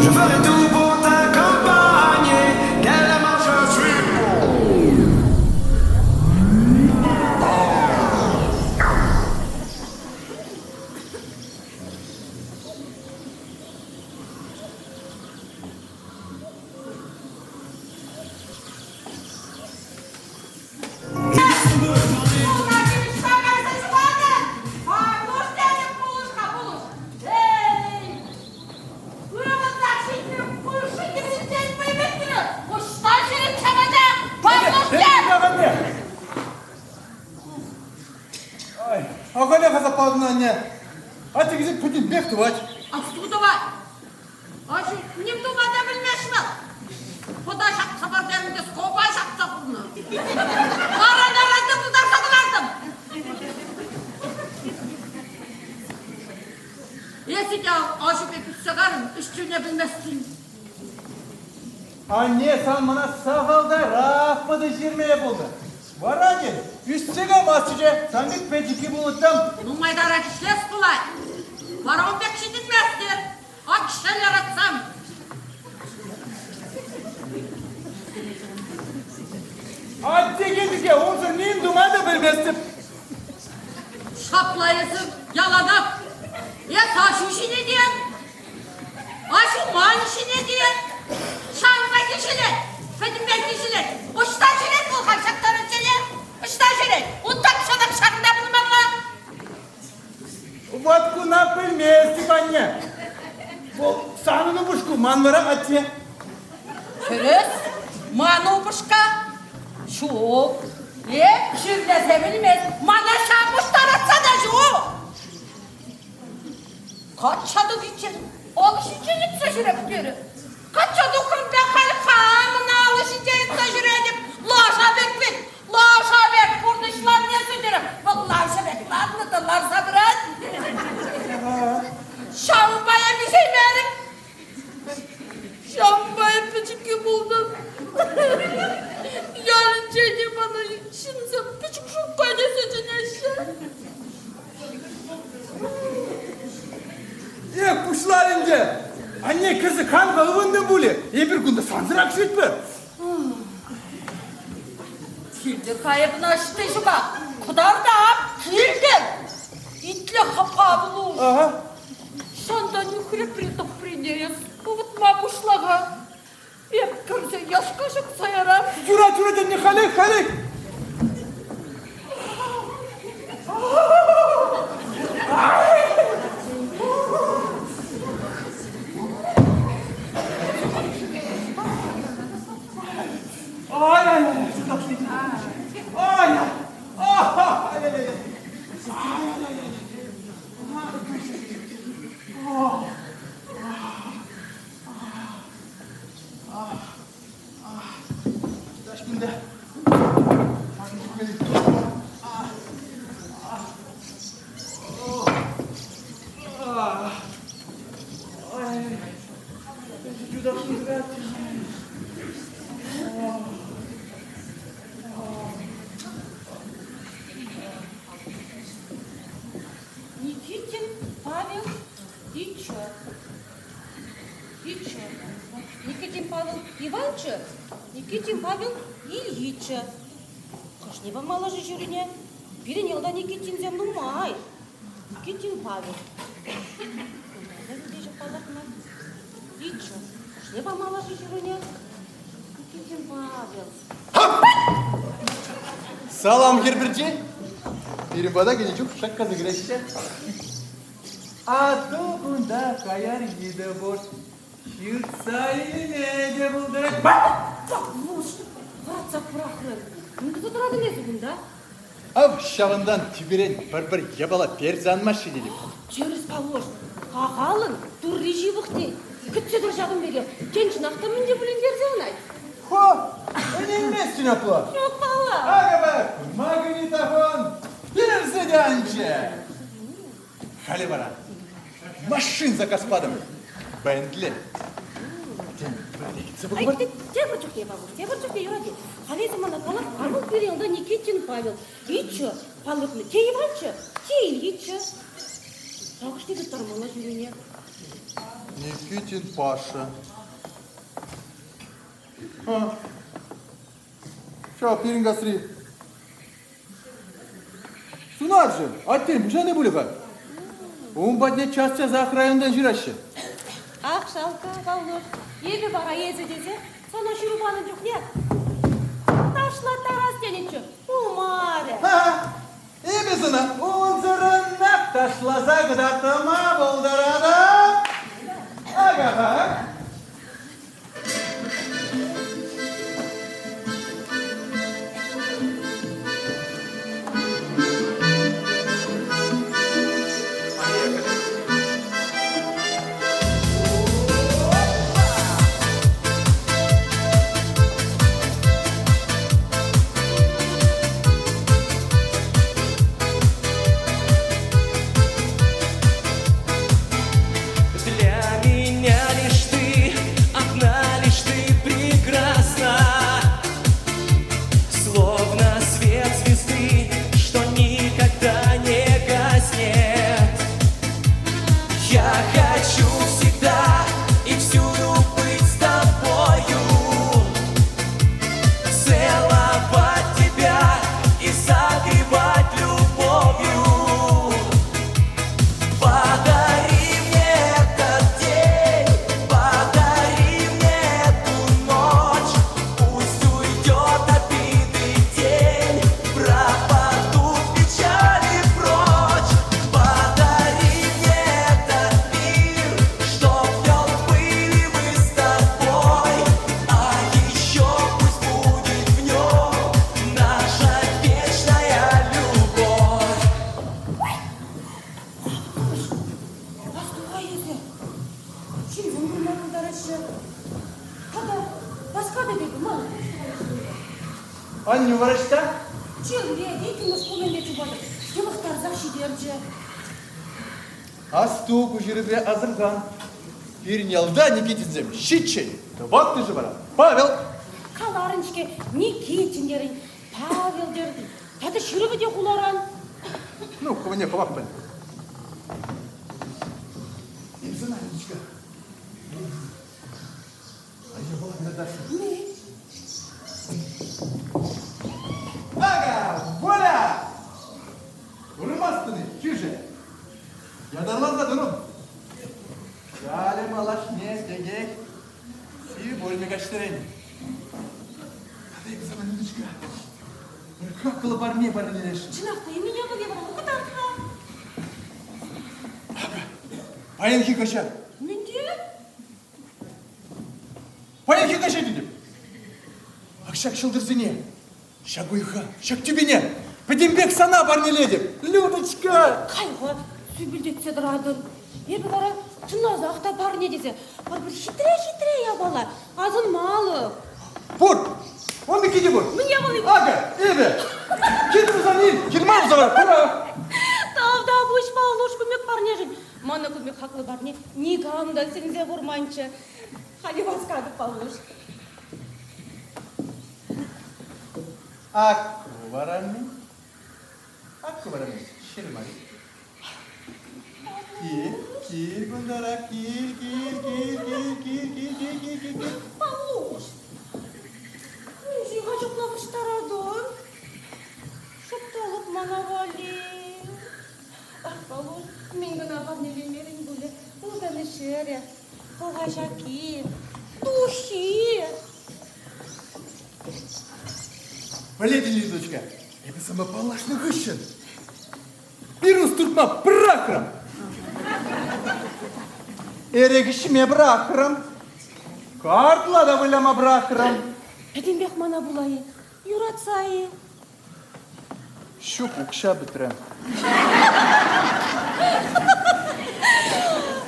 Je ferai tout pour t'accompagner, tellement je suis beau. Ахалех асапланнӑ анне. Атте кӗсет пӗтӗмпех тӑвать. Асту тӑвать. Аҫу ним тума та пӗлмест вӑл. Хӑта ҫакса пӗртернӗ те скоба ҫакса хунӑ. Аран-аран та пултарса кӑлартӑм. Эсӗ те аҫу пек ӳссе карӑн, ӗҫчене пӗлместӗн. Анне сан мана сахалтарах пӑтӑ ҫирме пулнӑ. Вара тен, ӳссе каймастчӗ те, сан пек пӗчӗкки пулӑттӑм. Нумайтарах ӗҫлес пулать. Вара ун пек ҫитӗнместӗр. Ак шӗлӗрӗтсем! Атте килчӗ, унсӑр ним тума та пӗлместӗп. Ҫапла эсӗ яланах эс аҫу ҫине те, аҫу ман ҫине те, ҫавӑнпа килӗшет, пӗтӗмпе килӗшет. Ӑҫта ҫӳрет вӑл халь ҫак таранччене? Ӑҫта ҫӳрет? Унтан ҫанах ҫакӑнта пулмалла. Вӑт куна пӗлместӗп, анне. Вӑл санӑн упӑшку, ман вара атте. Тӗрӗс, ман упӑшка. Ҫук, эп чирлесе вилмест. Мана ҫав пуҫтаратса та ҫук. Качча тухиччен алӑ ҫинче йӑтса ҫӳреп терӗ. Качча тухрӑм та халь хамӑн алӑ ҫинче йӑтса ҫӳретӗп. Лаша пек вӗт, Лаша пек пурнӑҫланне сӗнтерӗм. Вӑл лаша пек ларнӑ та ларса пырать. Ҫавӑнпа эп ӳсеймерӗм. Ҫавӑнпа эп пӗчӗккӗ пултӑм. Ялӗнче те мана ҫынсем пӗчӗк шупка тесе чӗнеҫҫӗ. Эх, пуҫлар ӗнтӗ. Анне кӗрсе кан-ха ывӑннӑ пулӗ. Эпир кунта сансӑрах ҫитпӗр. Килте кайӑкна ӑҫти ҫука? Кӑтартап, килтӗр! Итле-ха, Павлуш. Ага. Санта нӳхрепри тӑприне эс ывӑтма пуҫла-ха. Эп кӗрсе яшка ҫӑтса ярам. Юрать, юрать, анне, халех, халех! Ай, ай, ай, ай, ай, ай, ай, ай, Никитин Павел Иччӗ. Иччӗ. Никитин Павел Иванччӑ, Никитин Павел Ильиччӗ. Хӑшне памалла-ши ҫурине? Пирӗн ялта Никитинсем нумай. Никитин Павел. Палӑртнӑ. Иччӗ. Хӑшне памалла-ши ҫурине? Никитин Павел. Салам, хӗр пӗрчи. Пирӗн пата кӗнӗ чух шаккаса кӗреҫҫӗ. А ту кунта хаяр йытӑ пур. Ҫыртса илме те пултарать. Павлуш, вӑратса пӑрахрӑн. Мӗн туса тӑратӑн эсӗ кунта? Ав ҫавӑнтан тӳперен пӗр-пӗр япала персе анмасть-ши тетӗп. Тӗрӗс, Павлуш. Кахалӑн турри ҫывӑх тет. Кӗтсе тӑр ҫакӑн пекех. Тен, чӑнах та мӗн те пулин персе анать. Хо, ӗненместӗн апла. Ҫук, паллах. Акӑ пӗр, магнита. туянчӗ. Халӗ вара машин заказ патӑм. Бентли. Тен, пӗрле килсе пӑхӑпӑр? Тепӗр чухне, Павлов, тепӗр чухне юрать. Халӗ эсӗ мана кала, а ну пирӗн унта Никитин Павел. Иччӗ, палӑртнӑ, те Иванччӑ, те Ильиччӗ. Тахӑшне тыттармалла ҫӳрене. Никитин Паша. А. Ҫав пирӗн касри. Сунарҫӑ, аттен пуҫа пулӗ-ха. Ун патне час-часах районтан ҫыраҫҫӗ. Ах, шалка, Павлов, эпӗ вара эсӗ тесе сана ҫыру панӑ чухне ташлаттарас тенӗччӗ. Пулмарӗ. Эпӗ сана унсӑрӑнах ташласа кӑтартма пултаратӑп. Ага-ха. Для меня лишь ты, одна лишь ты прекрасна, Словно свет звезды, что никогда не гаснет. Я хочу всегда и всюду быть с тобою, Целовать тебя и согревать любовью. Подари мне этот день, подари мне эту ночь. Пусть уйдет обиды тень, пропадут печали прочь. Подари мне этот мир, чтоб в нем были мы с тобой. А еще пусть будет в нем наша вечная любовь. Астуха эсӗ. Ҫынсем курма пултараҫҫӗ. Тата васкатӑп эпӗ, ман. Аннӳ вара ӑҫта? Чирлет, иккӗмӗш кунӗнче чупатӑп. Йӑлӑхтарсах ҫитерчӗ. Асту, куҫӑрӗпе асӑрхан. Пирӗн ялта Никитинсем ҫиччӗн. Тӑваттӑшӗ вара Павел. Каларӑн-ҫке, Никитин терӗн, Павел терӗн. Тата ҫырӑвӗ те хуларан. Ну, хӑвне хӑвах пӗл. Илсен, Анечка. А я была Ага, воля! Курмастӑн-и, кӳршӗ? Ятарласа тӑрӑм. Халӗ малашне текех сив пулмӗ каҫсерен. Тата эпӗ сана, Людочка, пӗр хаклӑ парне парнелесшӗн. Чӑнах та, меня вӑл кӑтарт-ха. Акӑ, паянхи каҫа. Мӗнте? Паянхи каҫа тетӗп. Ак ҫак ҫӑлтӑрсене, ҫак уйӑха, ҫак тӳпене пӗтӗмпех сана парнелетӗп, Людочка! Кай-ха, сӳпӗлтетсе тӑратӑн. Эпӗ вара чӑнласах та парне тесе пӗр-пӗр хитре-хитре япала асӑнмалӑх. Пур! Он пекки те пур. Мӗн япали? Акӑ, эпӗ! Килтӗм сан ил, килман сана, пура! Тавтапуҫ, Павлуш, кун пек парнешӗн. Мана кун пек хаклӑ парне никам та сӗнсе курманччӗ. Халӗ васкатӑп, Павлуш. Ак вара мӗн? Ак вара мӗн? Ҫырмари. Кил, кил кунтара, кил, кил, кил, кил, кил, кил, кил, кил, кил, кил. Павлуш, мӗншӗн-ха ҫапла вӑрҫтаратӑн? Шӑпталӑк мана валли. Ах, Павлуш, мӗн кӑна парнелемерӗн пулӗ. Ылтӑн ҫӗрӗ, хӑлха ҫакки, духи. Пӗлетӗн, Лизочка, эпӗ санпа паллашнӑ хыҫҫӑн пирус туртма пӑрахрӑм. Эрех ӗҫме пӑрахрӑм. Картла та выляма пӑрахрӑм. Пӗтӗмпех мана пула-и? Юратса-и? Ҫук, укҫа пӗтрӗ.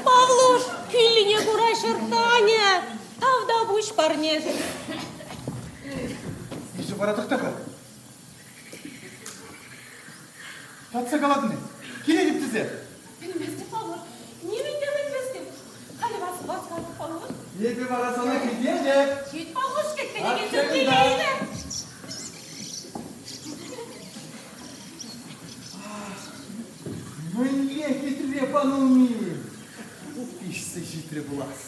Павлуш, кӳллине кура ҫӗртанӗ. Тавтапуҫ парнешӗн. Эсӗ вара тӑхта-ха. Татса калатӑн-и? Килетӗп тесе. Пӗлместӗп, Павлов. Нимӗн те пӗлместӗп. Халӗ вас васкатӑп, Павлов. Эпӗ вара сана кӗтетӗп. Ҫит, Павлушка, кӗнекесем килеймӗ. Мӗнле хитре панулми! Пиҫсе ҫитрӗ пулас.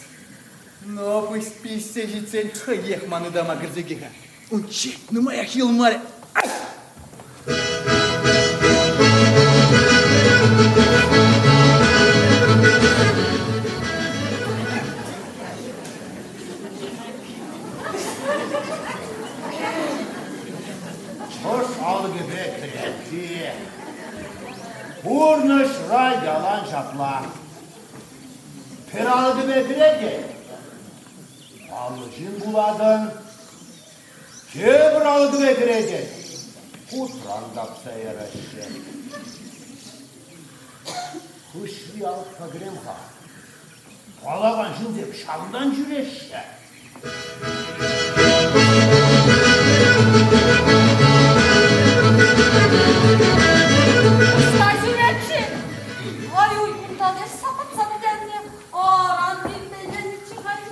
Но пусть пиҫсе ҫитсен хӑех ман ытама кӗрсе кӗ-ха. Унччен нумаях юлмарӗ. Ай! Хӑш алӑкӗпе кӗрет-и? Пурнӑҫра ялан ҫапла. Пӗр алӑкӗпе кӗрет-и? Паллӑ ҫын пулатӑн. Тепӗр алӑкӗпе кӗретӗн. Хутран тапса яраҫҫӗ. Хыҫри алӑкпа кӗрем-ха. Паллакан ҫынсем ҫавӑнтан ҫӳреҫҫӗ. Ӑҫта ҫӳрет-ши? Ай-уй, унтан эс сапӑтса пӗтернӗ. Аран тирпейленнӗччӗ халь.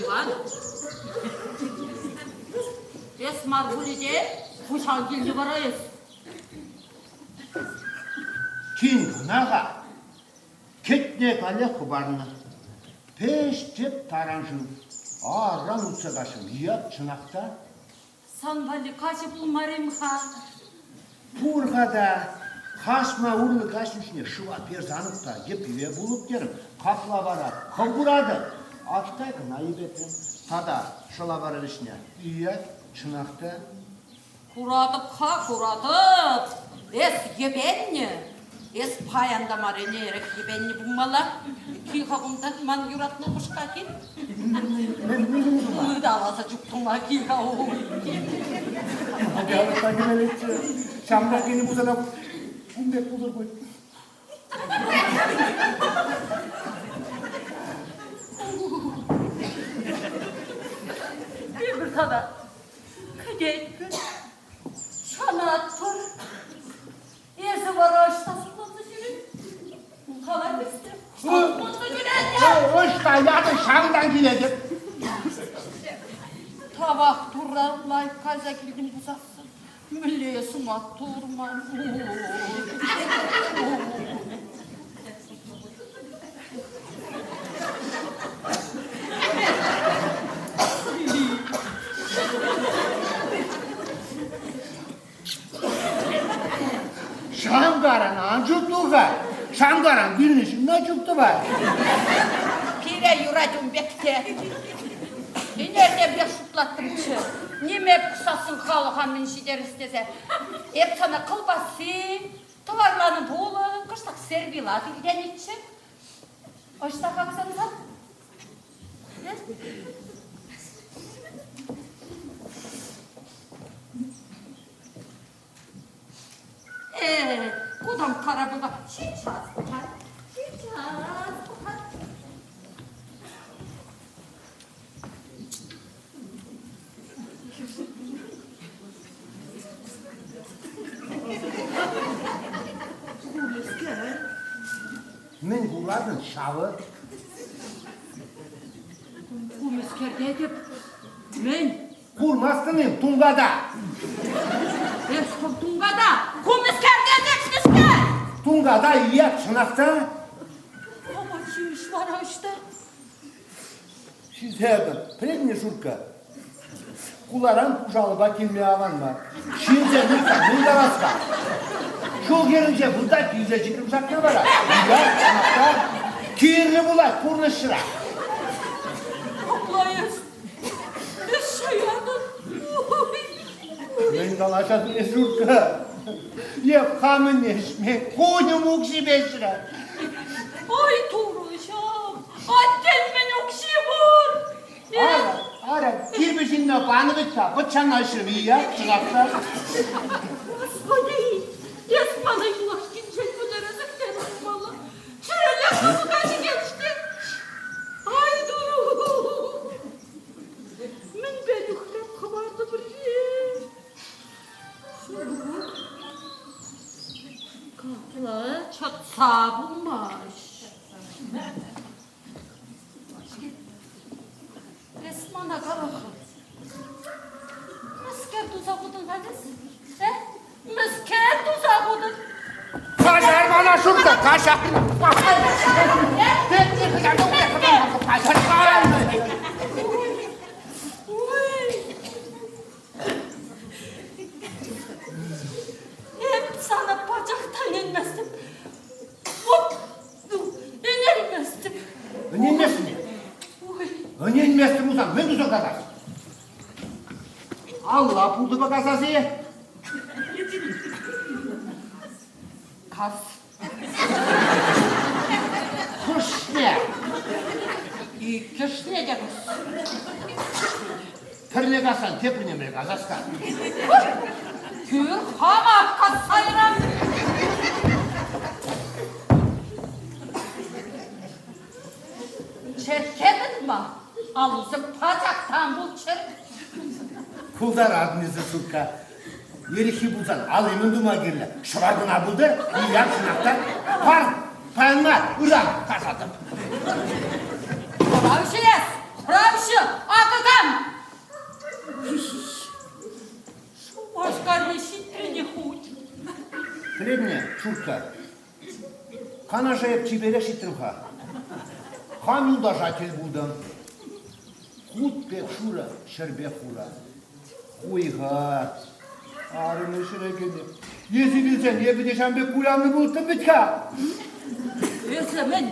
Иван, эс мар пулӗ те, хуҫан килнӗ вара эс. Тин кӑна-ха Кӗтне каллех хӑпарнӑ. Пӗҫ тӗп таран шыв. Аран утса каҫрӑм. Ят чӑнах та. Сан валли каҫӑ пулмарӗ-им-ха? Пур-ха та. Касма урлӑ каҫнӑ чухне шыва персе анӑп та йӗппипе пулӑп терӗм. Капла вара хӑв куратӑн. Атта кӑна йӗпетрӗм. Тата шӑлавар вӗҫне. Ия, чӑнах та. Куратӑп-ха, куратӑп. Эс йӗпеннӗ. Эс паян та мар ӗнерех йӗпеннӗ пулмалла. Кил-ха кунта ман юратнӑ упӑшка кил. Ыталаса чуптума кил-ха. Ҫамрӑк килнӗ пулсан ун пек пултӑр пуль. Эпир тата Кӗтетпӗр, шанатпӑр. Эсӗ вара ӑҫта сыхланса ҫӳрен? Кала пӗстӗр. Ӑҫта ҫӳретӗн? Ӑҫта ятӑн, ҫавӑнтан килетӗп. Тавах Турра лайӑх кайса килтӗм пусассӑн. Мӗнле сума турман. Шанкаран ан чупту-ха. Шанкаран вилнӗ ҫынна чуптӑвать. Пире юрать ун пек те. Ӗнертенпех шутлаттӑмччӗ. Ниме пӑхсассӑн халӑха мӗн ҫитерес тесе. Эп сана кӑлпасси, Тӑварланӑ пулӑ, кӑштах сервелат илтенӗччӗ. Ӑҫта хаксансан? Э, кутамккара пулма сейчас пӑхать, сейчас пӑхать. Мӗн куратӑн, ҫавӑ? Ку мӗскер тетӗп? Мӗн? Курмастӑн-им, тунката? Эс хӑв тунката! Ку мӗскер тетӗп, мӗскер? Тунката ия, чӑнах та. Апат-ҫимӗҫ вара ӑҫта? Ҫитетӗп, пӗлетне, Шуркка? Хуларан пушалӑпа килме аван мар. Ҫынсем ыйтсан мӗн калас-ха? Ҫул хӗрринче выртать килсе ҫитрӗм ҫакна вара. Ыйтать, кирлӗ пулать пурнӑҫра. Апла эс, эс шаятӑн. Мӗн калаҫатӑн эс, Шуркка? Эп хамӑн ӗҫме кунӗм укҫипе ӗҫрӗ. Ой, турӑҫӑм, аттен мӗн укҫи пур? Ара, ара, кирпӗч. ҫынна панӑ вӗт-ха, вӑт ҫавна ӗҫрӗм-и-я, чӑнах та. Господи, эс мана юлашкинчен вӗлересех терӗ пулмалла. Чӗреллех тамӑка ҫитет-ҫке. Ай, туру! Мӗнпе нӳхреп хӑвартӑмӑр-ши? Ҫук. Капла чӑтса пулмасть. Эс мана кала-ха. Мӗскер туса хутӑн-ха эс? Э? Мӗскер туса хутӑн? Каҫар мана, Шурка, каҫар. Эп сана пачах та ӗненместӗп. Вот, ӗненместӗп. Ӗненместӗн-и? Ӗненместӗн пулсан мӗн туса касас? Алла пултӑпа касас-и? Кас. Хӑшне? Иккӗшне те кас. Пӗрне кассан теприне мӗн касас-ха? Кӳр хамах касса ярам. Черкке тытма аллусем пачах та ан пулччӑр. Пултаратӑн эсӗ, сукка. Ирхи пулсан алли мӗн тума кирлӗ? Шӑва кӑна пултӑр, ияк чӑнах та пар, паян мар, ыран касатӑп. Хӑравҫӑ эс, хӑравҫӑ, акӑ кам! Шупашкарне ҫитрӗн-и хуть? Пӗлетне, Шуркка, Канаша эп чиперех ҫитрӗм-ха. Хам юлташа тӗл пултӑм. Хут пек шурӑ, ҫӗр пек хура. Хуйха. Арӑмӗ ҫӗре кӗнӗ. Эсӗ вилсен эпӗ те ҫавӑн пек куляннӑ пулӑттӑм вӗт-ха. Эсӗ мӗн,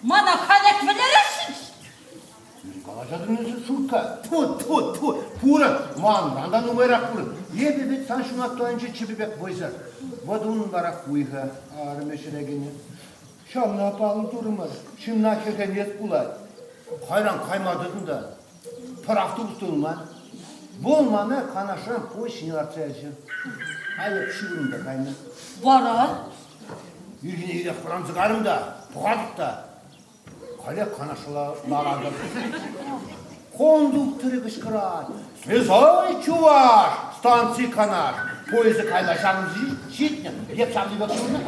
мана халех вӗлересшӗн? Калаҫатӑн эсӗ, Шуркка. Тьфу, тьфу, тьфу. Пурӑн, манран та нумайрах пурӑн. Эпӗ вӗт сан ҫунат тӑвӗнче чӗпӗ пек вӑйсӑр. Вӑт унӑн вара хуйхӑ, арӑмӗ ҫӗре кӗнӗ. Ҫавна паллӑ турӑмӑр. Ҫынна хӗрхенес пулать. Кайран кайма тытӑн та пӗр автобус тулман. Вӑл мана Канашран поезд ҫине лартса ячӗ. Айӑп ҫывӑрӑм та кайнӑ. Вара? Ирхине ирех вӑранса кайрӑм та, пӑхатӑп та, Халех канашларатӑп. Кондукторӗ кӑшкӑрать. Слезай, чуваш! Станци Канаш. Поезд кайма ҫавӑн ҫитнӗ. Эп ҫавӑн пек ҫырнӑ.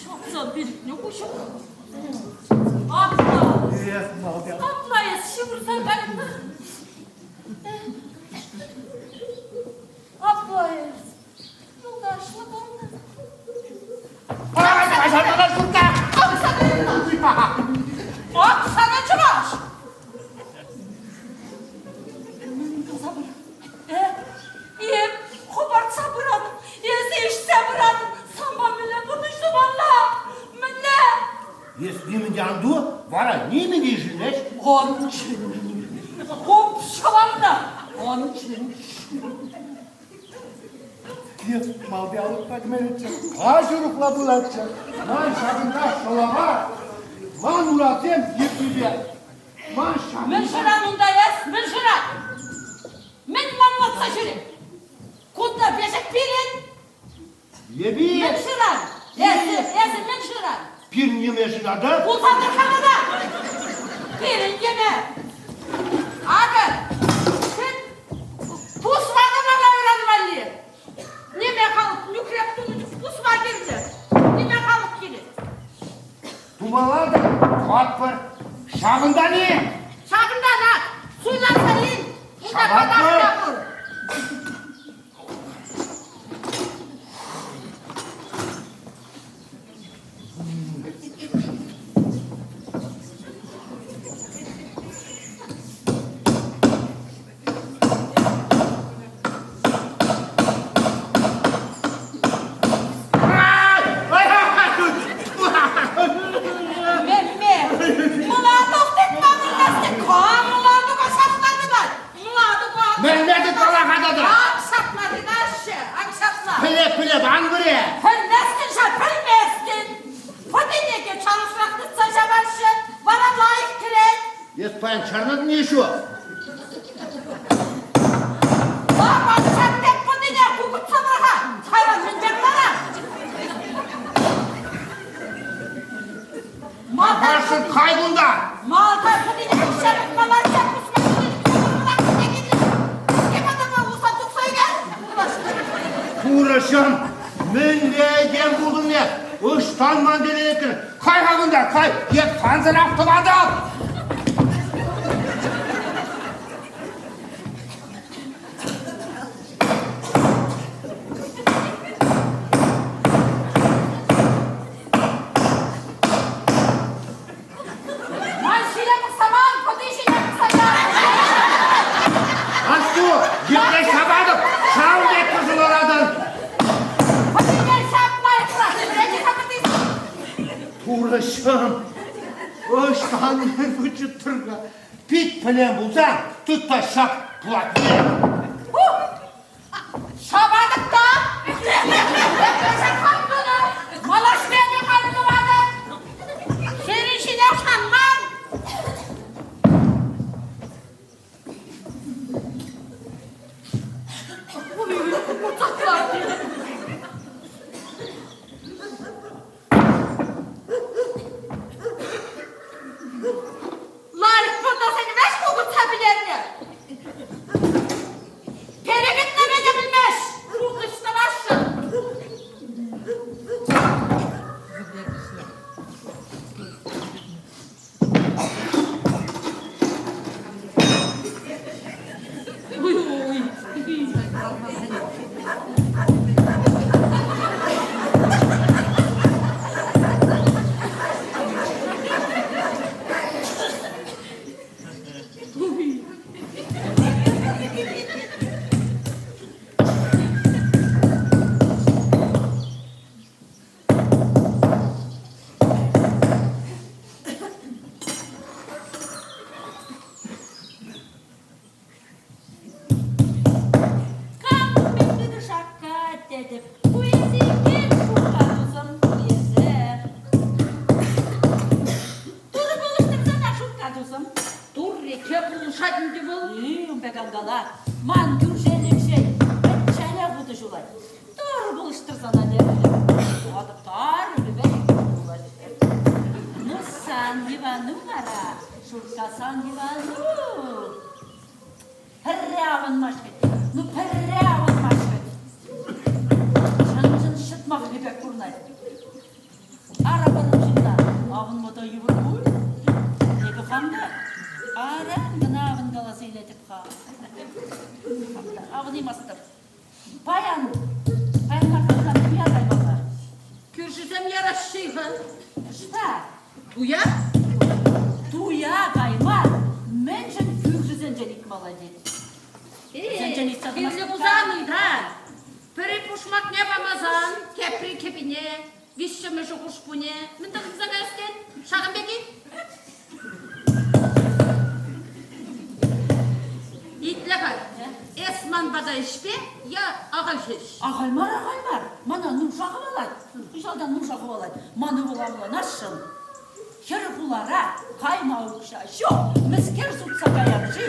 Ҫапса пилӗкне хуҫӑк. Апла. Эх, малта. Апла эс ҫывӑрса кайнӑ. Апла эс Юлташлӑ пулнӑ. Оксана чӑваш! Эп хӑпартса пыратӑп, эсӗ ишсе пыратӑн, санпа мӗнле пурнӑҫ тумалла? Мӗнле? Эс нимӗн те ан ту, вара нимӗн те ишӗлмест. Ан чӗн. Хуп ҫӑварна. Ан чӗн. Малти алӑкпа кӗмеллеччӗ. Каҫ урӑхла пулатчӗ. Ман ҫакӑнта шӑлава, ман урасем йӗппипе. Ман ҫакӑнта... Мӗн шыран унта эс? Мӗн шыран? Мӗн манлатса ҫӳрен? Кунта пешек пирӗн. Эпир... Мӗн шыран? Эсӗ, эсӗ мӗн шыран? Пирӗн йӗме шыратӑп. Пулсан тӑр-ха мана! Пирӗн йӗме! Акӑ, сӗт пусма тӑмалла ыран валли. Ниме халӑх нӳхреп тунӑ чух пусма кирлӗ. Ниме халӑх килет. Тумалла та тӑватпӑр. Ҫавӑнтан-и? Ҫакӑнтан ак, суйласа ил. Унта канаш та пур. Мемме, мӑлатук тытма пӗлместӗн, кам мӑлатука ҫакланӑ? Мӑлатука! Мӗнле тытма? Эс паян чарӑнатӑн-и ҫук? Папа, ҫак пек пынине кукӑтса пӑр-ха! Кайран мӗн пек вара? Малтан кай кунта! Малтан пынине ҫак маларча пусма Турӑҫӑм, мӗнле этем пултӑн эс? Ӑҫтан ман тӗле Кай-ха кунта, кай! Эп сансӑрах тӑватӑп! Ман ҫине пӑхса ман, пӑти ҫине пӑхса яр! Асту, епле ҫапатӑп, ҫавӑн пек кӑшӑларатӑн! Пӑтине ҫапма ытлах, вӗренӗ-ха пӑти! Турӑҫӑм, ӑҫтан вычӑттӑр-ха? Пит пӗлен пулсан, тыт та ҫак платне! Ҫапатӑп та! Хам тунӑ! Малашне те хам тӑватӑп! Сирӗн ҫине шанман! Лайӑх пурнӑсен вӗҫ кукӑртса пӗтернӗ. Перекетлеме те пӗлмест, пурнӑҫ тӑвасшӑн. Ой-ой. Кам мӗн тытӑшакка тетӗп, ку эсӗ иккен, Шурка тусӑм, эсӗ. Турӑ пулӑштӑр сана, Шурка тусӑм. Турри те пулӑшать ӗнтӗ вӑл. Ун пек ан кала. Ман кӳршелӗхшӗн пӗчченех утӑ ҫулать. Турӑ пулӑштӑр сана терӗм. Тухатӑп тарӑн пулать. Ну, сан Ивану вара, Шурка, сан Ивану. Пӗрре авӑнмасть вӗт. Ну, пӗрре авӑнмасть вӗт. Чӑн-чӑн ҫӑтмахри пек курӑнать. Ара пӑрӑн ҫынна авӑнма та йывӑр пуль. Эпӗ хам та аран кӑна авӑнкаласа илетӗп-ха. Хам та авӑнаймастӑп. Паян, паян мар туя каймалла. Кӳршӗсем яраҫҫӗ-ха. Ӑҫта? Туя? Туя кайма мӗншӗн кӳршӗсенчен ыйтмалла тет? Вӗсенчен ыйтса Кирлӗ пулсан ыйтан. Пӗри пушмакне памасан, тепри кӗпине, виҫҫӗмӗшӗ хушпуне. Мӗн тӑхӑнса каяс тен? Ҫакӑн пек-и? Итле-ха, эс ман пата ӗҫпе е ахаль ҫеҫ? Ахаль мар, ахаль мар. Мана нуша хӑвалать. Хыҫалтан нуша хӑвалать. Ман ывӑл авланасшӑн. Хӗр хулара кайма укҫа ҫук. Мӗскер сутса каяр-ши?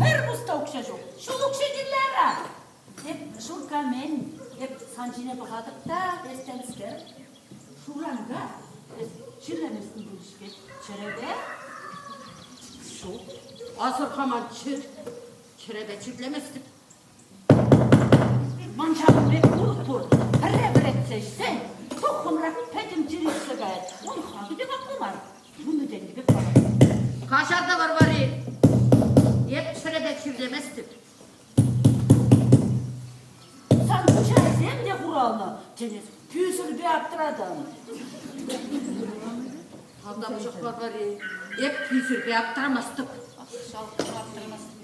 Пӗр пус та укҫа ҫук. Ҫул укҫи кирлӗ ара. Эп Шурка мӗн? Эп сан ҫине пӑхатӑп та, эс темскер. Шуранка, эс чирлеместӗн пуль-ҫке. Чӗрепе? Ҫук, асӑрхаманччӗ. Чӗрепе чирлеместӗп. Ман ҫавӑн пек курӑк пур. Пӗрре вӗретсе ӗҫсен, туххӑмрах пӗтӗм чир иртсе каять. Ун хакӗ те хаклӑ мар. 10 тенкӗ пек парать. Каҫар та Варвари, эп чӗрепе чирлеместӗп. Сан куҫайсем те хуралнӑ, тен, пӳсӗрпе аптӑратӑн. Тавта пуҫах Варвари, эп пӳсӗрпе аптӑрамастӑп. Ах, шалкӑм аптӑрамастӑн.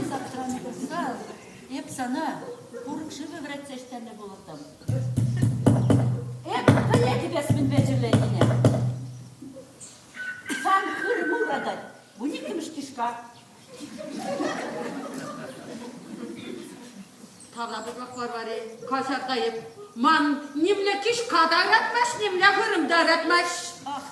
Эс аптӑранӑ пулсан, эп сана курӑк шывӗ вӗретсе ӗҫтернӗ пулӑттӑм. Эп пӗлетӗп эс мӗнпе чирленине. Сан хырӑм ыратать, 12-мӗш кишка. Тавра пурлӑх Варвари, каҫарта эп. Ман нимле кишка та ыратмасть, нимле хырӑм та ыратмасть. Ах,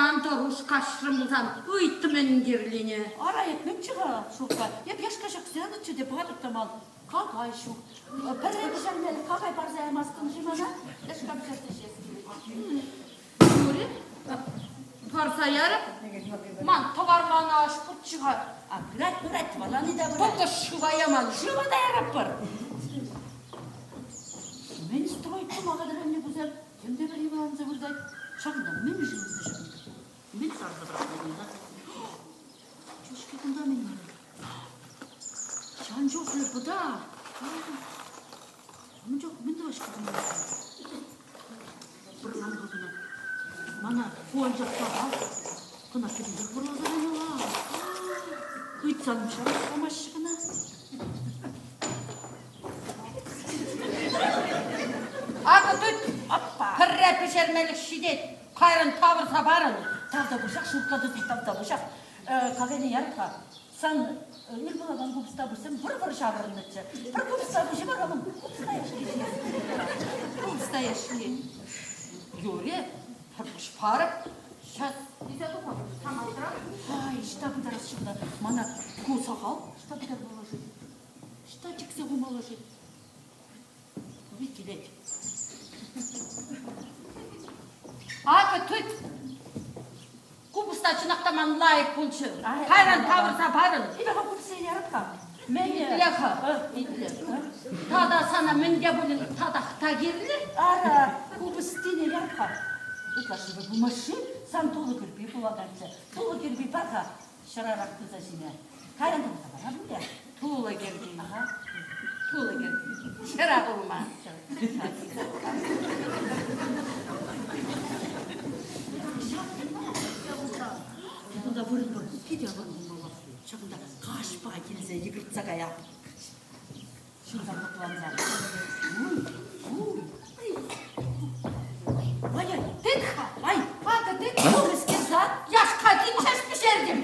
Сан тӑруш каҫрӑм пулсан ыйт мӗн кирлине. Ара, эп мӗнччӗ-ха, Шурка? Эп яшка ҫаксанӑччӗ те пӑхатӑп та ман какай ҫук. Пӗрре пӗҫермелӗх какай парса ямастӑн-ши мана? Яшка пӗҫерсе ҫиес килет. Юрӗ, парса ярӑп. Ман тӑварланӑ аш пурччӗ-ха. А пырать, пырать, тӑварлани та пырать. Тӑтӑш шыва яман. Шыва та яратпӑр. Мӗн строй тума хатӗрленнӗ кусем? Тем те пӗр йӑваланса выртать. Ҫакӑнта мӗн-ши усӑ ҫакӑнта? Мӗн сарса пӑрахнӑ кунта? Чушки кунта мӗн вара? Ҫавӑн чухлӗ пӑта. Мӗн чух мӗн тӑваҫ-ха кунта? Вӑрланӑ кӑна. Мана ку анчах сахал. Кӑна пӗтӗмпех вӑрласа каймалла. Ыйтсан ҫавах памаҫҫӗ кӑна. Акӑ тыт, пӗрре пӗҫермелӗх ҫитет. Кайран тавӑрса парӑн. Тавтапуҫах, Шуркка тути, тавтапуҫах. Какайне ярӑп-ха. Сан ыр пулакан купӑста пуҫсем вӑр-вӑр ҫаврӑннӑччӗ. Пӗр купӑста пуҫӗ вара ман купӑста яшки ҫиес. Купӑста яшки. Юрӗ, пӗр пуҫ парӑп. Сейчас илсе тухӑп. Самантрах. Ай, ӑҫта пытарас-ши кӑна? Мана ку сахал ӑҫта пытармалла-ши? Ӑҫта чиксе хумалла-ши? Килет. Акӑ тыт. Купӑста чӑнах та ман лайӑх пулчӗ. Кайран тавӑрса парӑн. Итле-ха, купӑста ярӑп-ха. Итле-ха. Итле. Тата сана мӗн те пулин татах та кирлӗ? Ара, купӑстине ярӑп-ха. Ытлашши пулмасть-ши? Сан тулӑ кӗрпи пулаканччӗ. Тулӑ кӗрпи пар-ха. Ҫӑрарах туса ҫиме. Кайран тухса пара пулӗ. Тулӑ кӗрпи. Ага. Тулӑ кӗрпи. Ҫӑра пулма. Кунта вырӑн пур. Питӗ аван пулмалла. Ҫакӑнта каҫпа килсе йӑкӑртса каяп. Ҫунса лӑпланса. Ай-ай, тыт-ха, ай, акӑ тыт. Мӗскер сан? Яшка тин ҫеҫ пӗҫертӗм.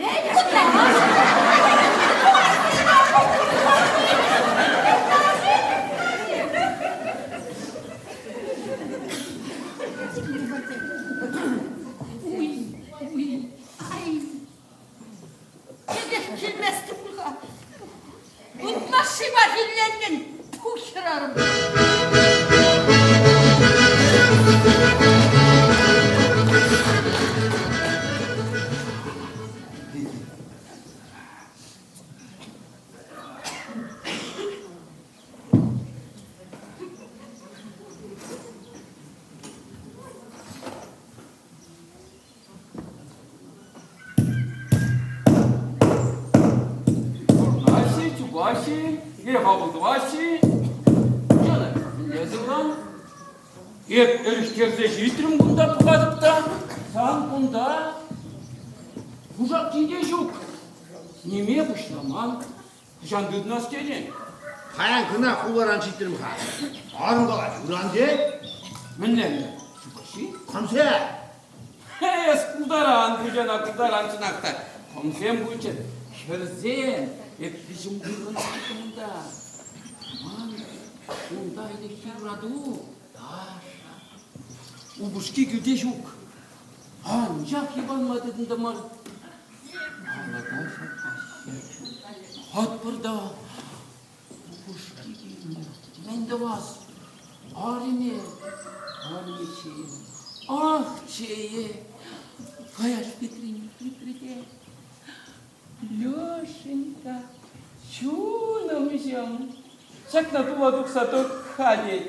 Уй, уй, ай. Текех килместӗп-ха. Ытлашшипа хилленнӗн пуҫ хӗрарӑм. Курнаҫҫӗ, чупаҫҫӗ, хапӑл тӑваҫҫӗ. Чӑнах, мӗнле сывлан? Эп ӗлӗштерсе ҫитрӗм кунта пӑхатӑп та, сан кунта кушакки те ҫук. Ниме пуҫламан. Хӑҫан тытӑнас тетӗн? Паян кӑна хуларан ҫитрӗм-ха. Арӑм калать, ыран тет. Мӗнле ӗнтӗ? Чупаҫҫи? Камсе? Эс култаран, пуҫана култаран чӑнах та. Комсем пулчӗ. Хӗрсем, эп виҫӗм вырӑн унта. Ман унта ӗлӗкхи юрату, Даша. Упӑшки килте ҫук. Анчах йӑпанма тытӑнтӑмӑр. Алӑка шаккаҫҫӗ. Хӑтпӑр та упӑшки килнӗ. Мӗн тӑвас? Арӑмӗ, арӑмӗ чее. Ах, чее! Каяш витрине тытрӗ те. Лешенька, чунӑмҫӑм, ҫакна тула тухса тӑк-ха тет.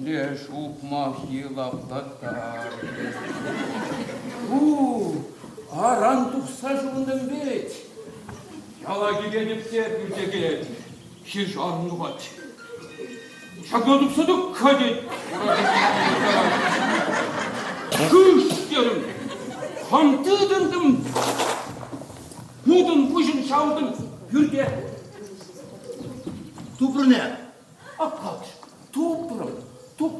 Леш ухмаххи лаплаттарчӗ. У, аран тухса ҫулӑнтӑм вӗт. Яла килетӗп те пӳрте кӗрет, ҫил тухать. Ҫакна тухса тӑк-ха тет. Кыш терӗм, хам тытӑнтӑм. Кутӑн-пуҫӑн ҫавӑтӑн пӳрте. Тупрӑн-и? Ак тупрӑм, туп.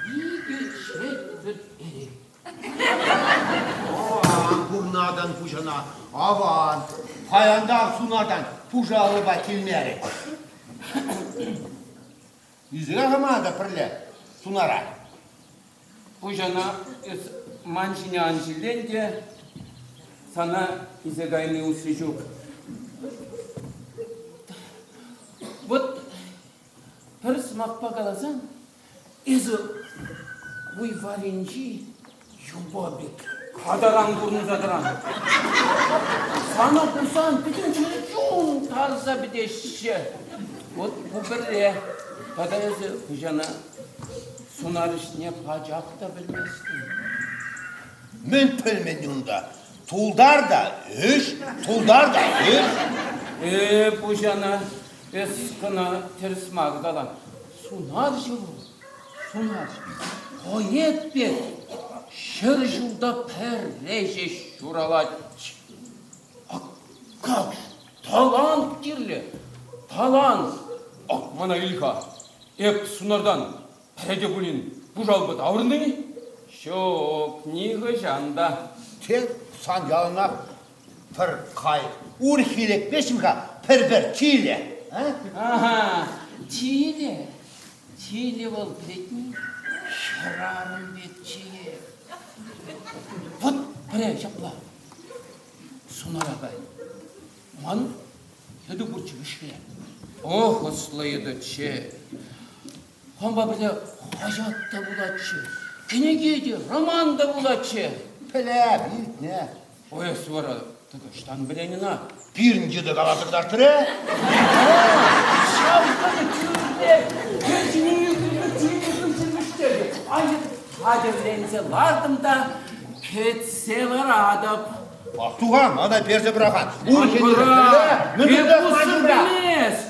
Икӗ четвӗрт эрех. Аван курнатӑн пуҫӑна, аван. Паянтан сунартан пушӑ алӑпа килмерӗ. Илсе кама та пӗрле сунара. Пуҫана эс ман ҫине ан ҫиллен те. Сана илсе кайни усси ҫук. Вот пӗр сӑмахпа каласан, эсӗ уй варринчи юпа пек катаран курӑнса тӑран. Сана курсан пӗтӗм чун тарса пӗтеҫҫӗ. Вот ку пӗрре. Тата эсӗ хуҫана сунар ӗҫне пачах та пӗлместӗн. Мӗн пӗлмен унта? Тултар та ӗҫ, тултар та ӗҫ. Э, пуҫана, эс кӑна тӗрӗс мар калан. Сунарҫӑ вӑл, сунарҫӑ. Поэт пек ҫӗр ҫулта пӗрре ҫеҫ ҫуралать. Ак как талант кирлӗ, талант. Ак мана ил-ха, эп сунартан Пӗрре те пулин пушалпа таврӑнтӑн-и? Ҫук, нихӑҫан та. Те сан яланах пӗр кайӑк. Урӑх лекмест-им-ха пӗр-пӗр тилӗ? Аха, тилӗ. Тилӗ вӑл пӗлетни хӗрарӑм пек чее. Вӑт пӗрре ҫапла сунара кайнӑ. Ман йытӑ пурччӗ вӗҫре. Ох, ӑслӑ йытӑччӗ. Хампа пӗрле хаҫат та вулатчӗ, кӗнеке те, роман та вулатчӗ. Пӗлеп, илтнӗ. Ой, эс вара тата ӑҫтан пӗлен ӑна? Пирӗн йытӑ каласа кӑтартрӗ. Ҫав тӑнӑ тӳрре кӗрсене ӳкрӗ, тилӗ вӗҫтерчӗ. Ай, хатӗрленсе лартӑм та кӗтсе ларатӑп. Тухан, ӑна персе пӑрахан. Урӑх Пӗлмест.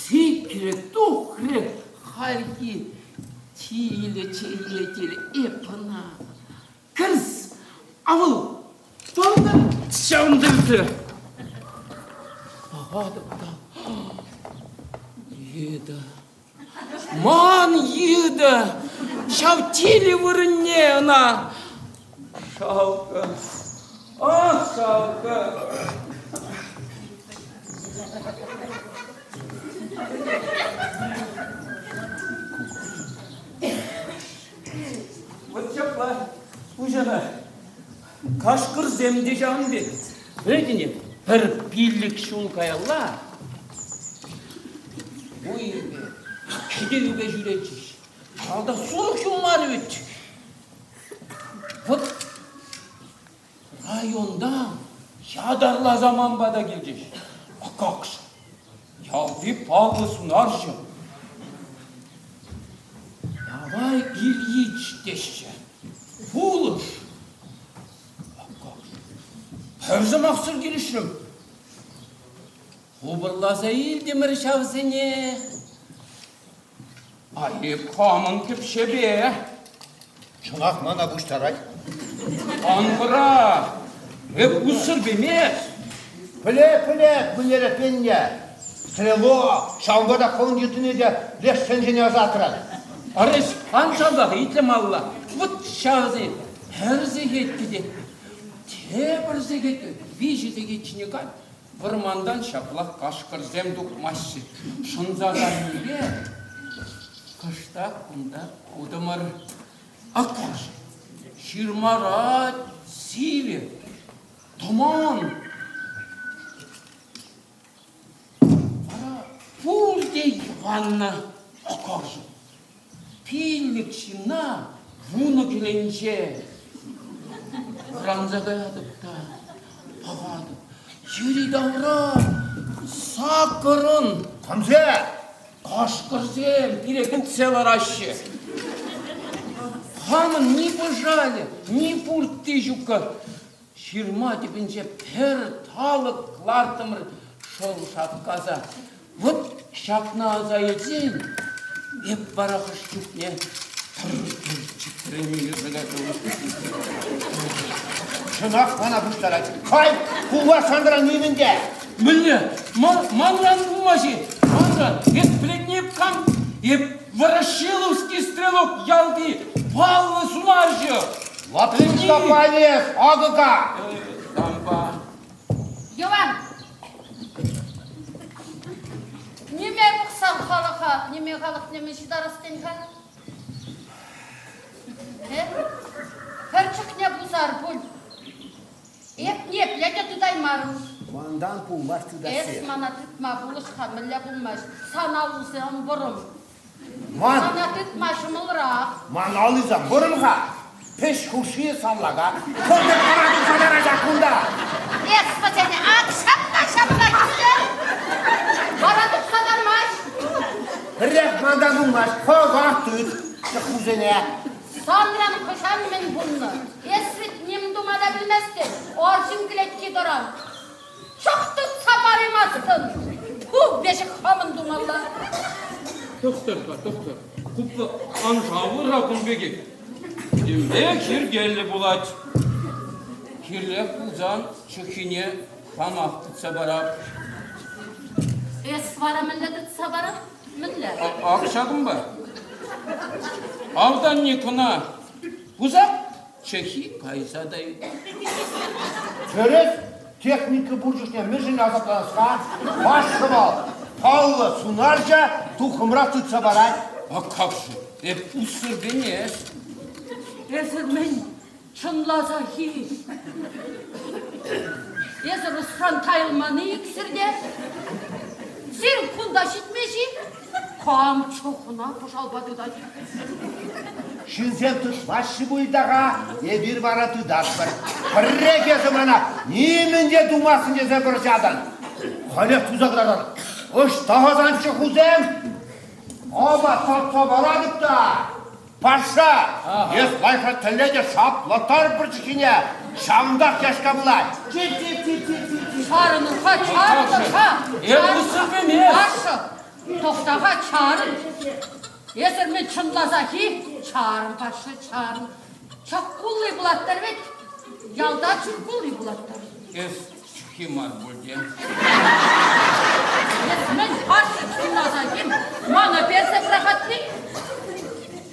Сикрӗ, тухрӗ хальхи тилӗ чее тилӗ эп ӑна. Кӗрс, а вӑл тӑнӑ ҫавӑнтӑрчӗ. Пӑхатӑп та, йытӑ. Ман йытӑ ҫав тилӗ вырӑнне ӑна. Шалкӑ, ах, шалкӑ. Вот ҫапла пуҫана кашкӑрсем те ҫавӑн пек. Пӗлетӗн-и, пӗр пиллӗк ҫул каялла уйӗпе, кӗтӗвӗпе ҫӳретчӗҫ. Ялта сурӑх юлмарӗ вӗт. Вот Районтан ятарласа ман пата килчӗҫ. А как же? Ялти паллӑ сунарҫӑ. Давай, Ильич, теҫҫӗ. Пулӑш. А как же? Пӗр сӑмахсӑр килӗшрӗм. Хупӑрласа илтӗмӗр ҫавсене. А эп хамӑн кӗпҫепе. Чӑнах мана пуҫтарать. Ан хӑра, эп уссӑр пемест. Пӗле, пӗле, мӗнлерех пенине. Стрелок, ҫавӑнпа та хӑвӑн йыттине те леш тӗнчене ӑсатрӑн. Арес, ан шавлах, итле малла. Вот ҫавсем пӗр сехет кӗтет, тепӗр сехет, виҫӗ сехет ҫине кай. Вӑрмантан ҫаплах кашкӑрсем тухмаҫҫӗ. Шӑнса кайнипе кӑштах кунта хутӑмӑр. Аккаш, ҫырмара сивӗ, тӑман. Вара пурте йӑваннӑ аккашӑн. Пиллӗк ҫынна вунӑ кӗленче вӑранса каятӑп та пӑхатӑп. Йӗри-тавра саккӑрӑн. Камсем? Кашкӑрсем пире кӗтсе лараҫҫӗ. Хамӑн ни пӑшалӗ, ни пуртти ҫуккӑ. Ҫырма тӗпӗнче пӗр талӑк лартӑмӑр шӑл шаккаса. Вӑт ҫакна аса илсен, эп вара хӑш чухне тӑр-тӑр чӗтренме Чӑнах мана пуҫтарать. Хай, пулас санран нимӗн те. Мӗнле? Манран пулма-ши? Манран? Эс пӗлетне эп кам? Эп Ворошиловский стрелок ялти паллӑ сунарҫӑ. Лапчӑк Павел, акӑ-ка! Тампа. Йӑван! Ниме пӑхсан халӑха, ниме халӑх неме ҫытарас тен-ха? Э? Пӗр чухне пусар пуль. Чарӑн. Мантан пулмасть тытасси. Эс мана тытма пулӑш-ха, мӗнле пулмасть. Сан аллусем вӑрӑм. Ман. Сана тытма ҫӑмӑлрах. Ман аллисем вӑрӑм-ха. Пӗҫ хушши сарлака. Кӑлтӑр кӑна тухса тарать кунта. Эс вӗсене ак ҫапла ҫапла килтӗр. Вара тухса тармасть. Пӗрех мантан пулмасть. Хӑвах тыт чӑххусене. Санран хӑҫан мӗн пулнӑ? Эс вӗт ним тума та пӗлместӗн. Арҫын кӗлетки тӑран. Чӑх тытса параймастӑн. Ту, веҫех хамӑн тумалла. Тӑхтӑр-ха, тӑхтӑр. Купла ан шавлӑр-ха кун пекех. Пӗтӗмпех йӗркеллӗ пулать. Кирлех пулсан чӑххине хамах тытса парап. Эс вара мӗнле тытса паран? Мӗнле? Ак ҫакӑнпа. Автанне кӑна пусап, чӑххи кайса та ӳкет. Тӗрӗс техника пур чухне мӗншӗн асапланас-ха? Ашшӗ вӑл паллӑ сунарҫӑ туххӑмрах тытса парать. А как же, эп уссӑр кӗнес. Эсӗ мӗн чӑнласах-и? Эсӗ ӑсран тайӑлман-и иксӗр те? Сирӗн кунта ҫитме-ши? Кам чухна пӑшалпа тытать? Ҫынсем тытмаҫҫӗ пуль та-ха, эпир вара тытатпӑр. Пӗрре эсӗ мана нимӗн те тумастӑн тесе вӑрҫатӑн. Халех туса кӑтартатӑп. Ӑҫта сан чӑхусем? Апа татса паратӑп та. Паша, эс лайӑхра тӗлле те шаплаттар пӗр чӑххине. Ҫавӑнтах яшка пулать. Чарӑнӑр-ха, чарӑнӑр-ха! Эп усӑрпемех. Паша, тӑхта-ха, чарӑн. Эсӗр мӗн чӑнласах-и? Чарӑн, Паша, чарӑн. Чаккулли пулаттӑр вӗт. Ялта чуккулли пулаттӑр. Эс чуххи мар пуль те. Эс мӗн Паша чӑнласах-и? Мана персе пӑрахатни?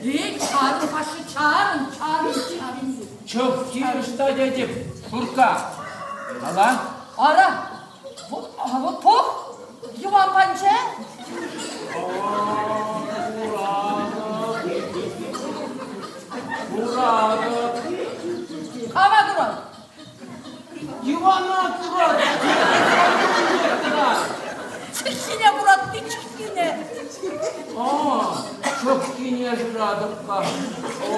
Эй, чарӑн, Паша, чарӑн, чарӑн, чарӑн. Чӑххи ӑҫта тетӗп, Шурка? Кала. Ара, вот пӑх, Йӑван панче. Куратӑп. Кама куран? Йӑвана куратӑп. Чӑххине куратни чӑххине. А, чӑххине шыратӑп-ха. О,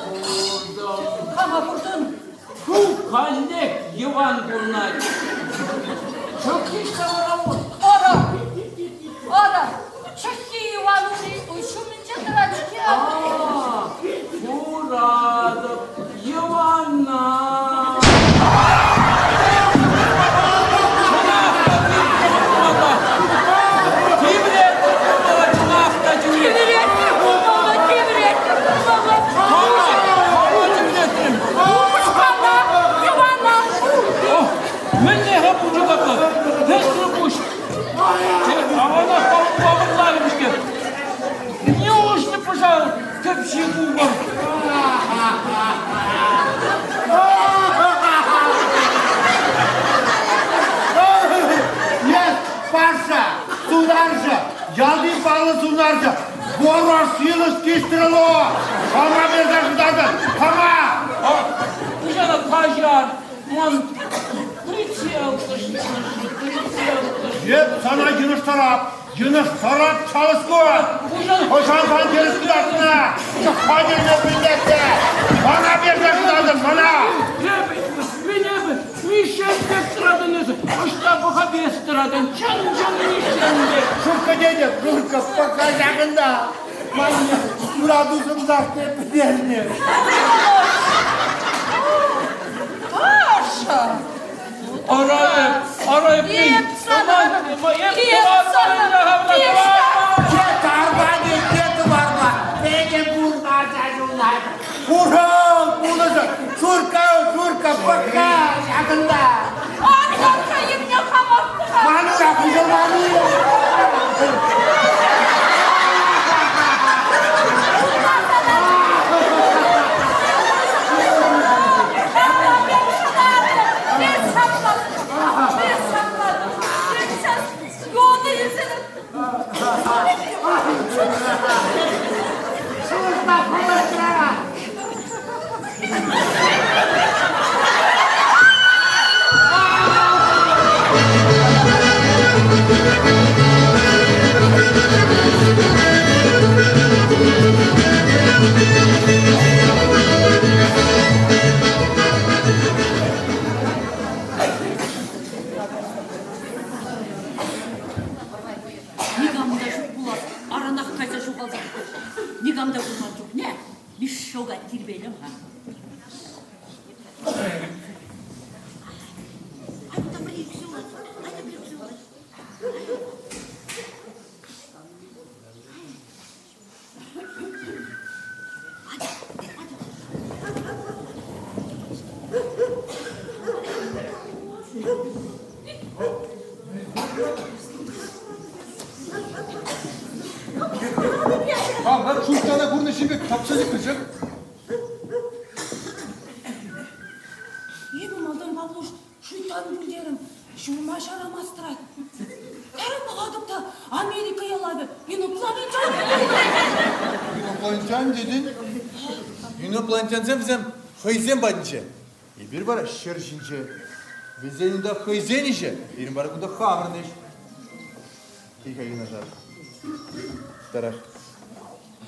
куртӑм. Кама куртӑн? Ку каллех Йӑван курнать. Чӑххи ҫавра Ара, ара, чӑххи Иван ури ҫумӗнче тӑрать-ҫке. А, куратӑп, Йӑвана. Чӑнах та тимле Тимле пулмалла, чӑнах та тимле. Тимле пулмалла, тимле пулмалла. Хама, хама тимлетрӗм. Упӑшкана, Йӑвана. Мӗнле-ха пулчӗ капла? Пӗтрӗ пуҫ. Аванах павӑрларӑм-ҫке. Неужто пӑшал кӗпҫи кукӑр? Нет, Паша, сунарҫӑ, ялти паллӑ сунарҫӑ, Ворошиловский стрелок! Кама персе шутатӑн? Кама? Пуҫана каҫар, ман прицел кӑшнӑ-ши, прицел кӑшнӑ. Эп сана йӑнӑштарап, йӑнӑштарап чалӑшку! Хӑҫан сан тӗрӗс кӑтартнӑ? Хатӗрле пӗлтерсе! Мана персе шутатӑн, мана! Мӗн эпӗ? Мишень пек тӑратӑн эсӗ. Ӑҫта пӑха пес тӑратӑн? Чӑн-чӑн мишень пек. Шурка тетӗп, Шурка, пока ҫакӑнта. Ман юрату сӑмсахне пӗтернӗ. Паша! Ара эп, ара эп, Эп сана, эп сана, эп Те тарма, те тӑварма, пӗтӗм пурнӑҫа юлать. Курӑм, пулӑшӑр, Шурка, Шурка, пока ҫакӑнта. Ан хӑрха, йӗпне хамах пӑхас. Ман ура хуҫӑлман-и? Шурка, пулӑшра! Хамран шуйттана курнӑ ҫын пек тапса лекрӗ. Эпӗ малтан Павлуш шуйттан пуль терӗм. Ҫурма ҫарамас тӑрать. Кайран пӑхатӑп та Америка ялавӗ инопланетян. Инопланетян тетӗн? Инопланетянсем вӗсем хӑйсем патӗнче. Эпир вара ҫӗр ҫинче. Вӗсен унта хӑйсен ӗҫӗ, пирӗн вара кунта хамӑрӑн ӗҫ. Тихо юнашар. Тарах.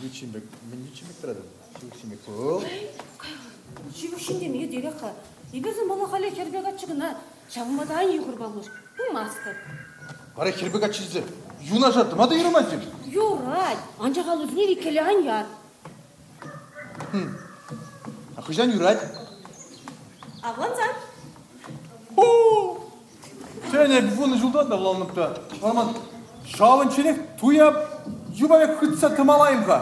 Ют ҫын пек. Мӗн ют ҫын пек тӑратӑн? Ҫывӑх ҫын пек пул. Ҫывӑх ҫын теме терех-ха. Эпир санпала халӗ хӗрпе каччӑ кӑна. Ҫавӑнпа та ан юхӑр, Павлуш. Пымастӑп. Вара хӗрпе каччӑ тесе юнашар тӑма та юрамасть-им? Юрать. Анчах аллусене иккӗле ан яр. А хӑҫан юрать? Авлансан. Ху! Сен эп вунӑ ҫултан та авланнӑп та. Вара ҫавӑнчченех туя юпа пек хытса тӑмалайӑм-ха.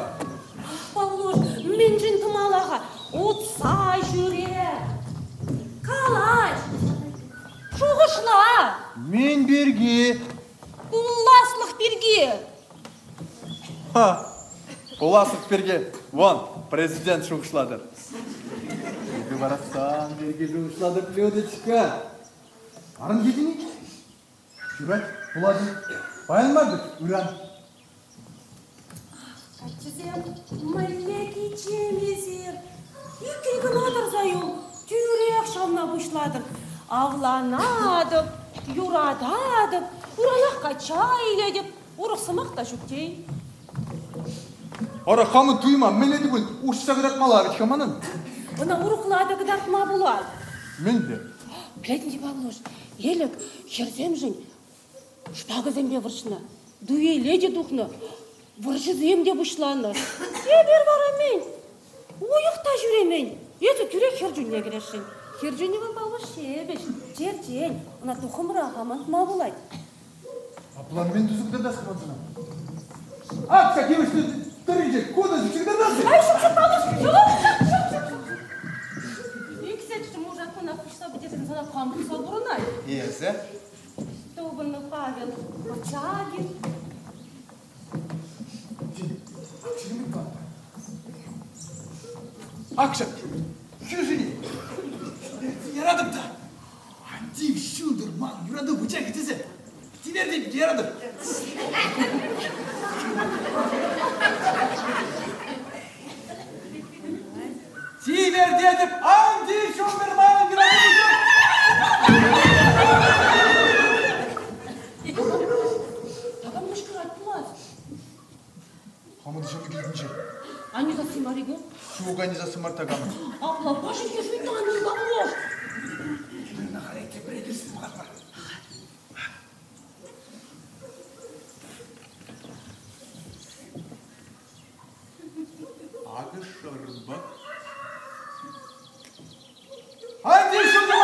Павлуш, мӗншӗн тӑмала-ха? Утса ҫӳре. Калаҫ. Шухӑшла. Мӗн пирки? Пуласлӑх пирки. Ха, пуласлӑх пирки вон президент шухӑшлатӑр. Эпӗ вара сан пирки шухӑшлатӑп, Людочка. Арӑм тетӗн-и? Юрать, пулатӑн. Паян мар вӗт, ыран. Каччӑсем, мӗнле кичем эсир? Иккӗн кӑна тӑрса юл, тӳрех ҫавна пуҫлатӑр. Авланатӑп, юрататӑп, ыранах качча илетӗп, урӑх сӑмах та ҫук тейӗн. Ара, хамӑн туйӑма мӗнле те пулин уҫса кӑтартмалла вӗт-ха манӑн. Ӑна урӑхла та кӑтартма пулать. Мӗнле? Пӗлетӗн-и, Павлуш, Елӗк хӗрсемшӗн шпагӑсемпе вӑрҫнӑ, дуэле те тухнӑ, вӑрҫӑсем те пуҫланӑ. Эпир вара мӗн? Уйӑх та ҫӳремен. Эсӗ тӳрех хӗр чунне кӗресшӗн. Хӗр чунӗ вӑл паллӑ ҫепӗҫ, черчен. Ӑна туххӑмрах амантма пулать. Апла мӗн туса кӑтартас ман сана? Ак ҫак йывӑҫ тӑрринче кунӑ сиксе кӑтартас-и? Ай, ҫук, ҫук, Павлуш, ҫук, ҫук, ҫук, ҫук, ҫук. Ӳксе мужа куна хуҫса пӗтерсен сана кам пӑхса пурӑнать? Эсӗ? Тупӑннӑ Павел Кочагин. Ак ҫак хӳшӗне яратӑп та. Ан тив ҫунтӑр ман юрату вучахӗ тесе тивертеп яратӑп. Тивертетӗп, ан тив ҫунтӑр ман юрату вучахӗ. Такам кӑшкӑрать пулас. Хамӑн ҫемье килтӗнче. Ани сасси мар-и ку? Ҫук, ани сасси мар такамӑн. Апла пашӑхӗ шуйттанӑн Павлов. Халь тепре тӗрӗс пӑхатпӑр. Акӑ шӑрпӑк. Анне ҫутӑ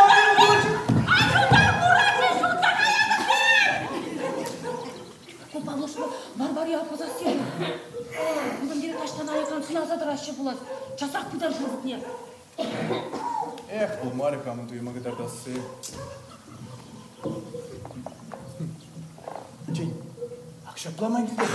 Ку Павлушка Варвари аппа сасси. Вӗсем пире таҫтан аякран сӑнаса тӑраҫҫӗ пулас. Часах пытар шӑрпӑкне. Эх, пулмарӗ хамӑн туйӑма кӑтартасси. Чей, ак ҫапла май килтӗр.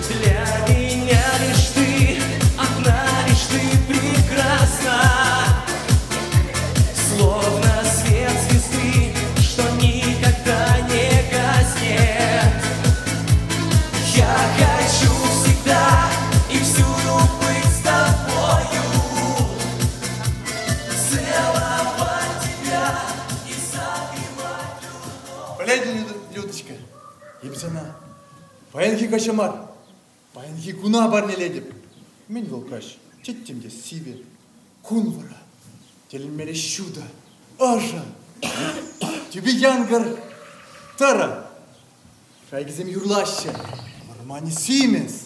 Для меня лишь ты, одна лишь ты прекрасна, Словно свет звезды, что никогда не гаснет. Я хочу всегда и всюду быть с тобою, Целовать тебя и согревать Пӗлетӗн, Людочка, эп сана паянхи каҫа мар, паянхи куна парнелетӗп. Мӗн вӑл каҫ, тӗттӗм те сивӗ, кун вара. Тӗлӗнмелле ҫутӑ, ӑшӑ. Тӳпе янкӑр тӑрӑ. Кайӑксем юрлаҫҫӗ. Вӑрманӗ симӗс.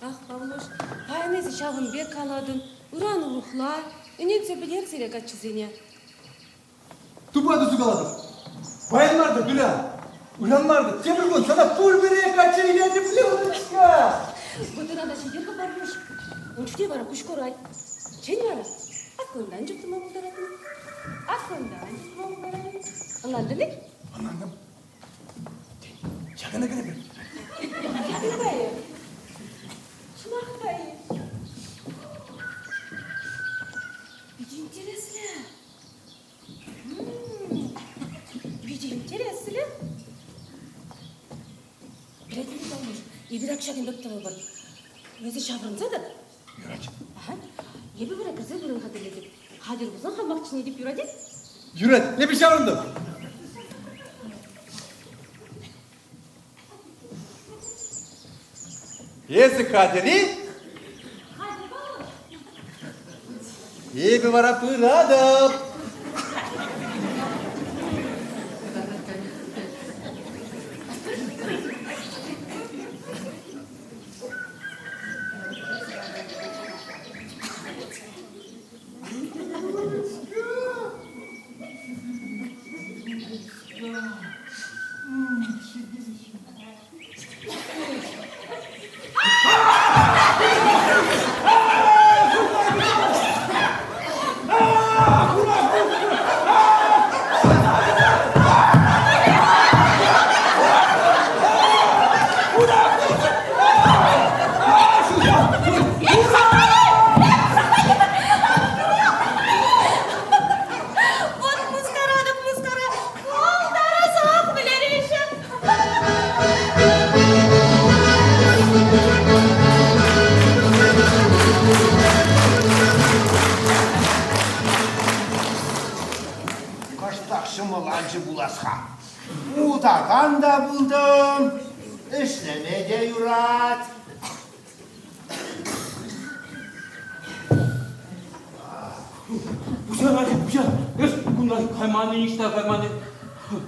Ах, Павлуш, паян эсӗ ҫавӑн пек калатӑн. Ыран урӑхла. Ӗненсе пӗтер сире каччӑсене. Тупа тусу калатӑп. Паян мар та ыран. Ыран мар та тепӗр кун сана пурпӗрех качча илетӗп, Леночка! Вӑтӑра та ҫитер-ха, Павлуш. Ун чухне вара куҫ курать. Чӗн вара. Аккунтан чуптума пултаратӑн. Аккунтан чуптума пултаратӑн. Ӑнлантӑн-и? Ӑнлантӑм. Ҫакӑнта кӗрӗпӗр. Ҫакӑнта-и? Чӑнах та-и? Питӗ интереслӗ. Питӗ интереслӗ. Пӗлетӗн-и, Павлуш, эпир ак ҫакӑн пек тӑвӑпӑр. Эсӗ ҫаврӑнса тӑр. Юрать. Ага. Эпӗ вара кӗрсе вырӑн хатӗрлетӗп. Хатӗр пулсан хамах чӗнетӗп, юрать-и? Юрать, эпӗ ҫаврӑнтӑм. Эсӗ хатӗр-и? Хатӗр, Павлуш. Эпӗ вара пыратӑп. Вот мыскара-тӑк мыскара, пултарасах вӗлереҫҫӗ. Кӑштах ҫӑмӑлланчӗ пулас-ха. Утакан та пултӑм, ӗҫлеме те юрать. Пуҫа, пуҫа, эс кунта кайман-и, ниҫта кайман-и?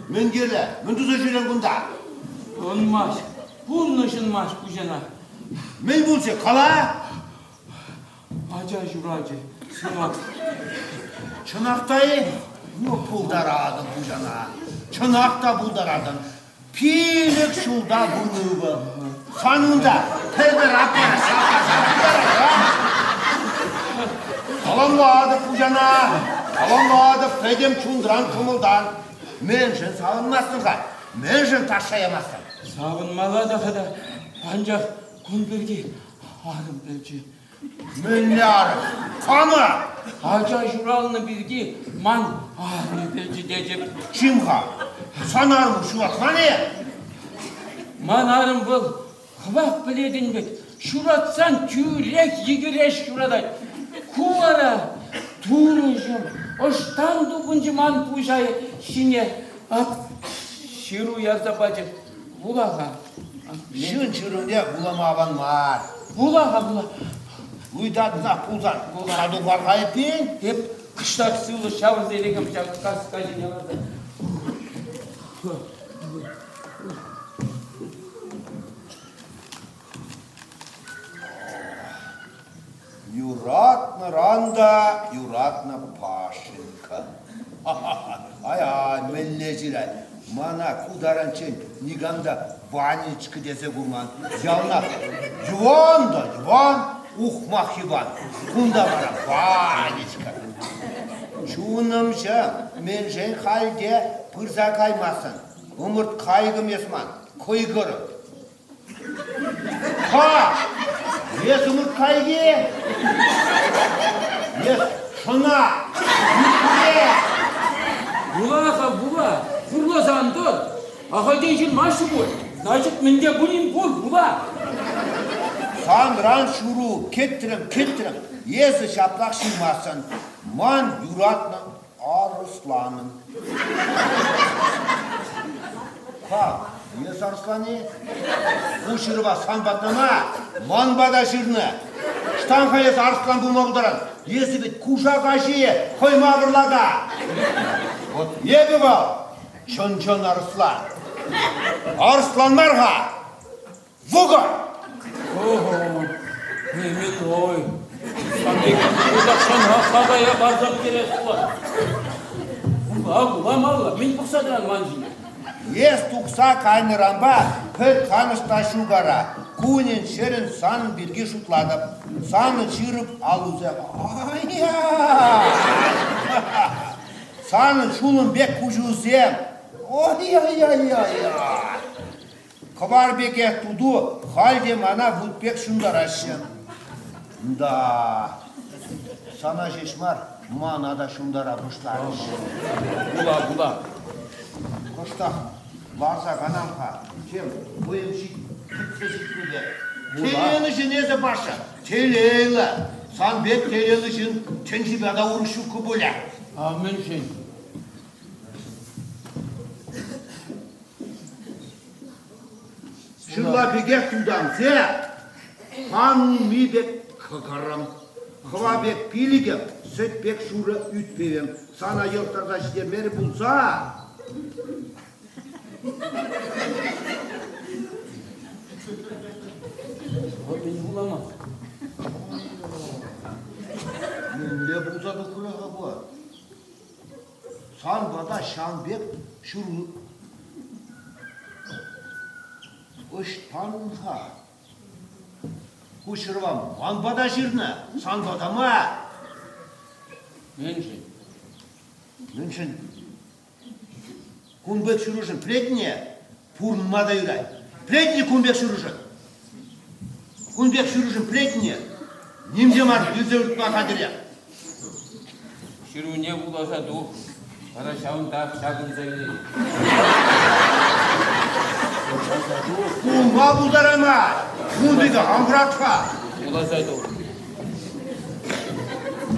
Мӗн кирлӗ? Мӗн туса ҫӳрен кунта? Ӑнмасть, пурнӑҫ ӑнмасть пуҫана. Мӗн пулчӗ, кала? Ача ҫуралчӗ, сынок. Чӑнах та-и? Ну, пултаратӑн пуҫана. Чӑнах та пултаратӑн. Пилӗк ҫулта пулнӑ ывӑл. Сан унта пӗр-пӗр аппа Саламлатӑп пуҫана, саламлатӑп пӗтӗм чунран кӑмӑлтан. Мӗншӗн савӑнмастӑн-ха? Мӗншӗн ташша ямастӑн? Савӑнмалла та-ха та, анчах кун пирки арӑм пӗлчӗ. Мӗнле арӑм? Кама? Ача ҫуралнӑ пирки ман арӑм пӗлчӗ тетӗп. Чим-ха, сан арӑму ҫуратман-и? Ман арӑм вӑл хӑвах пӗлетӗн вӗт, ҫуратсан тӳрех йӗкӗреш ҫуратать. Ку вара турӑҫӑм, ӑҫтан тупӑнчӗ ман пуҫ ҫине? Ак ҫыру ярса пачӗ. Вула-ха. Ҫын ҫырӑвне вулама аван мар. Вула-ха, вула. Ыйтатӑнах пулсан, вуласа тухар-ха эппин. Эп кӑштах сывлӑш ҫавӑрса илекен ҫак каска ҫине ларса. Юратнӑран та юратнӑ Пашенька. Ай-ай, мӗнле ҫырать. Мана ку таранччен никам та Ванечка тесе курман. Яланах Иван та Иван, ухмах Иван. Кунта вара Ванечка. Чунӑмҫӑ, мӗншӗн халь те пырса каймастӑн? Ӑмӑрт кайӑкӑм эс ман, кӑйкӑрӑм. Ха! Эс ӑмӑрткайки? Эс шӑна! Ӳпре! Вула-ха, вула! Хурласа ан тӑр! Ахальтен ҫырмаҫҫӗ пуль. Значит, мӗн те пулин пур, вула! Санран ҫуру кӗтрӗм, кӗтрӗм. Эсӗ ҫаплах ҫырмастӑн. Ман юратнӑ Арӑсланӑн. Ха, эс арӑслан-и? Ку ҫырӑва сан патна мар, ман пата ҫырнӑ. Ӑҫтан-ха эс арӑслан пулма пултаран? Эсӗ вӗт кушак аҫи, хӑйма вӑрлата. Вот эпӗ вӑл чӑн-чӑн арӑслан. Арӑслан мар-ха, вӑкӑр! Ого, неминой. Сан пек тахҫанах какая парса пӗтерес пулать. Кула, куламалла. Мӗн пӑхса тӑран ман ҫине? Эс тухса кайнӑранпа пӗр канӑҫ та ҫук ара. Кунӗн-ҫӗрӗн санӑн пирки шутлатӑп. Санӑн ҫирӗп аллусем. Ай-яй! Санӑн ҫулӑм пек куҫусем. Ой-яй-яй-яй! Кӑвар пекех туту халь те мана вут пек ҫунтараҫҫӗ. Да, сана ҫеҫ мар, мана та ҫунтара пуҫларӗҫ. Кула, кула. Кӑштах ларса канам-ха. Тем, вӑйӑм ҫитсе ҫитнӗ пек. Телейлӗ ҫын эсӗ, Паша, телейлӗ. Сан пек телейлӗ ҫын тӗнчипе та урӑх ҫуккӑ пулӗ. А мӗншӗн? Ҫырла пекех тутансе, хан улми пек кӑкӑрӑм, хӑва пек пилӗкӗм, сӗт пек шурӑ ӳт-пӗвӗм сана йӑлтӑрса ҫитермерӗ пулса. Вӑл мӗн вулама? Мӗнле пулса тухрӗ-ха ку? Сан пата ҫавӑн пек ҫур ӑҫтан-ха? Ку ҫырӑва ман пата ҫырнӑ, сан пата мар. Мӗншӗн? Мӗншӗн? Кун пек ҫырушӑн пӗлетне пурӑнма та юрать. Пӗлетне кун пек ҫырушӑн? Кун пек ҫырушӑн пӗлетне ним те мар илсе ыртма хатӗрех. Ҫыруне вуласа тух, вара ҫавӑнтах ҫакӑнса илет. Кулма пултараймасть. Кун пек ан хӑрат-ха. Вуласа тух.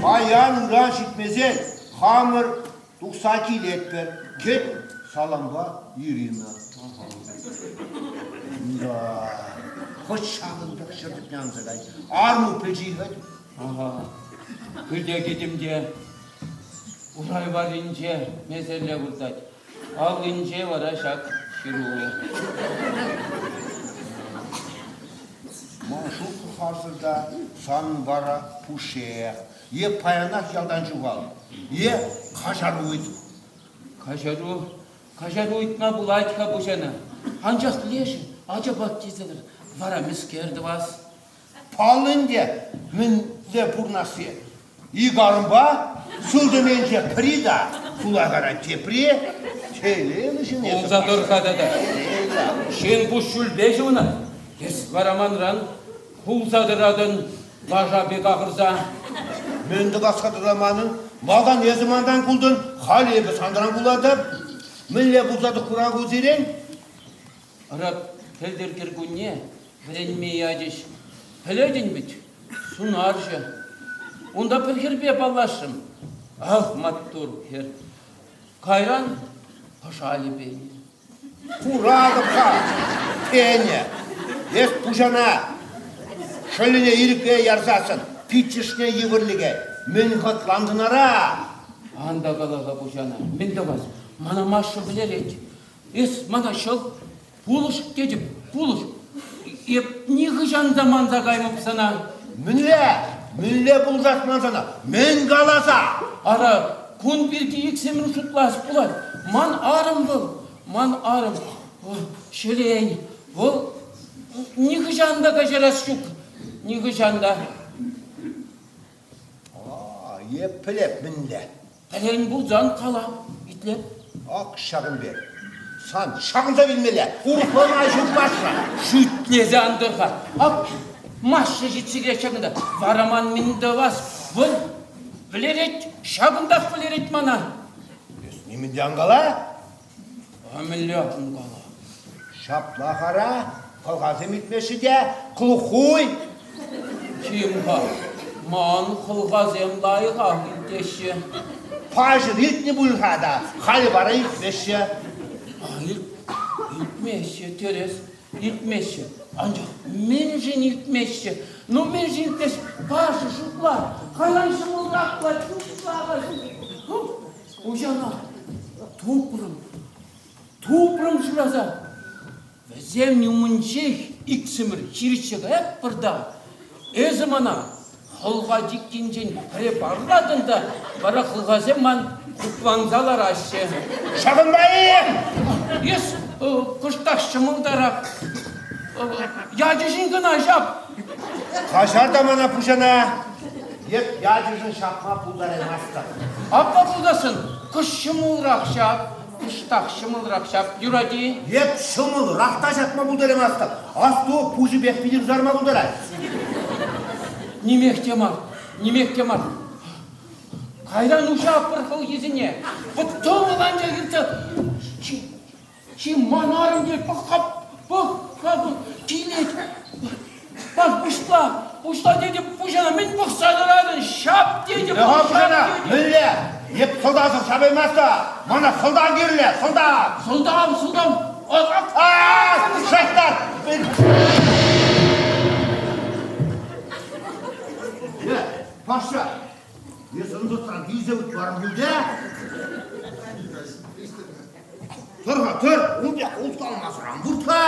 Паян ыран ҫитмесен хамӑр Тухса килетпӗр. Кӗт, салампа Ирина. Да. Хӑть ҫакӑн пек ҫӗр тӗпне анса кай. Арму пӗлчи хӑть. Ага. Пӳрте кӗтӗм те урай варринче месерле выртать. Аллинче вара ҫак ҫыру. Ман шутлӑ харсӑр та, сан вара пушшех. Е паянах ялтан ҫухал, е каҫару ыйт. Каҫару, каҫару ыйтма пулать-ха пуҫана. Анчах лешӗ ачапа тесӗр вара мӗскер тӑвас? Паллӑ ӗнтӗ, мӗнле пурӑнасси. Ик арӑмпа сылтӑм енче пӗри та, сулахайра тепри. Телейлӗ ҫын эсӗ. Пулса тӑр-ха тата. Ҫын куҫҫульпе ҫунать. Эс вара манран кулса тӑратӑн. Лаша пек ахӑрса. Мӗн тӑвас-ха тата манӑн? Малтан эсӗ мантан култӑн, халӗ эпӗ санран кулатӑп. Мӗнле пулса тухрӑн ку сирӗн? Ӑра пӗлтӗр кӗркунне вӗренме ячӗҫ. Пӗлетӗн вӗт, сунарҫӑ. Унта пӗр хӗрпе паллашрӑм. Ах, маттур хӗр. Кайран пӑшалӗ пенӗ. Куратӑп-ха, тенӗ. Эс пуҫана шӑллӗне ирӗкре ярсассӑн пиччӗшне йывӑр лекет. Мӗн хӑтлантӑн ара? Ан та кала-ха пуҫана. Мӗн тӑвас? Мана Маша вӗлерет. Эс мана ҫӑл. Пулӑш, тетӗп, пулӑш. Эп нихӑҫан та манса каймӑп сана. Мӗнле? Мӗнле пулӑшас ман сана? Мӗн каласа? Ара, кун пирки иксӗмӗр шутлас пулать. Ман арӑм вӑл, ман арӑм. Ҫӗлен, вӑл нихӑҫан та каҫарас ҫук, нихӑҫан та. А, е пӗлеп мӗнле. Пӗлен пулсан кала, итлеп. Ак ҫакӑн пек. Сан ҫакӑнса вилмелле. Урӑхлана ҫук Маша. Шӳтлесе ан тӑр-ха. Ак Маша ҫитсе килет ҫакӑнта. Вара ман мӗн тӑвас? Вӑл вӗлерет, ҫакӑнтах вӗлерет мана. Эс нимӗн те ан кала. А мӗнле ан кала? Ҫапла хара, хӑлхасем илтмеҫҫӗ те, клухуй. Чим-ха, ман хӑлхасем лайӑхах илтеҫҫӗ. Паҫӑр илтнӗ пуль-ха та, халӗ вара илтмеҫҫӗ. Илтмеҫҫӗ, тӗрӗс, илтмеҫҫӗ. Анчах мӗншӗн илтмеҫҫӗ? Ну, мӗншӗн илтмеҫҫӗ? Паша, шутла, каян ҫӑмӑлрах пулать, шутла-ха. Хуҫана. Тупрӑм, тупрӑм шыраса. Вӗсем умӗнчех иксӗмӗр хирӗҫсе каятпӑр та, эсӗ мана хӑлха чиккинчен пӗрре парлатӑн та, вара хӑлхасем ман хупланса лараҫҫӗ. Ҫакӑнпа-и? Эс кӑштах ҫӑмӑлтарах. Ячӗшӗн кӑна ҫап. Каҫар та мана пуҫана. Эп ячӗшӗн ҫапма пултараймастӑп. Апла пулсассӑн кӑшт ҫӑмӑлрах ҫап. Кӑштах ҫӑмӑлрах ҫап. Юрать-и? Эп ҫӑмӑлрах та ҫапма пултараймастӑп. Асту, пуҫӗпех питӗр сарма пултарать. Нимех те мар, нимех те мар. Кайран уҫатпӑр хӑлхисене. Вӑт тӑвӑл анчах иртсе чи, чи ман арӑм те пӑх-ха, пӑх-ха, килет. Пах, пуҫла, пуҫла тетӗп пуҫана, мӗн пӑхса тӑратӑн, ҫап тетӗп. Ха, пуҫана, мӗнле? Эп сӑлтавсӑр ҫапаймасть-та. Мана сӑлтав кирлӗ, сӑлтав. Сӑлтав, сӑлтав. Шайтан! Е, Паша, эс ӑнсӑртран килсе выртмарӑн пуль Тӑр-ха, тӑр, ун пек улталмасӑран вырт-ха!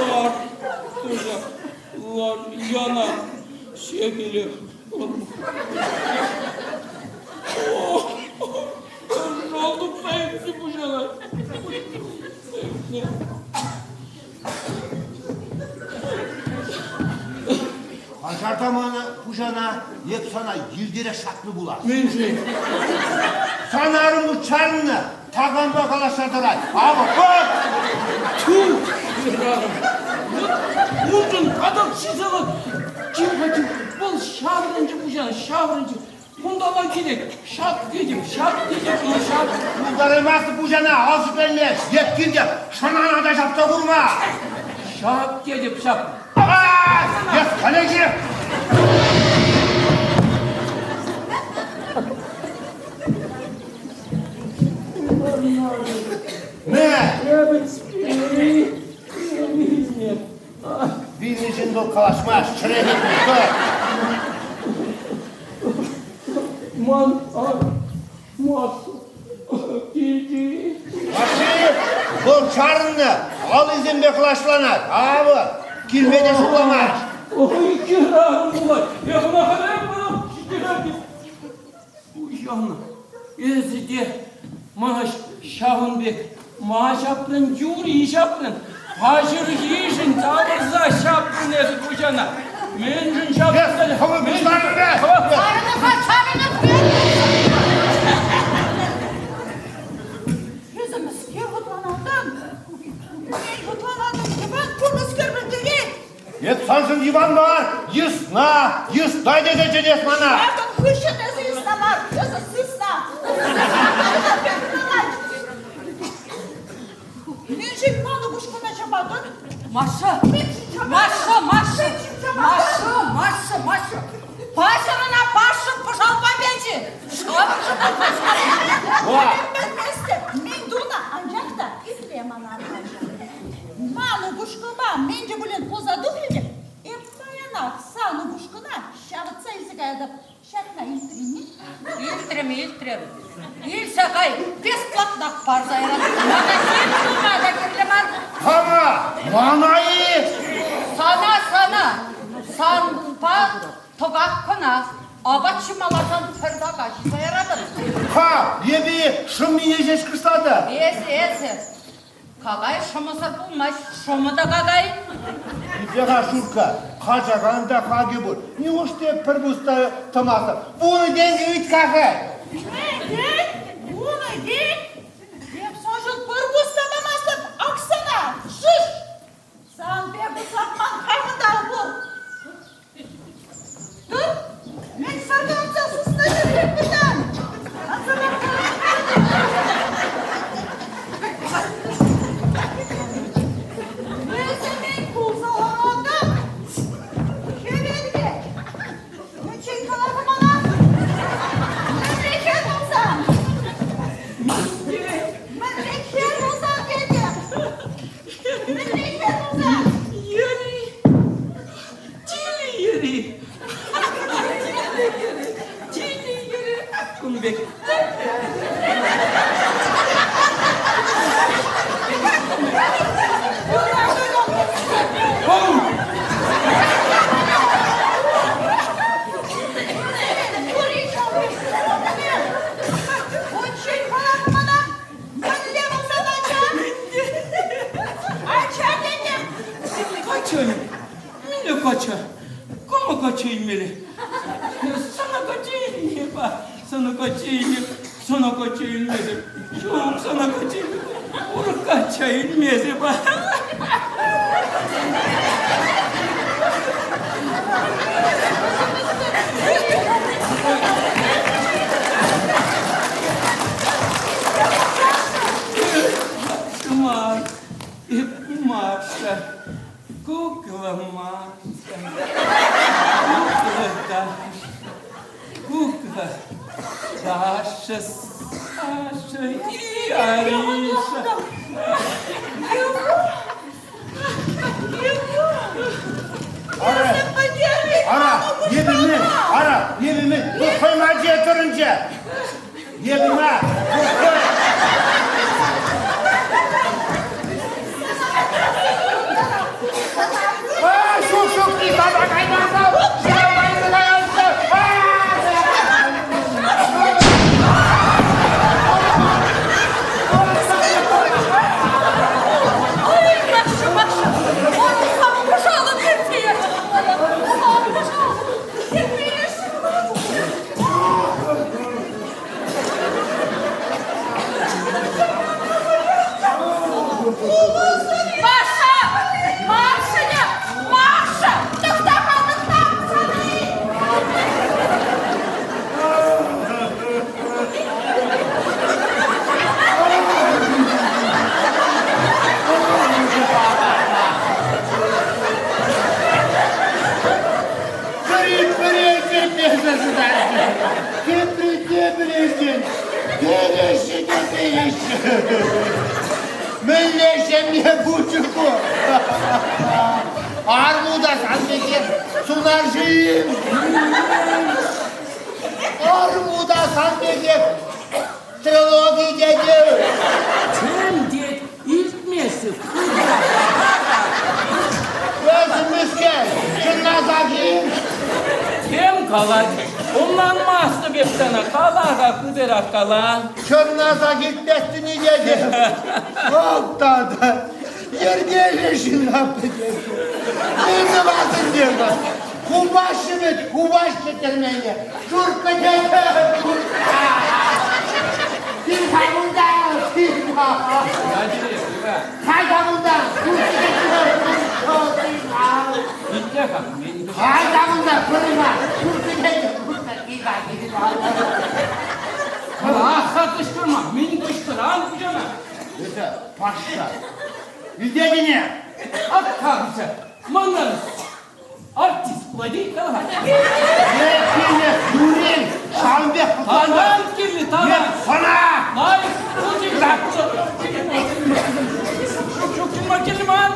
Лар, тӑр, лар, яна, ҫекӗле. Шӑл тупса ӳкнӗ пуҫана. Пасарта мана пуҫана эп сана йӗркерех ҫакнӑ пулас. Мӗншӗн? Сан арӑму чарӑннӑ, такампа калаҫса тӑрать. Авӑ, пӑх! Тьфу, хӗрарӑм! Вот уншӑн катӑк ҫисӗлӗх. Чим-ха, чим, вӑл ҫаврӑнчӗ пуҫана, ҫаврӑнчӗ. Кунталла килет. Ҫак тетӗп, ҫак тетӗп, ҫак. Пултараймастӑп пуҫана, ал ҫӗкленмест. Эп килте шӑнана та ҫапса курма. Ҫак тетӗп, ҫак. Эс калече! Мӗ? Вилнӗ ҫын вӑл калаҫмасть, чӗре хытнӑ. Ман Макс килти. Ашшӗ, вӑл чарӑннӑ, аллисемпе хӑлаҫланать. Авӑ, килме те шутламасть. Ой, хӗрарӑм пулать. Эп ӑна халех ҫитеретӗп. Уҫӑлнӑ. Эсӗ те мана ҫавӑн пек ма ҫапрӑн, юри ҫапрӑн, паҫӑрхишӗн тавӑрса ҫапрӑн эсӗ хуҫана. Мӗншӗн ҫапрӑн? Хӑвӑр пуҫларӑр! Чарӑнӑр-ха, чарӑнӑр! Эсӗ мӗскер хӑтланатӑн? Мӗн хӑтланатӑн? Иван пурнӑскер пӗлтерет! Эп саншӑн Иван мар, йысна, йысна тесе чӗнес мана. Ҫакӑн хыҫҫӑн эсӗ йысна мар, эсӗ сысна. Мӗншӗн ман упӑшкана ҫапатӑн? Маша, Маша, Маша, Маша, Маша, Маша. Паҫӑр ӑна Паша пӑшалпа печӗ. Ҫавӑншӑн Пӗлместӗп, мӗн тунӑ, анчах та итле мана, Маша. Ман упӑшкӑпа мӗн те пулин пулса тухрӗ те, эп паянах сан упӑшкӑна ҫавӑтса илсе каятӑп. Ҫакна илтрӗн-и? Илтрӗм, илтрӗм. Илсе кай, бесплатнах парса яратӑп. Мана ним тума та кирлӗ мар. Кама? Мана-и? Сана, сана. Санпа тӑкак кӑна. Апат ҫималасан пӗр така ҫисе яратӑп. Ха, эпӗ шӑммине ҫеҫ кӑшлатӑп. Эсӗ, эсӗ. Какай шӑмӑсӑр пулмасть, шӑмӑ та какай. Итле-ха, Шуркка, качакан та хакӗ пур. Неужто пӗр пус та тӑмастӑп? Вунӑ тенкӗ ыйт-ха. Мӗн? Вунӑ тен? Эп саншӑн пӗр пус та памастӑп. Ак сана, шыш! Сан пек усапман хамӑн та пур. Тӑр, мӗн саркаланса сысна ҫӗрет пытан? Вӗсемен пулса ларатӑп. Хӗвелпе. Мӗншӗн каларӑн мана? Мӗнле хӗр пулсан? Мӗнле хӗр пулсан тетӗп? Мӗнле хӗр пулсан? Юрий! качча. Кама качча илмелле? Сана качча илнӗ-па, сана качча илнӗ, сана качча илмесӗр. Ҫук, сана качча илнӗ. Урӑх качча илмесӗр-па. Мар, эп Маша. Кукла Маша, кукла Даша, кукла Даша, Саша и Ариша. Ара, ара, эпӗ мӗн? Ара, эпӗ мӗн? Туххӑма тӑрӑнчӗ. Эпӗ мар, туххӑм. А, ҫук, ҫук, никама каймасан, Маша! Машеня! Маша! Тӑхта-ха, тӑхта! Тепри переҫҫӗ те переҫҫӗ. Мӗнле ҫемье пулчӗ ку? Арму та сан пекех сунарҫӑ-им? Арму та сан пекех трилоги тетӗр. Тем тет, илтместӗп. Эсӗ мӗскер, чӑнласах-им? Тем калать. Ӑнланмастӑп эп сана. Кала-ха, хытӑрах кала. Чӑнласах илтместӗн-и тетӗп. Вӑл тата йӗркеллӗ ҫынна пӗтерчӗ. Мӗн тӑвас ӗнтӗ? Хупаҫҫӗ вӗт, хупаҫҫӗ тӗрмене. Шуркка тетӗп, шуркка. Кил-ха кунта, кил-ха. Кай-ха кунта, Итле-ха, Кай-ха кунта, пырӑн-ха, шуркка тетӗп, шуркка, кил-ха, кил-ха. Ах-ха кӑшкӑрма, мӗн кӑшкӑран хуҫана? Это Пашка. Илтетӗн-и? Ах, Паша, манӑн Артист пулать-и? Кала-ха. Килнӗ Юрий ҫавӑн пек Талант кирлӗ, талант. Сана! Лайӑх пулчӗ. Ҫук, ҫук, килма, кирлӗ мар.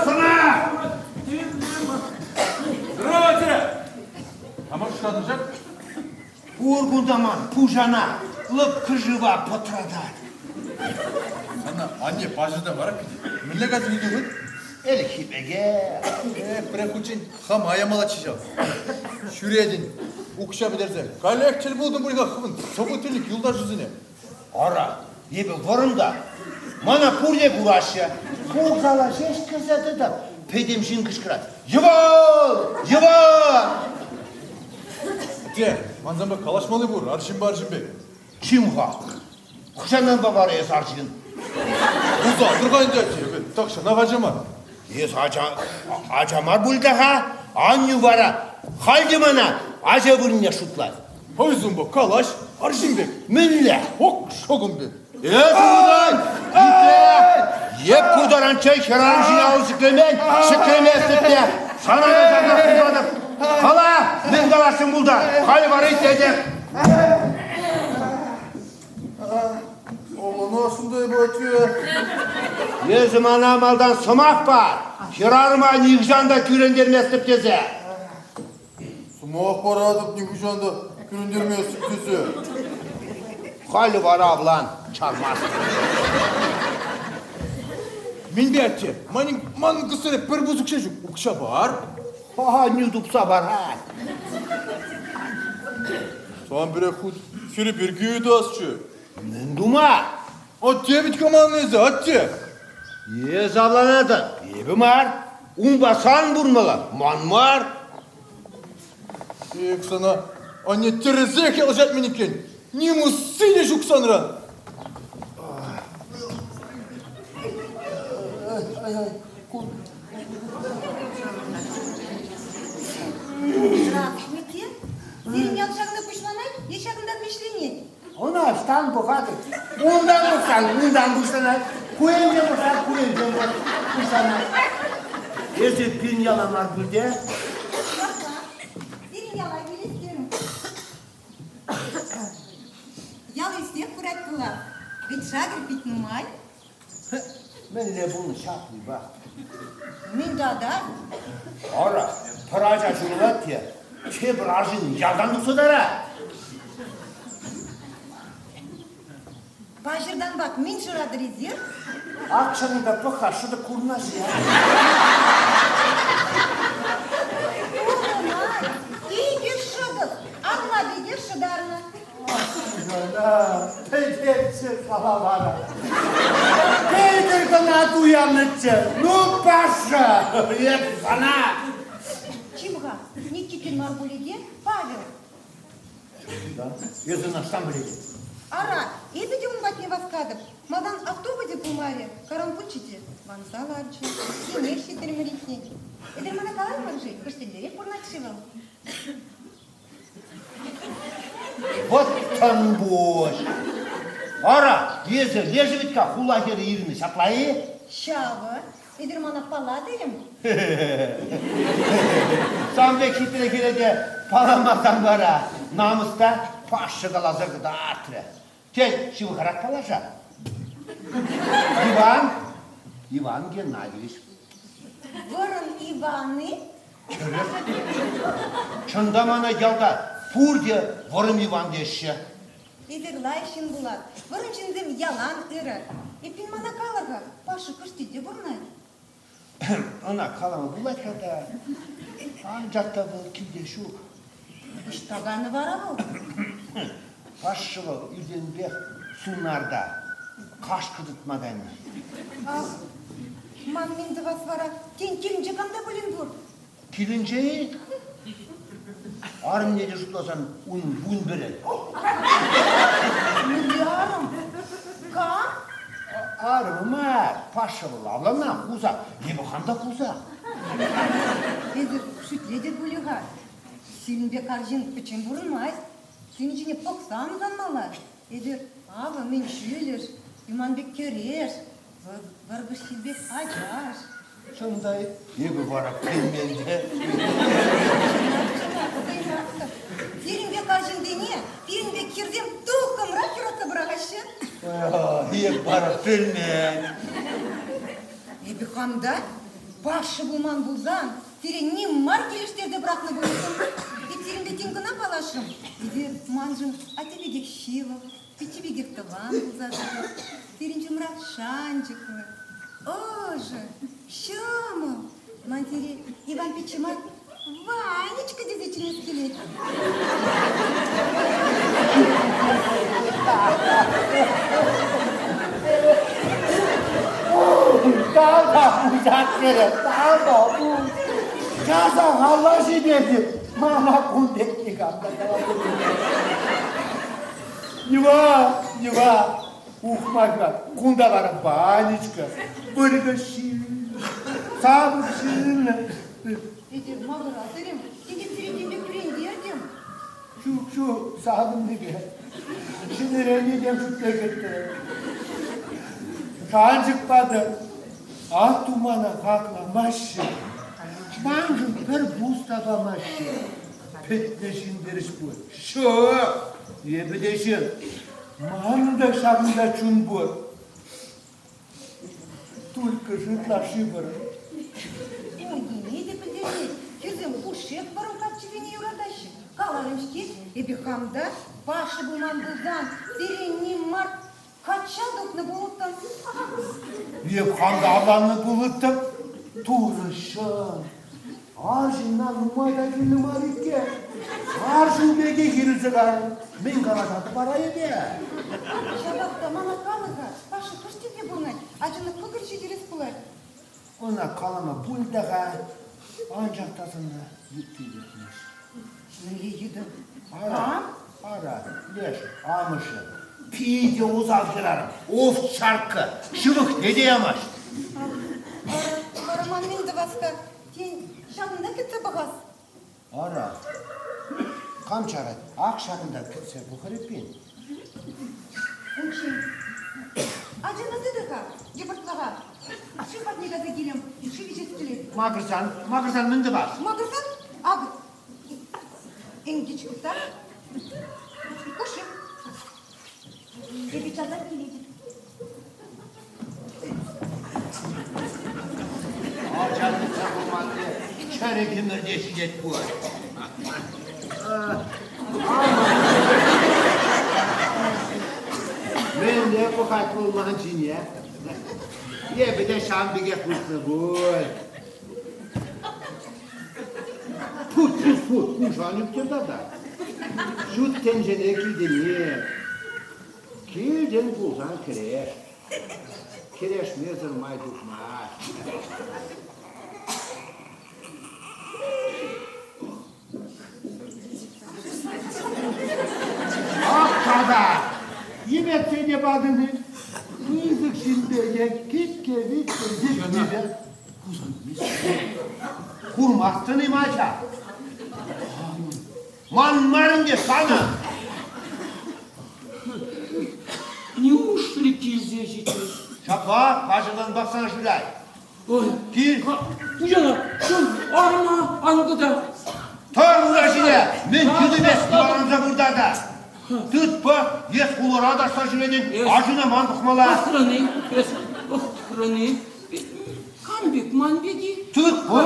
Сана! Здравствуйте! Кама шутлатӑн Пур кунта ман пушана лӑпкӑ шыва пӑтратать. Сана анне паҫӑрта мар питӗ. Мӗнле кайса килнӗ хуть? Ӗлӗкхи пекех. Э, пӗрех хутчен хама ямалатчӗ ҫав. Ҫӳретӗн, укҫа пӗтерсе. Каллех тӗл пултӑм пуль-ха хӑвӑн собутыльник юлташусене. Ара, эпӗ вӑрӑм та. Мана пурте кураҫҫӗ. Ку зала ҫеҫ кӗрсе тӑтӑп. Пӗтӗм ҫын кӑшкӑрать. Йӑван! Йӑван! Атте, ман санпа калаҫмалли пур, арҫынпа арҫын пек. Чим-ха, хӑҫантанпа вара эс арҫын? Пулса тӑр-ха ӗнтӗ, атте, эпӗ тахҫанах ача мар. Эс ача, ача мар пуль та-ха, аннӳ вара халь те мана ача вырӑнне шутлать. Хӑй сумпа калаҫ, арҫын пек. Мӗнле? Ок, шокӑм пек. Эс унтан итле! Эп ку таранччен хӗрарӑм ҫине алӑ ҫӗклемен, ҫӗклеместӗп те. Сана та ҫакна пулатӑп. Кала, мӗн каласшӑн пулта? Халь вара итлетӗп. Олӑнасшӑн та эпӗ, атте. Эсӗ мана малтан сӑмах пар, хӗрарӑма нихӑҫан та кӳрентерместӗп тесе. Сӑмах паратӑп нихӑҫан та кӳрентерместӗп тесе. Халӗ вара авлан, чармастӑп. Мӗнпе атте? Манӑн, манӑн кӑсӑре пӗр пус укҫа ҫук. Укҫа пар. Аннӳ тупса парать. Сан пире хут хӗрӗ пирки ыйтасчӗ. Мӗн тума? Атте вӗт-ха ман эсӗ, атте. Эс авланатӑн, эпӗ мар. Унпа сан пурӑнмалла, ман мар. Эк сана анне тӗрӗсех ялҫать-мӗн иккен. Ним усси те ҫук санран. Здравствуйте. Сирӗн ял ҫакна пуҫланать е ҫакӑнтан вӗҫленет? Ӑна ӑҫтан пӑхатӑн? Унтан пӑхсан унтан пуҫланать, ку енчен пӑхсан ку енчен пуҫланать. Эсӗ пин яла мар пуль те? Ҫапла. Пирӗн яла килес терӗм. Ял ӳссех пырать пулас. Вӗт-шакӑр пит нумай. Мӗнле пулнӑ ҫаплипа? Мӗн тата? Ара, пӗр ача ҫурӑлать те тепӗр арҫын ялтан тухса тарать. Паҫӑртанпах мӗн шыратӑр эсир? Ак ҫакӑнта пӑх-ха, шӑтӑк курӑнать-и? Курӑнать. Икӗ шӑтӑк. Алла пекех шӑтарнӑ. Кӑна пӗтерчӗ кала Петӗр кӑна туяннӑччӗ. Ну, Паша, эп сана! Чим-ха, Никитин мар пулӗ те, Павел. Да, эсӗ ӑна ӑҫтан пӗлетӗн? Ара, эпӗ те ун патне васкатӑп. Малтан автобусӗ пулмарӗ, каран пулчӗ те манса ларчӗ. Тинех ҫитрӗмӗр иккен. Эсир мана калаймӑр-ши, хӑш тӗллерех пурӑнать-ши вӑл? Вӑт тӑнпуҫ! Ара, эсӗ лешӗ вӗт-ха хула хӗрӗ Ирина, ҫапла-и? Ҫавӑ. Эсир мана паллатӑр-им? Сан пек хитре хӗре те палламасан вара намӑс та Паша каласа кӑтартрӗ. Тен, ҫывӑхарах паллашар? Иван, Иван Геннадьевич. Вӑрӑм Иван-и? Тӗрӗс. Чӑн та мана ялта пурте Вӑрӑм Иван теҫҫӗ. Эсир лайӑх ҫын пулать. Вӑрӑм ҫынсем ялан ырӑ. Эппин мана калӑр-ха, Паша кӑшти те пурӑнать. Ӑна калама пулать-ха та, анчах та вӑл килте ҫук. Ӑҫта кайнӑ вара вӑл? Паша вӑл иртенпех сунарта кашкӑр тытма кайнӑ. Ах, ман мӗн тӑвас вара? Тен, килӗнче кам та пулин пур? Килӗнче-и? Арӑмне те шутласан ун вунпӗрӗ. Мӗнле арӑм? Кам? Арӑмӗ мар, Паша вӑл авланнӑ, хусах. Эпӗ хам та хусах. Эсир шӳтлетӗр пулӗ-ха. Сирӗн пек арҫын пӗччен пурӑнмасть. Сирӗн ҫине пӑхсан ӑмсанмалла. Эсир авӑ мӗн ҫӳлӗш, юман пек кӗреш, вӑркӑш ҫил пек ачаш. Чӑн та, эпӗ вара пӗлмен те. Пирӗн пек арҫынсене, пирӗн пек хӗрсем туххӑмрах юратса пӑрахаҫҫӗ. Эп вара пӗлмен. Эпӗ хам та Паша пулман пулсан, сире ним мар килӗштерсе пӑрахнӑ пулӑттӑм. Эп сирӗнпе тин кӑна паллашрӑм. Эсир маншӑн атте пекех ҫывӑх, пичче пекех тӑван пулса тӑтӑр. Сирӗн ҫумра шанчӑклӑ, ӑшӑ, ҫӑмӑл. Ман сире Иван пичче мар, Ванечка тесе чӗнес килет. Тата пуҫа тата пуҫ. Часах алла ҫитетӗп. Мана кун пек никам та Иван, Иван, ухмахла, кунта вара Ванечка, вырӑнӑ ҫын, савӑк ҫын. Эсир макӑратӑр-им? Текет сире тем пек кӳрентертӗм. Ҫук, ҫук, савӑннипе. Ҫӗнӗрен этем шӳтле кӗтрӗ. Шанчӑк патӑр. Атту мана хакламаҫҫӗ. Маншӑн пӗр пус та памаҫҫӗ. Пӗтнӗ ҫын терӗҫ пуль. Ҫук, эпӗ те ҫын. Манӑн та ҫакӑнта чун пур. Только ытлашши вӑрӑм. Ун те пӗлтермест. Хӗрсем пушшех вӑрӑм каччӑсене юратаҫҫӗ. Каларӑм-ҫке, эпӗ хам та Паша пулман пулсан сире ним мар качча тухнӑ пулӑттӑм. Эп хам та авланнӑ пулӑттӑм. Турӑҫӑм, Арҫынна нумай та кирлӗ мар иккен. Арҫын пекех ирӗлсе кайрӑм. Мӗн калаҫатӑп вара эпӗ? Ҫапах та мана калӑр-ха, Паша хӑш тӗлте пурӑнать? Ачана кӑкӑр ҫитерес пулать. Ӑна калама пуль та-ха, анчах та сана йытти лекмест. Мӗнле йытӑ? Ара, ара, леш, амӑшӗ. Питӗ усал хӗрарӑм, овчарка, ҫывӑхне те ямасть. Вара ман мӗн тӑвас-ха? Тен, ҫакӑнта кӗтсе пӑхас? Ара, кам чарать? Ак ҫакӑнта кӗтсе пӑхӑр эппин. Унччен ачана тытӑр-ха, йӑпӑртлӑха. Шыв патне кайса килем, шыв ӗҫес килет. Макӑрсан, макӑрсан мӗн тӑвас? Макӑрсан, акӑ, ӗнкӗч тытса, кушӑ. Эпӗ часах килетӗп. Ача тытса курманни чӗрӗк ӗмӗрте ҫитет пулать. Мӗнле пӑхать вӑл ман ҫине? Эпӗ те ҫавӑн пекех выртнӑ пуль. Фу, фу, фу, кушан ӳктӗр тата. Ҫут тӗнчене килтӗнех. Килтӗн пулсан кӗреш. Кӗрешмесӗр май тухмасть. Ак тата! Йӗпетсе те патӑн-и? Пысӑк ҫын пекех кипке-виттӗн йӗпнипе. Курмастӑн-им, ача? Ман мар ӗнтӗ санӑн. Неужели килсе ҫитрӗҫ? Ҫапла, паҫӑртан пӑхсан шырать. Ой, Кил. Пуҫана, чун, арӑма ан кӑтарт. Тӑр ура ҫине! Мӗн йытӑ пек йӑваланса выртата? Тытпа, эс хулара ташса ҫӳретӗн, аҫуна ман пӑхмалла. Пӑхрӑн-и? Эс пӑхрӑн-и? Кам пек, ман пек-и? Тытпа.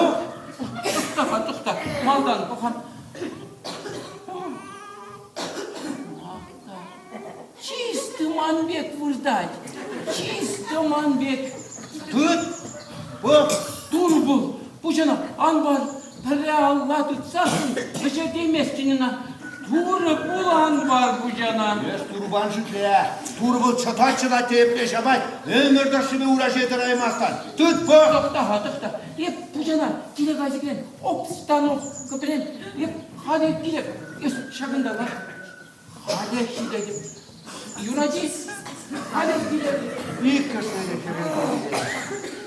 Тӑхта-ха, тӑхта, малтан пӑхам. Чисто ман пек выртать, чисто ман пек. Тыт, пӑх. Тур пул, пуҫӑна ан пар, пӗрре алла тытсассӑн вӗҫертейместӗн ӑна. Турӑ пул ан пар пуҫана. Эс турпан шӳтле. Турӑ вӑл чӑтать-чӑтать те епле ҫапать, ӗмӗр тӑршшӗпе ура ҫине тӑраймастан. Тыт, пӑх. Тӑхта-ха, тӑхта. Эп пуҫана киле кайса килен, обстановка пӗлен. Эп халӗ килеп, эс ҫакӑнта лар. Халех ҫитетӗп. Юрать-и? Халех килетӗп. Иккӗшне те хӗвел килет.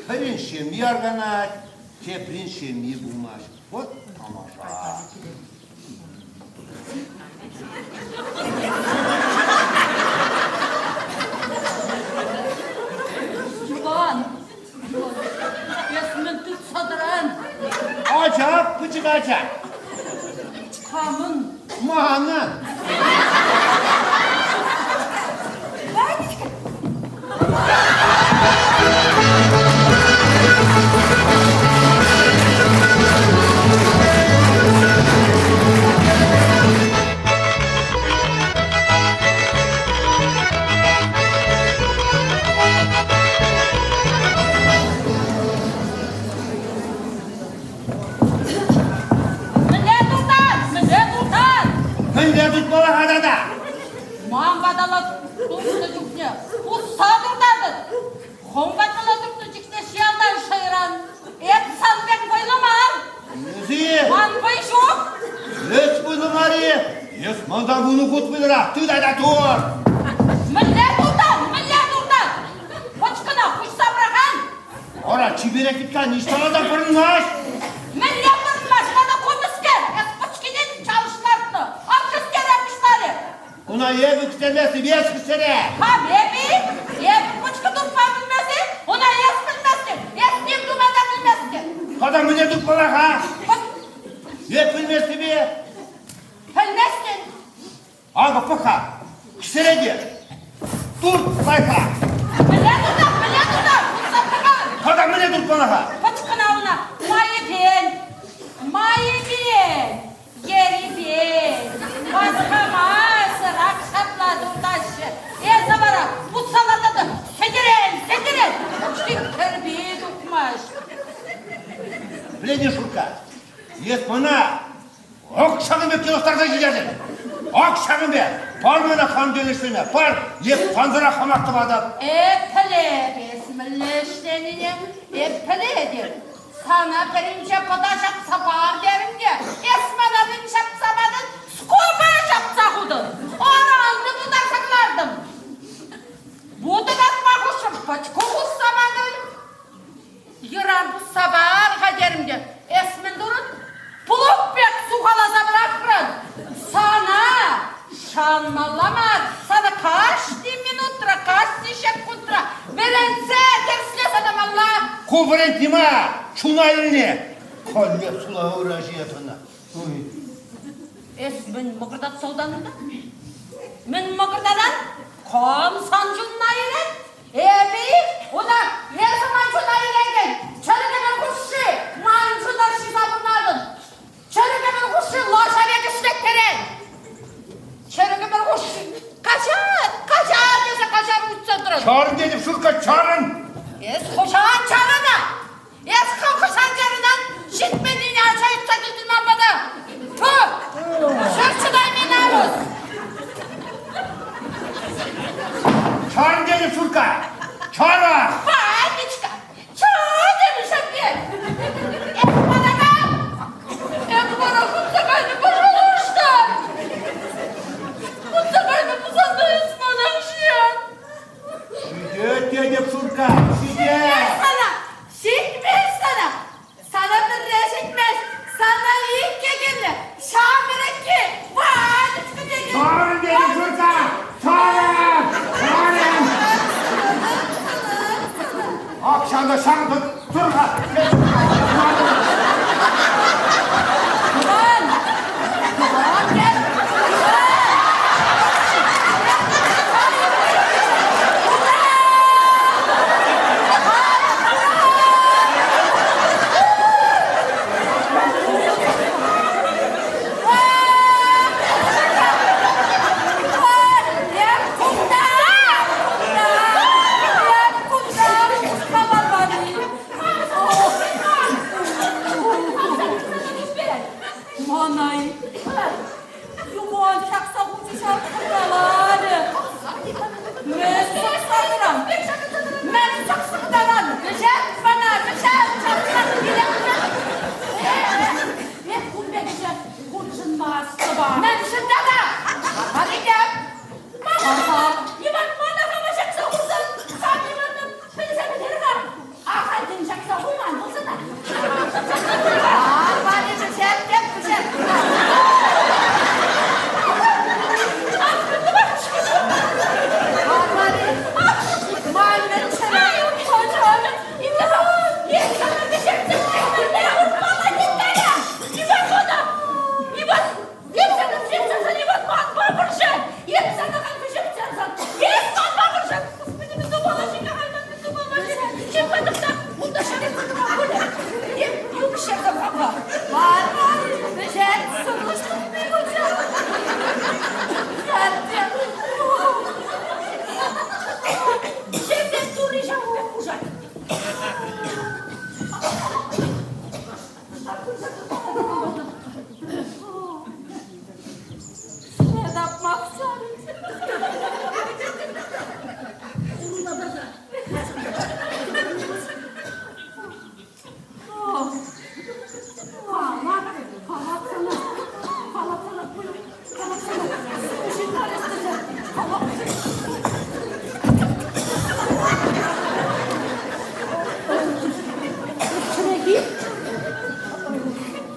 Пӗрин ҫемйи арканать, теприн ҫемйи пулмасть. Вот тамаша. Иван, эс мӗн тытса тӑран? Ача, пӗчӗк ача. Камӑн? Манӑн. Ванечка! Мӗнле тутан? Мӗнле тутан? Мӗнле тутмалла-ха тата? Ман патала тухнӑ чухне пусса туртатӑн. Хӑв патала туртнӑ чухне ҫиелтен шӑйран. Эп сан пек вӑйлӑ мар. Эсӗ? Ман вӑй ҫук. Эс вӑйлӑ мар-и? Эс мантан вунӑ хут вӑйлӑрах. Тыт айта тур. Мӗнле туртан? Мӗнле туртан? Пӑчкӑна хуҫса пӑрахан. Ара, чиперех тытсан ниҫта та пӑрӑнмасть. Мӗнле пӑрӑнмасть? Тата ку мӗскер? Эс пӑчкине чалӑш лартнӑ. Ак кӗстере пуҫларӗ. Куна эпӗ кӗстерместӗп, эс кӗстере. Кам эпӗ? Эпӗ пӑчкӑ туртма пӗлмесен, ӑна эс пӗлместӗн. Эс ним тума та пӗлместӗн. Тата мӗнле тупмалла-ха? Эп пӗлместӗп-и? Пӗлместӗн. Акӑ пӑх-ха, кӗсере те. Турт лайӑха. Мӗнле туртам, мӗнле туртам, туртса пӑхам. Тата мӗнле туртмалла-ха? Пӑчкӑна уна майӗпен, майӗпен, ерипен, васкамасӑр ак ҫапла туртаҫҫӗ. Эсӗ вара путса лартатӑн, сӗтӗрен, сӗтӗрен, пуҫри кӗрпи тухмасть. Пӗлетӗн, Шурка, эс мана Ак ҫакӑн пек йӑлӑхтарса ҫитерчӗ. Ак ҫакӑн пек. Пар мана хам тӗлӗшсене, пар. Эп сансӑрах хамах тӑватӑп. Эп пӗлеп эс. мӗнле ӗҫленине эп пӗлетӗп. Сана пӗринче пӑта ҫапса пар терӗм те, эс мана мӗн ҫапса патӑн? Скобара ҫапса хутӑн! Ораннӑ тутарса кӑлартӑм. Вутӑ татма хушрӑм, пӑчкӑ хусса патӑн. Йӑран пусса пар-ха терӗм те, эс мӗн турӑн? Плуг пек сухаласа пӑрахрӑн. Сана шанмалла мар, сана кашни минутра, кашни ҫеккунтра вӗрентсе тӗрӗслесе тӑмалла. Ку вӗрентни мар, чуна илнӗ. Каллех сула ура ҫине тӑнӑ. Эс мӗн мӑкӑртатса утан унта? Мӗн мӑкӑртатан? Кам сан чунна илет? Эпӗ-и? Уна эсӗ ман чуна илетӗн! Чӗрӗк ӗмӗр хушши ман чуна ҫиса пурӑнатӑн! Чӗрӗк ӗмӗр хушши лаша пек ӗҫлеттерен! Чӗрӗк ӗмӗр хушши каҫар, каҫар тесе каҫар ыйтса тӑрӑн! Чарӑн тетӗп, Шурка, чарӑн! Эс хӑҫан чарӑна? Эс хӑв хӑҫан чарӑнан? Ҫитменнине ача ыйтса килтӗн ман пата! Ту! Ҫӗр чӑтайми намӑс! Чарӑн тетӗп, Шурка! Чарӑн! Ванечка! Чарӑн шеппе! Эс мана кам? Эп вара хытса кайнӑ, пожалуйста! Хытса кайнӑ пулсан та эс мана ҫиен! Ҫитет тетӗп, Шурка, ҫитет! Ҫитмест сана! Ҫитмест сана! Сана пӗрре ҫитмест, сана иккӗ кирлӗ! Ҫамрӑкки, Ванечка текен! Чарӑн тетӗп, Шурка! Чарӑн! Чарӑн! Ак ҫакӑ ҫакӑ тӑр-ха! Тӑван! Тӑван тет! Манай, юман ҫакса хучӗ ҫав каларӗ. Мӗн сӑхса тӑран? Мӗн сӑхса тӑран? Вӗҫет мана, вӗҫет, ҫакса Эп кун пек ӗҫе хутшӑнмастӑп. Мӗншӗн тата? Мария! Мана, Иван, мана хама ҫакса хурсан, сан Ивана пӗлсе пӗтер-ха. Ахальтен ҫакса хуман пулсан та. Мария, вӗҫет, вӗҫет.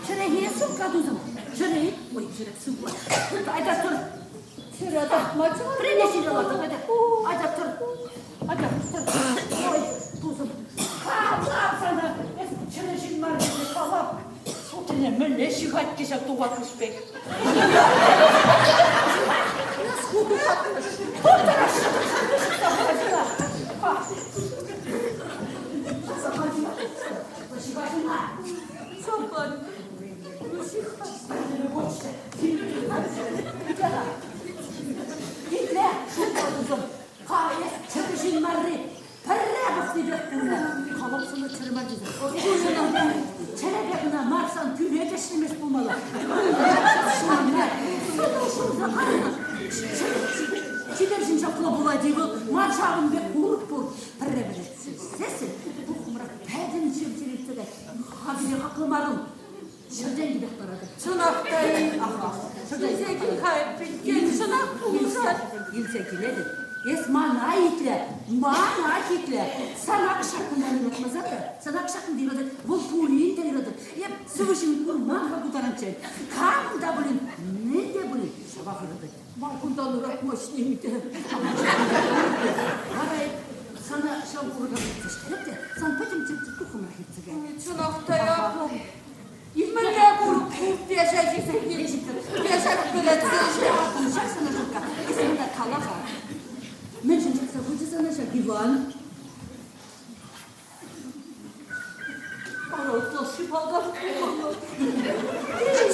Чӗрехе сукка тусӑм. Чӗре, ой, чӗре сывла. Айта тӑр. Чӗре тапма Пӗрене ҫине лартӑм. Айта, айта тӑр. Айта тӑр. Ой, тусӑм. Калап сана. Эс чӗрӗ ҫын мар тесе калап. Сутрине мӗнле ҫыхать те ҫак тухатмӑш пек. Эс ху тухатмӑш. Итле, шутла тусӑм, эс чӗрӗ ҫын марри пӗрре пӑхнипех курнӑ. Халапсӑна чӗрӗ мар тесе. Чӗрепе кӑна марсан тӳре те ӗҫлемест пулмалла. Шурса кайнӑ. Чипер ҫын ҫапла пулать-и вӑл? Ман ҫавӑн пек курӑк пур. Пӗрре пӗлетсен. Пӗтӗмпех паратӑп. Чӑнах та-и? Аха. Илсе кил-ха, тен, чӑнах пулӑшать. Илсе килетӗп. Эс мана итле, мана итле. Сана кӑшаккун юратмаса та, сана кӑшаккун юратать. Вӑл пурин те юратать. Эп сывӑ ҫын курман-ха ку таранччен. Камӑн та пулин, мӗн те пулин ҫавах юратать. Ман кунтан ыратмасть ним те. Вара эп сана ҫав курӑка выртса те, сан пӗтӗм чӗп туххӑмрах иртсе кайрӗ. Чӑнах та япӑх. Мӗнле курӑк пеша ҫисе пеша пӗлетсе Ҫак сана шутка, эс мана кала-ха. Мӗншӗн чакса хучӗ сана ҫак Иван? Ытлашши палках пулнӑ.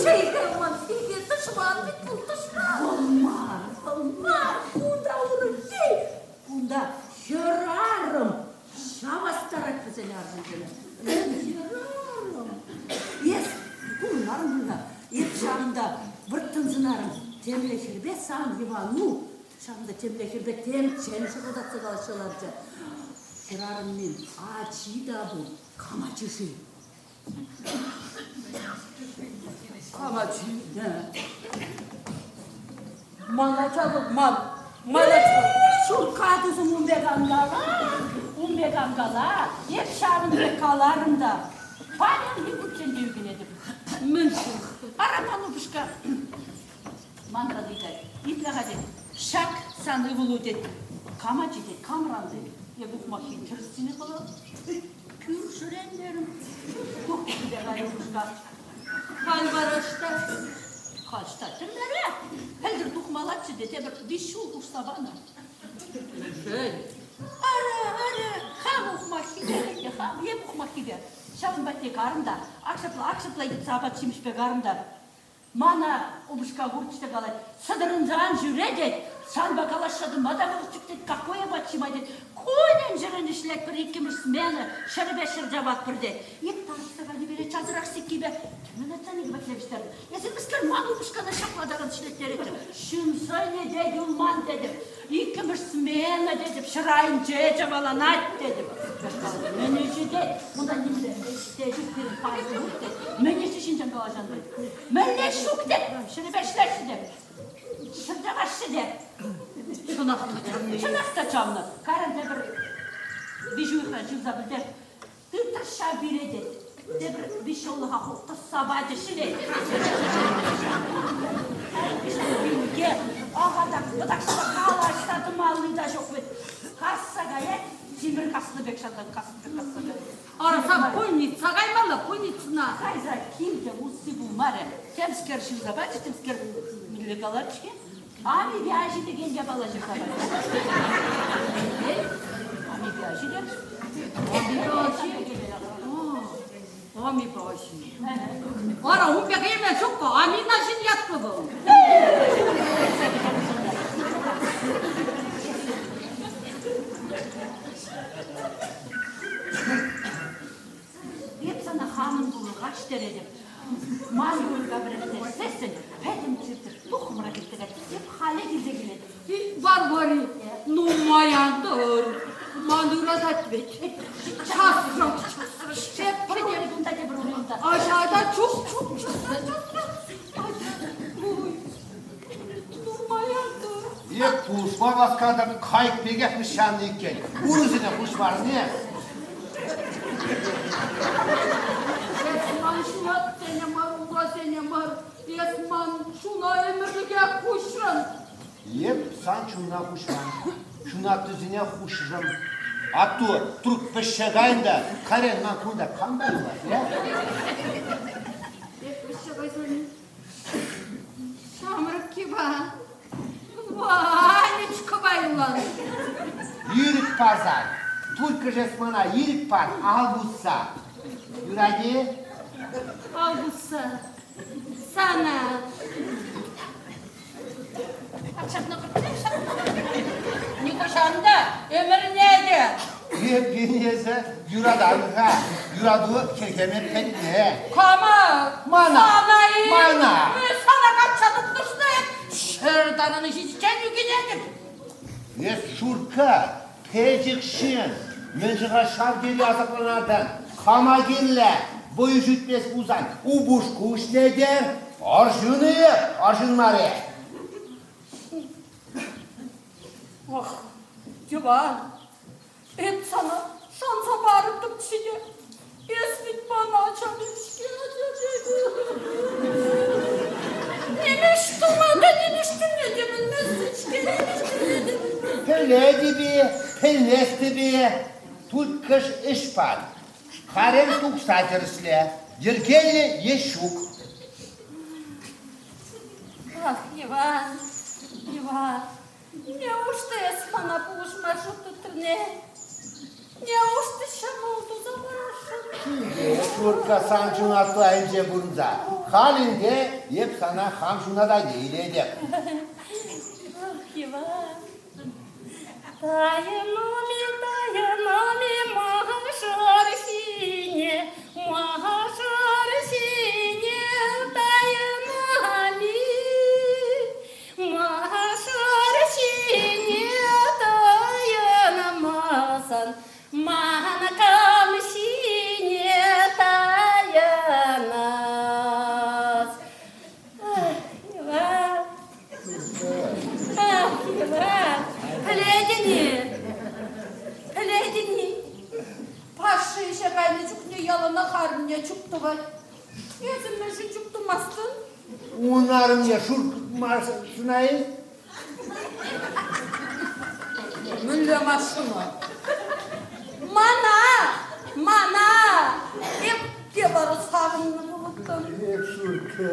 Чейхе ман сире тӑшман вӗт вӑл тӑшман. Вӑл мар, вӑл мар, кунта урӑххи. Кунта хӗрарӑм ҫавастарать вӗсене арҫынсене. Хӗрарӑм. Эс курмарӑн пуль-ха, эп ҫавӑнта вӑрттӑн сӑнарӑм. Темле хӗрпе сан Йӑвану ҫавӑнта темле хӗрпе темччен шӑкӑлтатса калаҫса ларчӗ. Хӗрарӑммин ачи та пур. Кам ачи-ши? Кам ачи? Ман ача вӑл, ман. Ман ача. Шурка тусӑм ун пек ан кала, ун пек ан кала. Эп ҫавӑн пек каларӑм та. Паянхи кунччен те ӳкӗнетӗп. Мӗншӗн? Ара, ман упӑшка манран ыйтать. Итле-ха тет, ҫак сан ывӑлу тет. Кам ачи тет, камран тет. Эп ухмаххи тӗрӗссине калап. Кӳршӗрен терӗм. Тух киле кайрӗ упӑшка. Халь вара ӑҫта? Халь ӑҫта? Тӗрмере. Пӗлтӗр тухмаллаччӗ те тепӗр виҫ ҫул хушса панӑ. Шел. Ара, ара, хам ухмаххипе ӗнтӗ, хам эп ухмаххипе. Ҫавӑн патне карӑм та, ак ҫапла, ак ҫапла йӑтса апат-ҫимӗҫпе карӑм та. Мана упӑшка курчӗ те калать, сӑтӑрӑнса ан ҫӳре тет, санпа калаҫса тӑма та вӑхӑт ҫук тет, какой апат-ҫимай тет. Кунӗн-ҫӗрӗн ӗҫлетпӗр иккӗмӗш смена, ҫӗрӗпе ҫӗр чаватпӑр тет. Эп тарӑхса кайнипе часрах сиккипе тӗрме начальникӗ патне вӗҫтертӗм. Эсир мӗскер ман упӑшкана ҫапла таран ӗҫлеттереттӗр? Ҫын сӑнӗ те юлман тетӗп. Иккӗмӗш смена тетӗп, ҫӗр айӗнче чаваланать тетӗп. Мӗн ӗҫӗ тет? Унта нимле ӗҫ те ҫук пирӗн парса ҫук тет. Мӗн ӗҫӗ ҫинчен калаҫан тет. Мӗнле ҫук тет? Ҫӗрӗпе ӗҫлеҫҫӗ тет. Ҫӗр чаваҫҫӗ тет. Чӑнах та чавнӑ. Чӑнах та чавнӑ. Кайран тепӗр виҫ уйӑхран ҫырса пӗлтер. Тыттӑр ҫав пире тет. Тепӗр виҫ ҫуллӑха тӑсса пачӗ ҫӗлет. Пинке, аха так, вӑтакса калаҫса тӑмалли та ҫук вӗт. Касса каять, тимӗр каснӑ пек ҫантан каснӑ пек касса каять. Ара, пульница каймалла, пульницӑна. Кайса килте усси пулмарӗ. Темскер ҫырса пачӗ, темскер мӗнле калать-ҫке? Амипе аҫи текен япала ҫырса пачӗ. Амипе аҫи те. Амипе аҫи. Амипе аҫи. Ара, ун пек илме ҫук-ха, Амина ҫын ятлӑ вӑл. Эп сана хамӑн пулӑха ҫитеретӗп. Ман курӑка вӗрентсессӗн пӗтӗм чир-чӗр туххӑмра килсе каять. Эп халӗ килсе килетӗп. Варвари, нумай ан тӑр. Ман ыратать вӗт. Часрах, часрах. Пӗр кунта тепӗр унта. Ача та чух, чух, часрах, часрах. Нумай ан тӑр. Эп пулӑшма васкатӑп, кайӑк пекех вӗҫҫаннӑ иккен. Урисене хуҫмарне. Эс ман ҫунатсене мар, урасене мар, эс ман чуна ӗмӗрлӗхе хуҫрӑн. Эп сан чунна хуҫман, ҫунаттусене хушрӑм. Атту трук пӗҫҫе кайӑн та, карен ман кунта кам та юлать, э? Эп пӗҫҫе кайсан Ҫамрӑк Иван, Ванечкӑпа юлан. Ирӗк парсан, только же эс мана ирӗк пар, ал пусса. Юрать-и? Ал пусса. Сана. Нихӑҫан та, ӗмӗрне те. Эппин эсӗ юратан-ха, юрату хӗлхеме пӗтнӗ. Кама? Мана. Сана-и? Мана. Сана качча тухнӑшнӑ ҫӗр таран ҫитиччен ӳкӗнетӗп. Эс Шурка, пӗчӗк ҫын, мӗншӗн-ха ҫав тери асапланатӑн? Кама кирлӗ? Вӑйӑ ҫитмест пулсан упӑшку ӗҫлетӗр. Арҫын-и? Арҫын мар-и? Ох, Йӑван, эп сана шанса парӑттӑмччӗ те, эс вӗт мана ача-ҫке, Нимӗҫ тума та нимӗҫ теме те пӗлместӗн-ҫке, нимӗҫ теме те пӗлместӗн. Пӗлетӗп-и, пӗлместӗп-и, тульккӑш ӗҫ пар. Харем тухса тӗрӗсле, йӗркеллӗ е ҫук. Ах, Иван, Иван, неужто эс мана пулӑшма шут тытрӑн-э? Неужто ҫӑмӑл туса парасшӑн? Шурка сан ҫунатту айӗнче пурӑнса, халь ӗнтӗ эп сана хам ҫуната илетӗп. Ах, Иван, Тайӑнами, тайӑнами мӑшӑр ҫине, мӑшӑр ҫине тайӑнами, мӑшӑр ҫине тайӑнмасан, ман кам ҫине тайӑнас? Ах, Иван, Ах, Иван, пӗлетӗн-и? Пӗлетӗн-и? Пашши ӗҫе кайнӑ чухне яланах арӑмне чуп тӑвать. Эсӗ мӗншӗн чуп тумастӑн? Ун арӑмне шуртмастӑн-и? Мӗнле машина? Мана! Мана! Эп те вара савӑннӑ пулӑттӑм. Эп шуркӑ.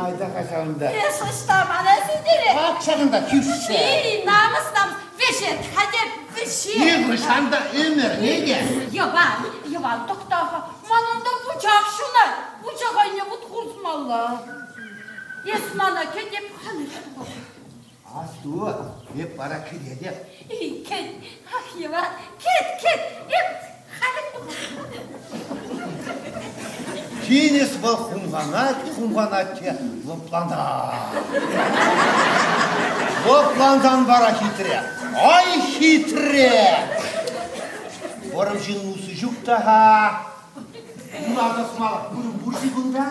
Айта каҫарӑнта. Эс ӑҫта мана сӳнтере? Ак ҫакӑнта кӳрше. И, намӑс намӑс. Вӗҫет, хатӗр, вӗҫет. Нихӑҫан та ӗмӗрне те. Йӑван, Йӑван, тӑхта-ха. Манӑн та вучах ҫунать. Вучах айне вут хурсмалла. Эс мана кӗтеп халех тухап. Асту, эп вара кӗтетӗп. Кӗт, ах, Йӑван, кӗт, кӗт, эп халех тухап. Тинӗс вӑл хумханать, хумханать те лӑпланать. Лӑплансан вара хитре, ай хитре! Вӑрӑм ҫын усси ҫук та-ха. Ура тӑсмалӑх вырӑн пур-ши кунта?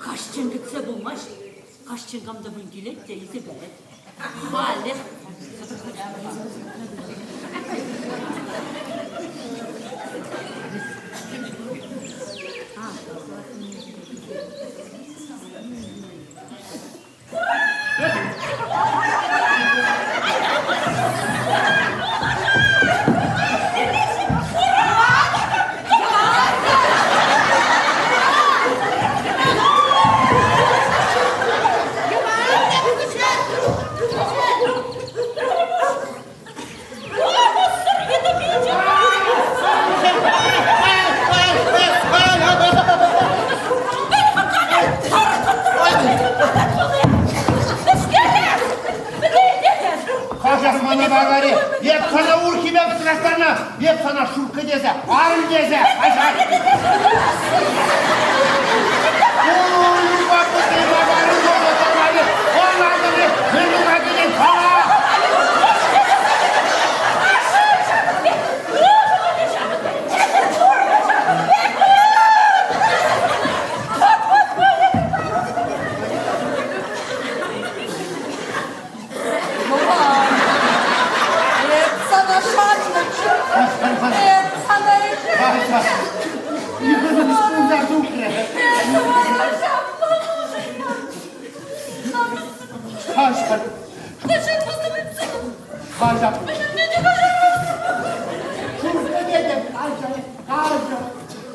Каҫчен кӗтсе пулмасть. Каҫчен кам та пулин килет те илсе каять. Халех. Хашасмана вари, эп сана урхипе пӑтрастарнӑ, эп сана шуркка тесе, арӑм тесе, хаҫат. Эп сана шаннӑччӗ. Эп сана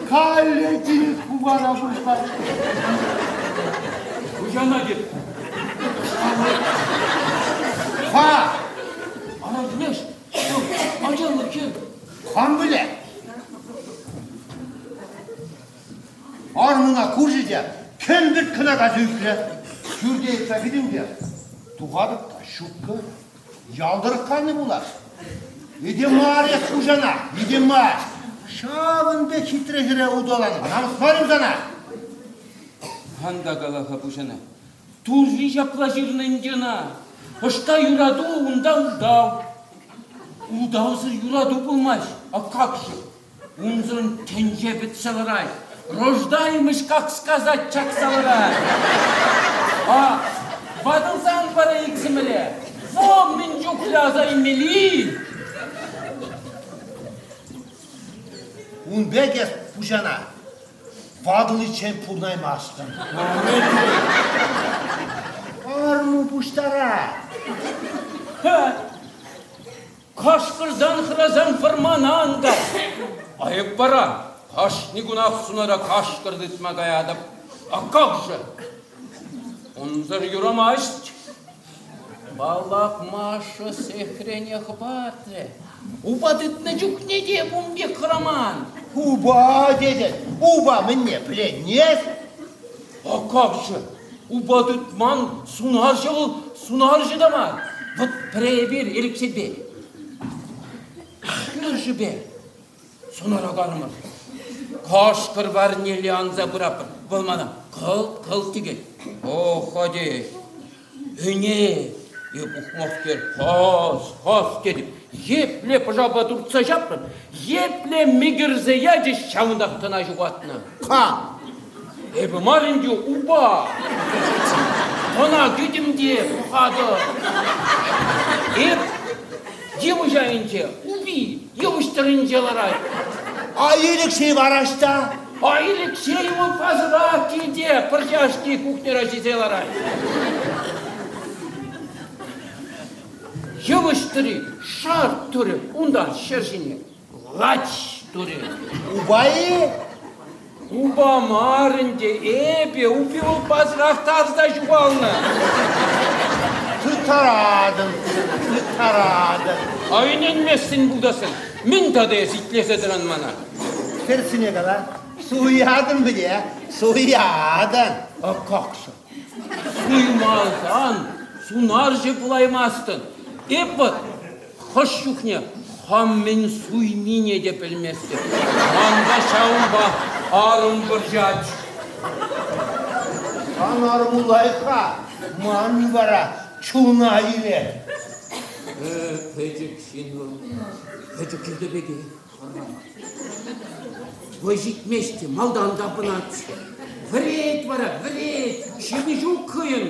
Калле кувара пуҫлать. Хуҫана тет. Ха! Ана леш, ачаллӑ кем. Кам пӗлет? Армуна курчӗ те кӗмпӗрт кӑна кайса ӳкрӗ. Пӳрте йӑтса кӗтӗм те тухатӑп та ҫуккӑ. Ялтӑрах кайнӑ пулас. Этем мар эс хуҫана, этем мар. Ҫавӑн пек хитре хӗре улталанӑ. Намӑс мар-им сана? Ан та кала-ха пуҫана. Турри ҫапла ҫырнӑ ӗнтӗ ӑна. Ӑҫта юрату, унта ултав. Ултавсӑр юрату пулмасть. А как же? Унсӑрӑн тӗнче пӗтсе ларать. Рождаемость, как сказать, чакса ларать. А ватӑлсан вара иксӗмӗре во мӗн чухлӗ аса илмелли! Ун пек эс пуҫана ватӑличчен пурӑнаймастӑн. Арму пуҫтара. Кашкӑртан хӑрасан вӑрмана ан кай. Айӑп вара, кашни кунах сунара кашкӑр тытма каятӑп. А как же? Унсӑр юрамасть. Паллах, Маша сехрене хӑпартрӗ. Упа тытнӑ чухне те ун пек хӑраман. Упа тетӗн. Упа мӗнне пӗлетнех? А как же? Упа тытман сунарҫӑ вӑл сунарҫӑ та мар. Вӑт пӗре эпир Элексейпе, кӳршӗпе сунара карӑмӑр. Кашкӑр варнелле анса пыратпӑр. Вӑл мана кӑлт-кӑлт тикет. Ох, тет. Ӗне, эп ухмахскер, хас, хас тетӗп. Епле пӑшалпа туртса ҫапрӑм, епле мӗкӗрсе ячӗҫ, ҫавӑнтах тӑна ҫухатнӑ. Кам? Эпӗ мар ӗнтӗ, упа. Тӑна кӗтӗм те пӑхатӑп. Эп йывӑҫ айӗнче, упи йывӑҫ тӑрринче ларать. А Алексей вара ӑҫта? А Алексей вӑл пасӑрах килте пӗр чашки кухньӑра ҫисе ларать. Йывӑҫ тӑри шарт турӗ унтан ҫӗр ҫине лач турӗ. Упа-и? Упа мар ӗнтӗ, эпӗ, упи вӑл пасӑрах тарса ҫухалнӑ. Тыттаратӑн, тыттаратӑн. А ӗненместӗн пултассӑн, мӗн тата эс итлесе тӑран мана? Тӗрӗссине кала, суятӑн пӗте, суятӑн. А как же? Суймасан сунарҫӑ пулаймастӑн. Эп вӑт хӑш чухне хам мӗн суйнине те пӗлместӗп. Манпа ҫавӑнпа арӑм вӑрҫать. Сан арӑму лайӑх-ха, ман вара чуна илет. Пӗчӗк ҫын вӑл, пӗчӗк йытӑ пекех. Вӑй ҫитмест те, малтан тапӑнать. Вӗрет вара, вӗрет, ҫырни ҫук хӑйӗн.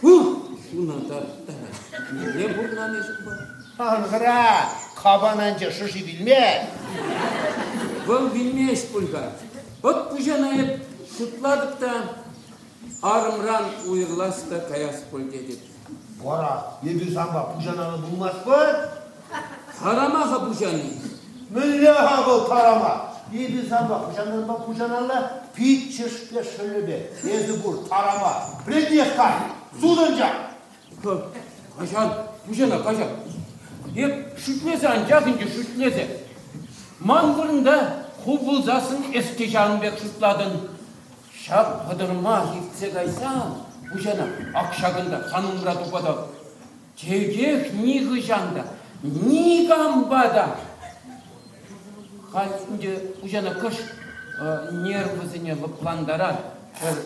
Ух, чуна тарттарать. Мӗнле пурӑнан эс унпа? Ан хӑра, капан анчах шӑши вилмест. Вӑл вилмест пуль-ха. Вӑт пуҫана эп шутлатӑп та арӑмран уйрӑлас та каяс пуль тетӗп. Вара эпир санпа пуҫананӑ пулмастпӑр? Тарама-ха пуҫани. Мӗнле-ха вӑл тарама? Эпир санпа пуҫананпа пуҫаналла пиччӗшпе шӑллӗпе. Эсӗ пур тарама. Пӗлетнех кай, сутӑнчӑк! Каҫар, пуҫана, каҫар. Эп шӳтлесе анчах ӗнтӗ, шӳтлесе. Ман вырӑнта ху пулсассӑн эс те ҫавӑн пек шутлатӑн. Ҫак пӑтӑрмах иртсе кайсан пуҫана ак ҫакӑнта сан умра тупатӑп. Текех нихӑҫан та, никампа та. Халь ӗнтӗ пуҫана кӑшт нервӑсене лӑплантарать пӗр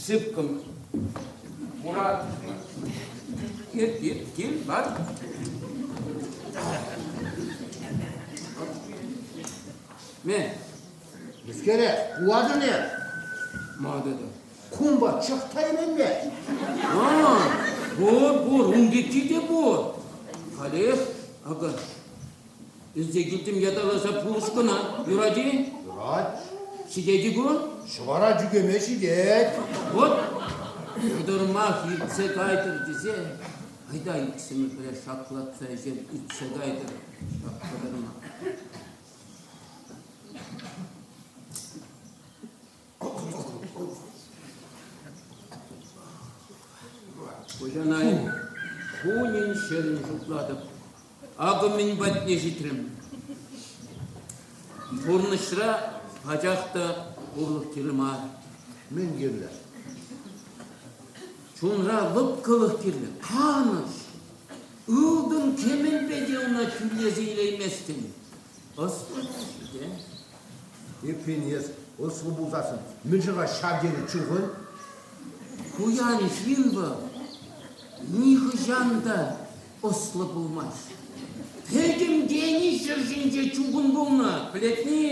сыпкӑм хура Кил, кил, кил, лар. Ме. Мӗскере, кулатӑн-и? Ма тата? Кунпа чӑх та именмест. А, пур, пур, ун пекки те пур. Халех, акӑ, илсе килтӗм ятарласа пулӑш кӑна. Юрать-и? Юрать. Ҫитет-и ку? Ҫӑвара чӳкеме ҫитет. Вот, пӑтӑрмах иртсе кайтӑр тесе, айта иксӗмӗр пӗре шаклатса ӗҫер иртсе кайтӑр ҫак пӑтӑрмах. Хуҫана кунӗн-ҫӗрӗн шутлатӑп. Акӑ мӗн патне ҫитрӗм. Пурнӑҫра пачах та пурлӑх кирлӗ мар. Мӗн кирлӗ? Чунра лӑпкӑлӑх кирлӗ, канӑҫ. Ылтӑн кӗмӗлпе те ӑна тӳлесе илейместӗн. Ӑслӑ те. Эппин эс ӑслӑ пулсассӑн мӗншӗн-ха ҫав тери чухӑн? Пуян ҫын вӑл нихӑҫан та ӑслӑ пулмасть. Пӗтӗм гени ҫӗр ҫинче чухӑн пулнӑ, пӗлетни?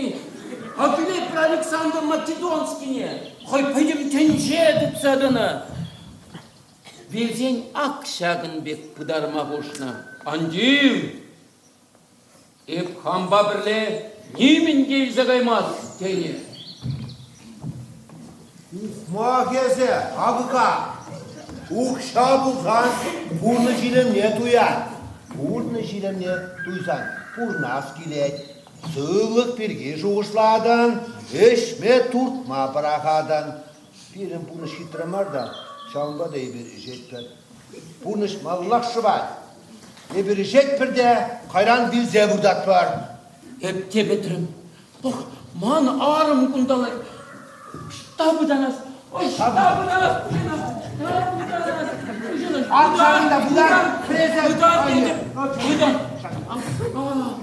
Пӗлетпӗр Александр Македонскине, хӑй пӗтӗм тӗнче тытса тӑнӑ. Вилсен ак ҫакӑн пек пытарма хушнӑ. Ан тив, эп хампа пӗрле нимӗн те илсе каймас, тенӗ. Ухмах эсӗ, акӑка! Укҫа пулсан пурнӑҫ илемне туян. Пурнӑҫ илемне туйсан пурӑнас килет. Сывлӑх пирки шухӑшлатӑн, ӗҫме туртма пӑрахатӑн. Пирӗн пурнӑҫ хитре мар та, ҫавӑнпа та эпир ӗҫетпӗр. Пурнӑҫ малаллах шӑвать. Эпир ӗҫетпӗр те кайран вилсе выртатпӑр. Эп те пӗтрӗм. Пӑх, ман арӑм кунта ларать. Ӑҫта пытанас? Ӑҫта пытанас? Ӑҫта пытанас? Ан ҫакӑнта пытар, Пытар тетӗп. Пытар.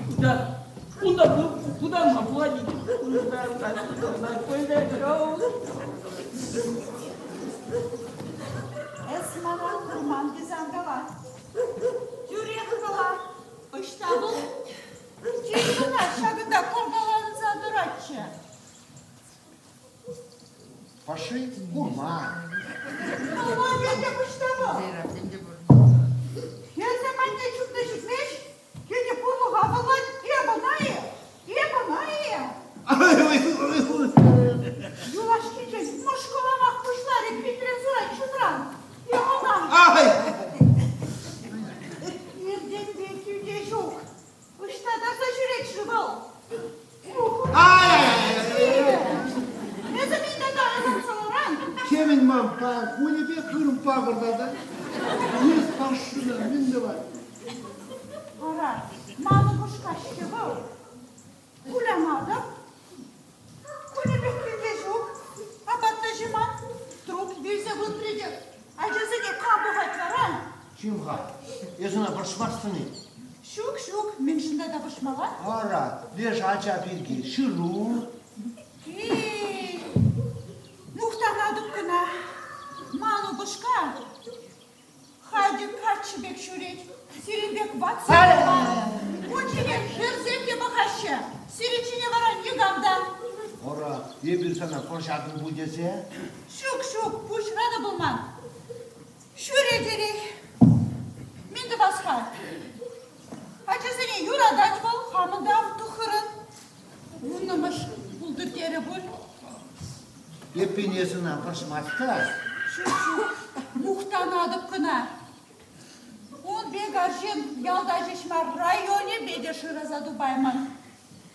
Пытар. Унта пытарма пулать. Эс мана курман тесе ан кала. Тӳрех кала. Ӑҫта вӑл? Тин кӑна ҫакӑнта карталанса тӑратчӗ. Паши курман. Калма тете ӑҫта вӑл? Эсӗ манне чупнӑ ҫитмест, Тете пурлӑха вӑлать, эп ӑна-и? Эп ӑна-и? Юлашкинчен мӑшкӑламах пуҫларӗ питрен сурать чунран. Эп ӑна. Ай! Иртенпе килте ҫук. Ӑҫта тарса ҫӳрет-ши вӑл? Ай! Эсӗ мӗн тата ӑсатса ларан? Темӗн ман паян кунӗпе хырӑм пакӑртатать. Эс пашшина мӗн тӑвать? Ара, манӑн упӑшка-ҫке вӑл. Кулянатӑп. Кунӗпех килте ҫук. Апат та ҫиман. Труп вилсе выртрӗ те. Ачасене кам пӑхать вара? Чим-ха, эс ӑна вӑрҫмастӑн-и? Ҫук, ҫук, мӗншӗн тата вӑрҫмалла? Ара, леш ача пирки ҫыру. Эй, мухтанатӑп кӑна. Ман упӑшка Халь те каччӑ пек ҫӳрет. Сирӗн пек ватса мар. Ун ҫине хӗрсем те пӑхаҫҫӗ. Сирӗн ҫине вара никам та. Ара, эпир сана вӑрҫатӑн пуль тесе. Ҫук, ҫук, пуҫра та пулман. Ҫӳретӗрех. Мӗн тӑвас-ха? Ачасене юратать вӑл, хамӑн та туххӑрӑн. Вуннӑмӗш пултӑр терӗ пуль. Эппин эс ӑна вӑрҫмасть-ха. Ҫук, ҫук, мухтанатӑп кӑна. Ун пек арҫын ялта ҫеҫ мар, районӗпе те шыраса тупаймӑн.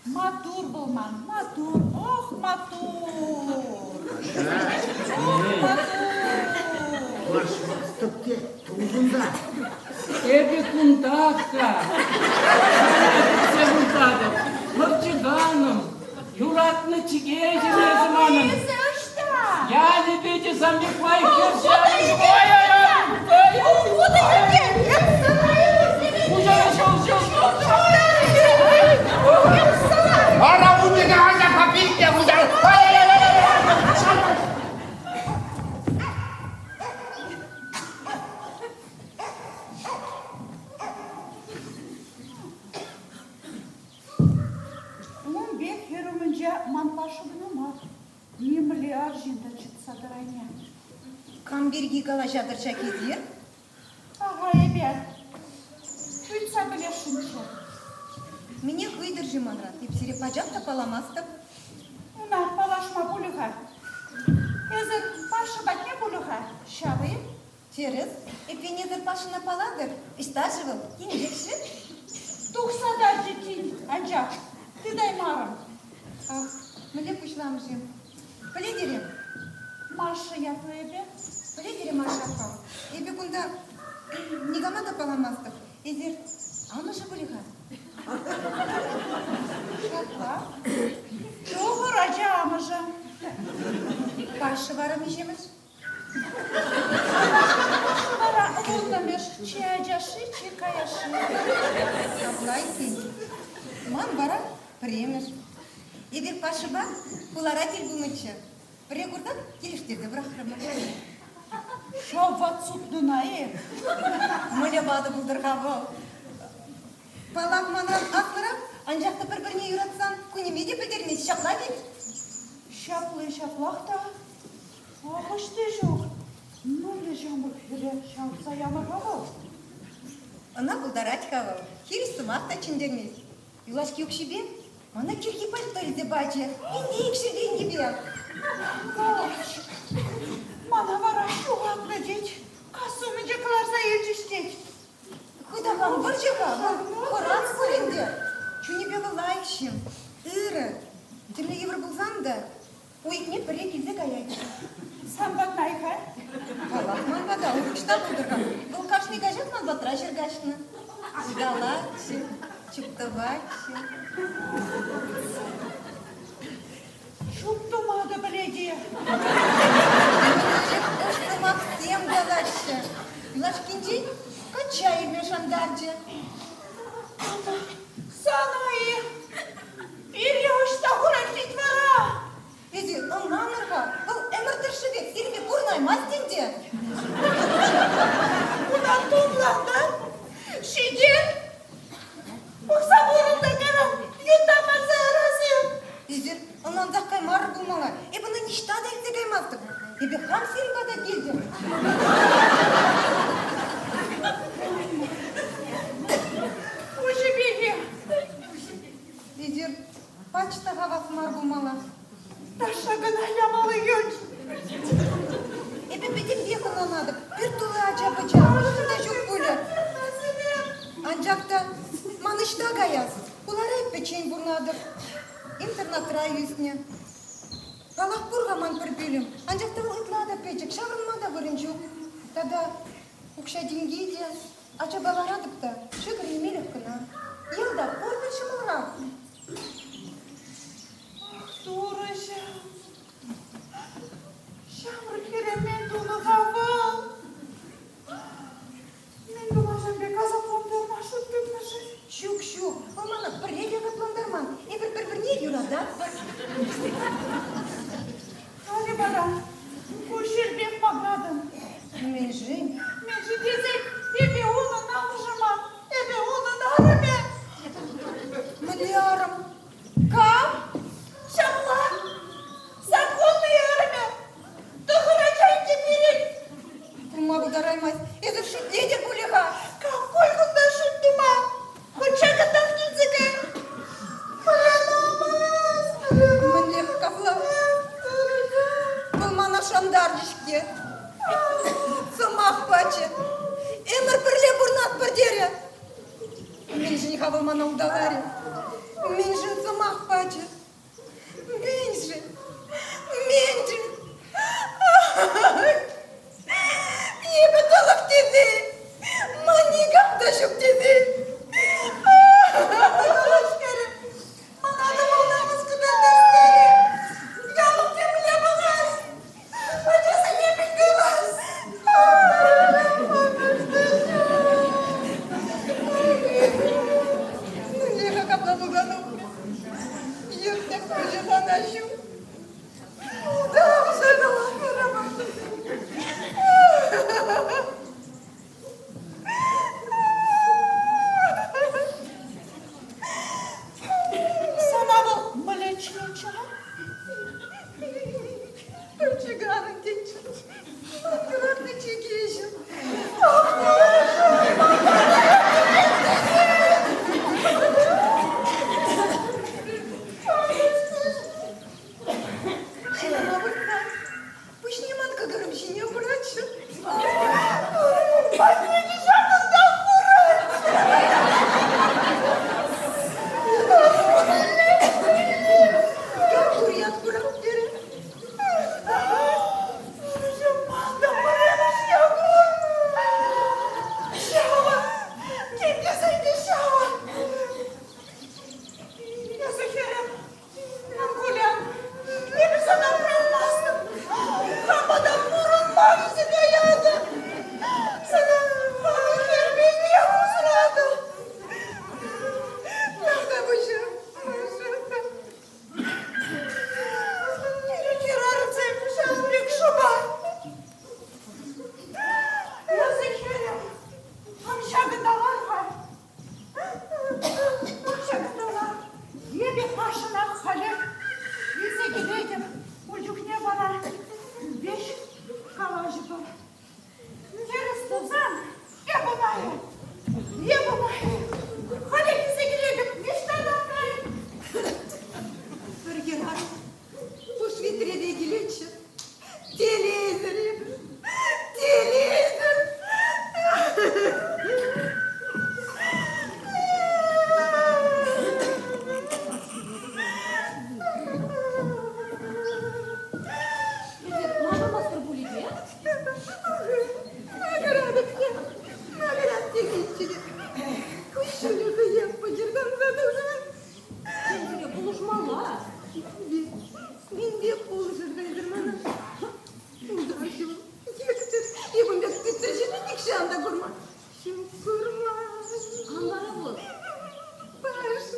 Маттур вӑл ман, маттур, ох, маттур. Ох, маттур. Вӑрҫмастӑп те, тупӑн та. Эпӗ кунтах-ха. Кӗтсе выртатӑп. Лӑпчӑканӑм, юратнӑ чӗкеҫӗм эсӗ манӑн. Эсӗ ӑҫта? Ялӗпе те сан пек лайӑх хӗрсе. Ара, унтике анчах пилте хуҫа. Ун пек хӗр умӗнче манпа шӑпӑнӗ мар, нимле арҫын та чӑтса тӑрайнӗ. Кам пирки калаҫатӑр ҫак эсир? Ага, эпӗ. Ыйтса пӗлесшӗнччӗ. Мӗнех ыйтӑр-ши манран? Эп сире пачах та палламастӑп. Уна паллашма пулӗ-ха. Эсӗ Паша патне пулӗ-ха, ҫавӑ-и? Тӗрӗс. Эппин эсӗр Пашӑна палатӑр. Ӑҫта-ши вӑл? Килтех-ши? Тухса тарчӗ тин, анчах тытаймарӑм. Ах, мӗнле пуҫламӑшӗ? Пӗлетӗр-и? Маша ятлӑ эпӗ. Пӗлетӗр-и, Маша аппа? Эпӗ кунта никама та палламастӑп. Эсир амӑшӗ пулӗ-ха? Ҫапла. Тухӑр ача амӑшӗ. Паша вара миҫемӗш? Вара вуннӑмӗш чи ачашши, чи каяшши. Апла иккен. Ман вара пӗрремӗш. Эпир Пашӑпа хулара тӗл пулнӑччӗ. Пӗрре курсан килӗштерсе пӑрахрӑмӑр. Шав ват сутнӑна-и? Мӗнле ватӑ пултӑр-ха вӑл? Паллах, манран аслӑрах, анчах та пӗр-пӗрне юратсан кунӗме те пӗлтермест, ҫапла вӗт? Ҫапли ҫаплах та. Ах, ӑҫти ҫук. Мӗнле ҫамрӑк хӗре ҫавӑтса янӑ-ха вӑл? Ӑна пултарать-ха вӑл, хирӗҫ сӑмах та чӗнтермест. Юлашки укҫипе мана кӗрхи пальто илсе пачӗ. 1200 тенкӗпе. Мана вара ҫухатнӑ тет. Касса умӗнче кӑларса илчӗҫ тет. Хытах ан вӑрҫӑ-ха, вӑл хӑрас пуль ӗнтӗ. Чунӗпе вӑл лайӑх ҫын, ырӑ. Темле йывӑр пулсан та уйӑхне пӗрре килсе каять. Сан патна-и-ха? Паллах, ман пата урӑх ӑҫта пултӑр-ха. Вӑл кашни каҫах ман патра ҫӗр каҫнӑ. Ыталатчӗ, чуптӑватчӗ. Чуптума та пӗлет-и? Ӑш сӑмахсем калаҫҫӗ. Юлашкинчен качча илме шантарчӗ. Сана-и? Пире ӑҫта хурать тет вара? Эсир ӑнланӑр-ха, вӑл ӗмӗр тӑршшӗпех сирӗнпе пурӑнаймасть ӗнтӗ. Унан тумланнӑ, ҫитет. Пӑхса пурӑннӑ кӑна, ютта парса ярас-и? Эсир ӑнлансах каймарӑр пулмалла. Эп ӑна ниҫта та илсе каймастӑп. Эпӗ хам сирӗн пата килтӗм. Пуҫӗпе-и? Эсир пач та хавас мар пулмалла. Ташша кӑна ямалли юлчӗ. Эпӗ пӗтӗмпех ӑнланатӑп. Пӳрт тулли ача-пӑча, вырӑн та ҫук пулӗ. Анчах та ман ӑҫта каяс? Хулара эп пӗччен пурӑнатӑп. Интернатра ӳснӗ. Паллах, пур-ха ман пӗр пӳлӗм. Анчах та вӑл ытла та пӗчӗк, ҫаврӑнма та вырӑн ҫук. Тата укҫа-тенки те. Ачапа ларатӑп та, ҫӑкӑр илмелӗх кӑна. Ялта пурпӗр ҫӑмӑлрах. Ах, Турӑҫӑм! Ҫамрӑк хӗре мӗн тунӑ-ха вӑл? Мӗн тума ҫын пек асаплантарма шут тытнӑ-ши? Ҫук, ҫук, вӑл мана пӗрре те асаплантарман. Эпир пӗр-пӗрне юрататпӑр. Халӗ вара куҫҫульпех макӑратӑн. Мӗншӗн? Мӗншӗн тесен эпӗ унӑн амӑшӗ мар, эпӗ унӑн арӑмӗ. Мӗнле арӑм? Кам? Ҫапла. Законный арӑмӗ. Тӑхӑр ача ӗнтӗ пирӗн. Пулма пултараймасть. Эсӗ шӳтлетӗр пулӗ-ха. Какой кунта шӳт тума? Хоть ҫакӑнтах килсе кай. Мӗнле капла? Вӑл мана шантарчӗ-ҫке. Сӑмах пачӗ. Ӗмӗр пӗрле пурӑнатпӑр терӗ. Мӗншӗн-ха вӑл мана улталарӗ? Мӗншӗн сӑмах пачӗ? Мӗншӗн? Мӗншӗн? Эпӗ тӑлӑх тесе, ман никам та ҫук тесе. Мана та вӑл намӑс кӑтартас терӗ. Ялӑм темле пӑхас. Ачасене мӗн калас? Мӗнле-ха капла пулса тухрӗ? Йӗртнӗ пулчӗ сана ҫу. Ултавҫӑ Сана вӑл млечный Чиганӑн тетчӗ. Юратнӑ чӗкеҫӗм. Ҫырма выртсан, пуҫне ман кӑкӑрӑм ҫине хуратчӗ. Патне те ҫакӑнтах хуратчӗ. Якур ят хурап терӗ. Ҫава! Тем тесен те ҫава! Эсӗ, хӗрӗм, ан кулян. Эпӗ сана пӑрахмастӑп. Хама та пурӑнма илсе каятӑп. Сана... Илетчӗ те куҫҫулӗ хӑех пӑчӑртанса тухать. Сире пулӑшмалла. Мӗнпе пулӑшӑр-ха эсӗр мана? Ултавҫӑ вӑл, йӗксӗр. Эп ун пек тытса ҫынна нихҫан та курман. Ҫук, курман. Кам вара вӑл? Паша,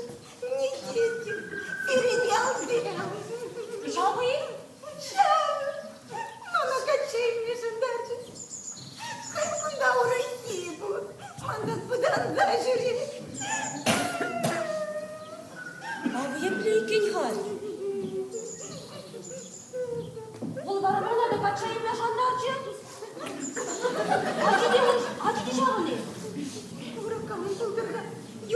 Никитин, пирӗн ялсем. Ҫавӑ-и? Ҫавӑ. Мана качча илме шантарчӗ. Халь кунта урӑххи пур. Мантан пытанса ҫӳрет. Ав епле иккен-ха. Вӑл вара мана та качча илме шантарчӗ. Ачи те, ачи те ҫавӑн-и? Урӑх камӑн пултӑр-ха?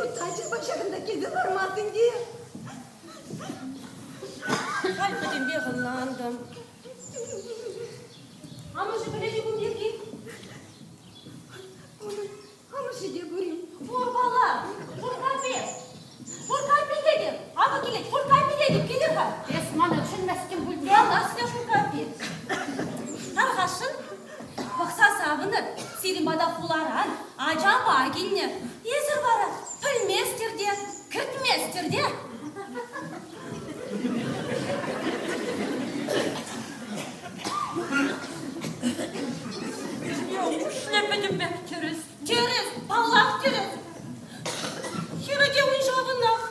Ют ачапа ҫакӑнта килсе лармасть ӗнтӗ. Халь пӗтӗмпех ӑнлантӑм. Амӑшӗ пӗлет-и кун пирки? Унӑн амӑшӗ те пур-им? Пур пала, Шуркапи. Шуркапи тетӗп. Акӑ килет, Шуркапи тетӗп, килӗр-ха. Эс мана чӗнместӗн пуль те. Калас-ха, Шуркапи. Тархасшӑн, пӑхса савӑнӑр, сирӗн пата хуларан ачапа килнӗ. Эсӗр вара пӗлместӗр те, кӗтместӗр те. Неужли пӗтӗмпех тӗрӗс? Тӗрӗс, паллах тӗрӗс. Хӗрӗ те ун ҫавӑнах,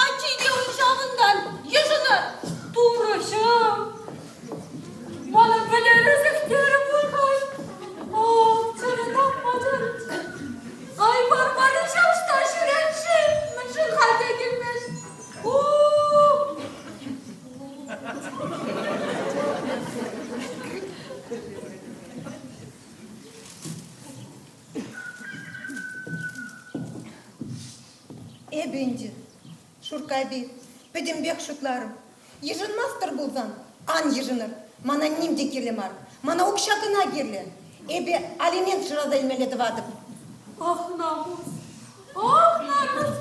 ачи те ун ҫавӑнтан. Йышӑнӑр, Турӑҫӑм! Мана вӗлересех терӗ пуль-ха. О, чӗре тапма чарӑнчӗ. Ай, Варвари ӑҫта ҫӳрет-ши? Мӗншӗн халь те килмест? У-у-у! Эпӗ ӗнтӗ, Шуркапи, пӗтӗмпех шутларӑм. Йышӑнмастӑр пулсан, ан йышӑнӑр. Мана ним те кирлӗ мар. Мана укҫа кӑна кирлӗ. Эпӗ алимент шыраса илмелле тӑватӑп. Ах, намӑс! Ах, намӑс!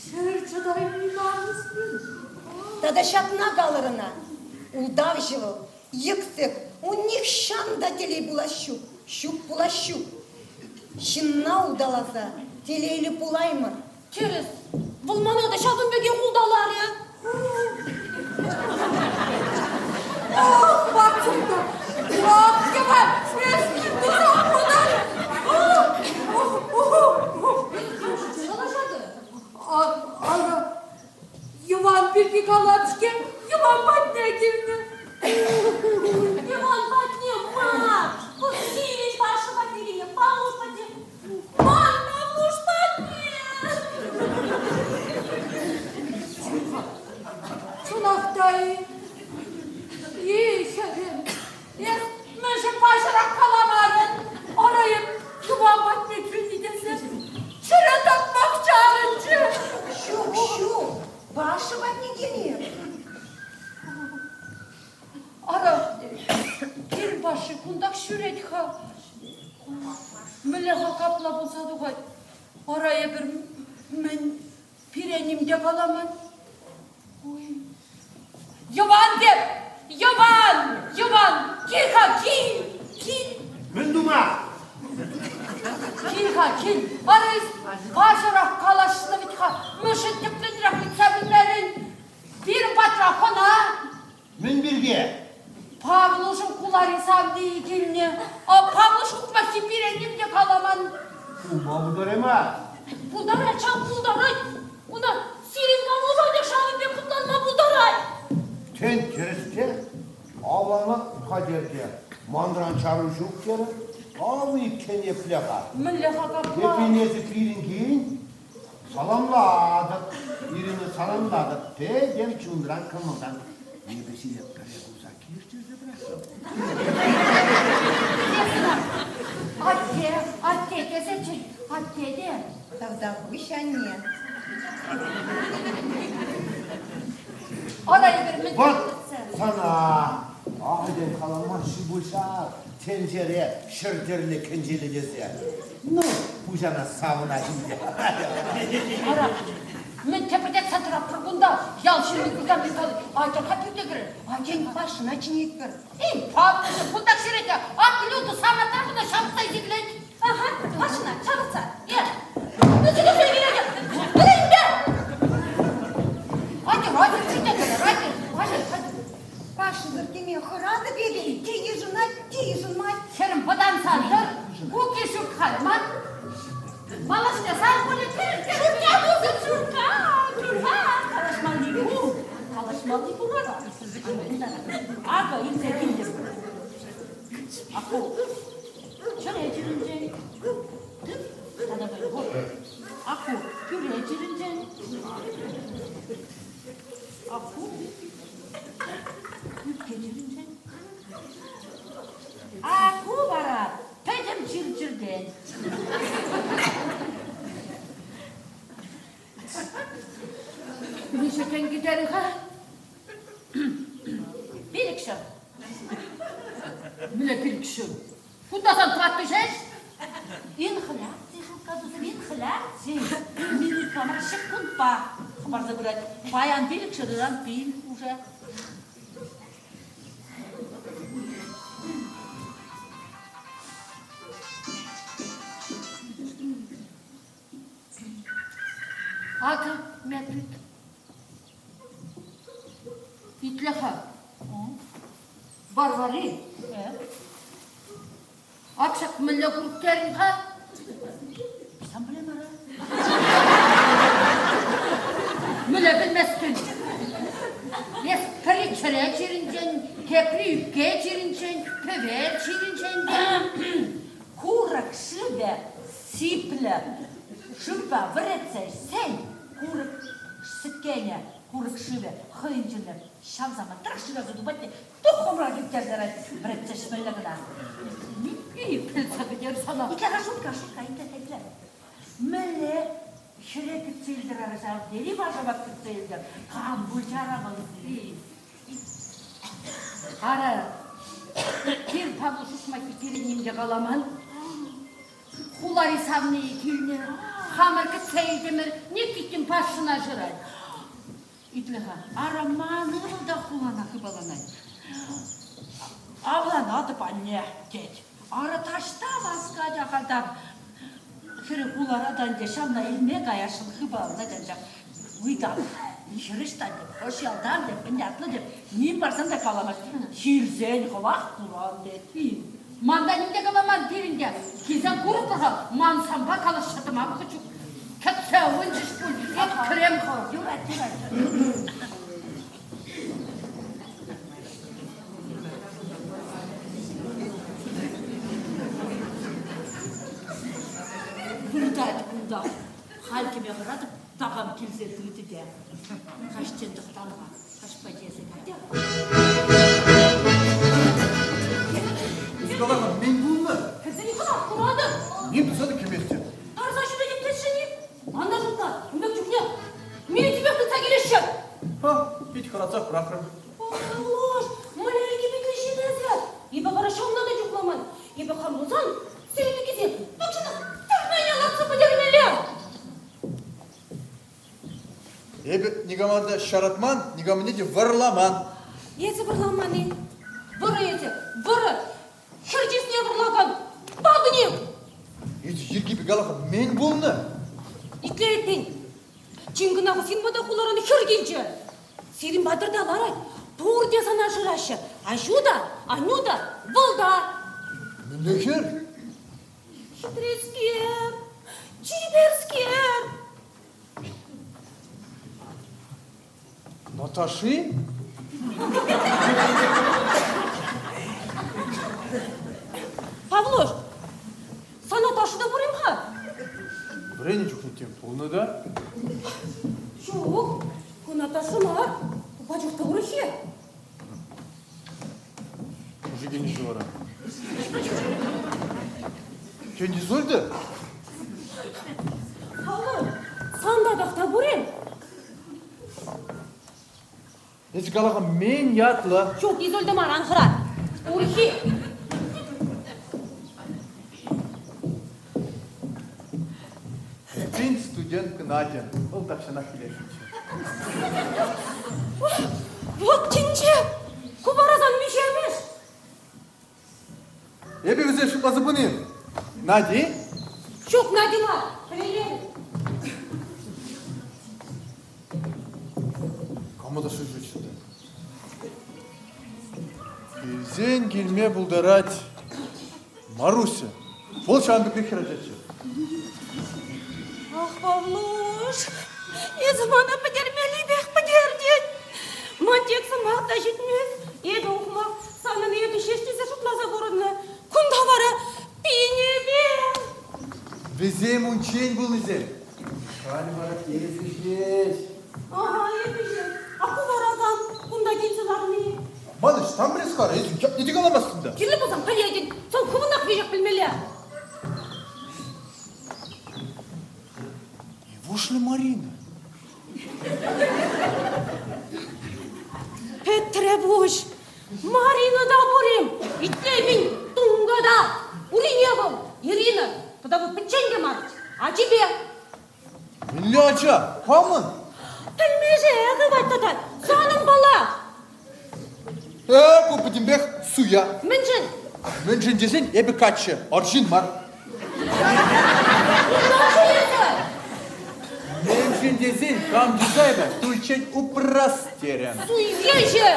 Ҫӗр чӑтайми намӑс мӗн? Тата ҫакна калӑр ӑна. Ултавҫӑ вӑл, йӗксӗк, ун нихҫан та телей пулас ҫук, ҫук пулас ҫук. Ҫынна улталаса телейлӗ пулаймӑр. Тӗрӗс. Вӑл мана та ҫавӑн пекех улталарӗ. Ах, Ватсунта! Ах, Йӑван, эс мӗн туса хунӑ? Калаҫатӑр. Ара, Йӑван пирки калать-ҫке, Йӑван патне килнӗ. Йӑван патне мар, вӑл сирӗн Паша патне килнӗ, Павлов патне. Ман Павлуш патне! Чӑнах та-и? И, хӗрӗм, эс мӗншӗн паҫӑрах каламарӑн? Ара эп Йӑван патне килнӗ тесе чӗре тапмах чарӑнчӗ. Ҫук, ҫук, Паша патне килнӗ. Ара, кил Паши кунтах ҫӳрет-ха. Мӗнле-ха капла пулса тухать? Ара эпир мӗн, пире ним те каламан. Ой. Йӑван теп! Йӑван! Йӑван! Кил-ха, кил! Кил! Мӗн тума? Кил-ха, кил! Ара эс паҫӑрах калаҫнӑ вӗт-ха. Мӗншӗн тӗплӗнрех ыйтса пӗлмерӗн? Пирӗн патра хӑна. Мӗн пирки? Павлушӑн хулари савнийӗ килнӗ. А Павлуш ухмаххи пире ним те каламан. Пулма пултарайман. Пултарать ҫав, пултарать. Уна сирӗн Павлуша та ҫавӑн пек хӑтланма пултарать. Тен, тӗрӗс те. Авланма хатӗр те. Манран чару ҫук терӗ. Ав иккен епле-ха. Мӗнле-ха капла? Эппин эсӗ пирӗн кин. Саламлатӑп, Ирина, саламлатӑп. Пӗтӗм чунран кӑмӑлтан. Эпӗ сире пӗрре курса килӗштерсе пӑрахрӑм. Атте, атте тесеччӗ, атте те. Тавтапуҫ, анне. Ара эпир мӗн Вот сана ахальтен каламаҫҫӗ пуль ҫав тӗнчере ҫӗр тӗрлӗ кӗнчеле тесе. Ну, пуҫана савӑнать ӗнтӗ. Ара, мӗн тӗпӗртетсе тӑратпӑр кунта? Ял ҫынни курсан мӗн калать? Айтӑр-ха пӳрте кӗрер. Атен Пашӑна чӗнетпӗр. Эй, Павлуша, кунтах ҫӳрет. Ак Люда самантрах ӑна ҫавӑтса илсе килет. Ага, Пашӑна ҫавӑтса. Э. Акӑ илсе килтӗм. Аку, чӗре чирӗнчен. Тыт тата вӑй хур. Аку, пӳре чирӗнчен. Аку, ӳпке чирӗнчен. Аку вара пӗтӗм чир-чиртен. Миҫе тенкӗ терӗ-ха? Пилӗкҫӗр. Мӗнле пилӗкҫӗр? Кунта сан тӑваттӑ ҫеҫ. Инфляци шутка тусем, инфляци. Минутпа мар, ҫеккунтпа хӑпарса пырать. Паян пилӗкҫӗр, ыран пин уже. Акӑ мӗн тыт. Итле-ха. Варвари. Ак ҫак мӗнле курӑк терӗн-ха? Сан пӗлем ара. Мӗнле пӗлместӗн? Эс пӗри чӗре чирӗнчен, тепри ӳпке чирӗнчен, пӗвер чирӗнчен. Курӑк шывӗ сиплӗ шывпа вӗретсе ӗҫсен курӑк сӗткенӗ, курӑк шывӗ хӑйӗн чунне ҫав самантрах шыраса тупать те туххӑмрах ирттерсе ярать, вӗретсе ӗҫмелле кӑна. Пӗлсе пӗтер сана. Итле-ха, Шурка, Шурка, итле-ха, итле. Мӗнле хӗре кӗтсе илтӗр ара ҫав тери вашават кӗтсе илтӗр. Кам пулчӗ ара вӑл? Ара, пир Павлов сукмакки пире ним те каламан. Хулари савнийӗ килнӗ. Хамӑр кӗтсе илтӗмӗр, Никитин Пашӑна шырать. Итле-ха, ара ман ывӑл та хулана хыпаланать. Авланатӑп, анне, тет. Ара таҫта васкать ахальтан. Хӗрӗ хулара та ӗнтӗ ҫавна илме каясшӑн хыпаланать анчах. Ыйтап, хӗр ӑҫтан теп, хӑш ялтан теп, мӗн ятлӑ теп, ним парсан та каламасть. Килсен хӑвах куран тет. Ман та ним те каламан пирӗн те. Килсен курӑпӑр-ха, ман санпа калаҫса тӑма вӑхӑт ҫук. Кӗтсе ывӑнчӗҫ пуль, эп кӗрем-ха. Юрать, юрать. Выртать кунта. Халь кӗме хӑратӑп, такам килсе тытӗ те. Каҫчен тӑхтам-ха, каҫпа тесе катя. Эсӗ кала-ха, мӗн пулнӑ? Кӗрсен хӑнах куратӑн. Ним туса та кӗместӗп. Тарса ҫӳретӗп тесшӗн-и? Ан та шутла, ун пек чухне милиципех тытса килеҫҫӗ. Ха, пит хӑратсах пӑрахрӑм. Ох, мӗнле кипетлӗ ҫын эсӗ? Эпӗ вара ҫавна та чухламан. Эпӗ хам пулсан, сирӗн иккӗсем тахҫанах тӗрмене лартса пӗтермелле. Эпӗ никама та ҫаратман, никамне те вӑрламан. Эсӗ вӑрламан-и? Вӑрӑ эсӗ, вӑрӑ! Хӗр чысне вӑрлакан бабник! Эсӗ йӗркипе кала-ха, мӗн пулнӑ? Итле эппин. Тин кӑна сын пата хуларан хӗр килчӗ. Сирӗн патӑрта ларать. Пурте сана шыраҫҫӗ. Аҫу та, аннӳ та, вӑл та. Мӗнле хӗр? Хитрескер, чиперскер. Наташи? Павлуш, сан Наташа та пур-им-ха? Вӗреннӗ чухне тем пулнӑ та. Ҫук, ку Наташа мар, ку пачах та урӑххи. Мужики вара. Тен, Изольда? Павлуш, сан татах та пур-им? Эсӗ кала-ха, мӗн ятлӑ? Ҫук, Изольда мар, ан хӑра. Урӑххи. Эпин студентка Надя. Вӑл тахҫанах килесшӗнччӗ. Вот тӗнче! Ку вара сан миҫемӗш? Эпӗ вӗсен шутласа пыни. Нади? Ҫук, Нади мар. Пӗлеймерӗм. Кама та шыв ҫук Килсен килме пултарать Маруся. Вӑл ҫавӑн пекрех хӗрачаччӗ. Ах, Павлуш, эсӗ мана пӗтермеллипех пӗтертӗн. Ман тек сӑмах та ҫитмест. Эпӗ ухмах, санӑн эпӗ ҫеҫ тесе шутласа пурӑннӑ. Кунта вара пинӗпе. Вӗсем унччен пулнисем. Халь вара эсӗ ҫеҫ. Ага, эпӗ ҫеҫ. А ку вара кам кунта килсе ларни? Ман ӑҫтан пӗлес-ха, эсӗ ятне те каламастӑн та. Кирлӗ пулсан пӗлетӗн. Сан хӑвӑнах веҫех пӗлмелле. Нивушлӗ Марина? Пӗтрӗ пуҫ. Марина та пур-им? Итлемен тунката. Урине вӑл, Ирина. Тата вӑл пӗччен те мар, ачипе. Мӗнле ача? Камӑн? Пӗлмесӗр хывать тата. Санӑн пала. Э, ку пӗтӗмпех суя. Мӗншӗн? Мӗншӗн тесен эпӗ каччӑ, арҫын мар. Мӗншӗн тесен хам чыса эпӗ туйччен упрас терӗм. Суеҫӗ!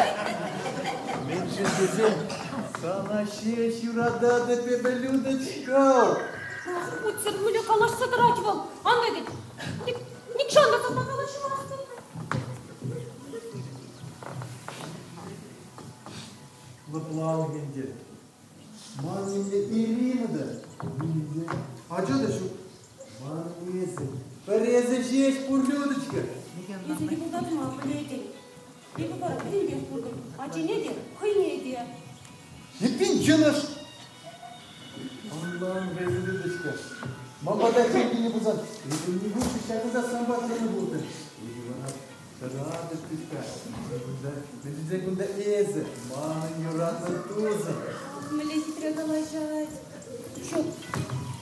Мӗншӗн тесен сана ҫеҫ юрататӑп эпӗ, Людочка. Хутсӑр мӗнле калаҫса тӑрать вӑл. Ан ӳкӗт. Нихҫан та санпа калаҫмастӑп. Лӑплан ӗнтӗ. Ман нимле Ирина та, нимле ача та ҫук. Ман эсӗ, пӗр эсӗ ҫеҫ пур, Людочка. Эсӗ те пултарма пӗлетӗн. Эпӗ вара пӗтӗмпех куртӑм. Ачине те, хӑйне те. Эппин йӑнӑш. Ӑнлан, Людочка. Ман пата хӑй килнӗ пулсан, эпӗ нивушлӗ ҫакӑнта санпа тӑнӑ пултӑм. Эпӗ вара Тӑратӑп тытка. Кунта, мӗн кунта эсӗ, манӑн юратнӑ тусӑм. Мӗнле хитре калаҫать. Ҫук,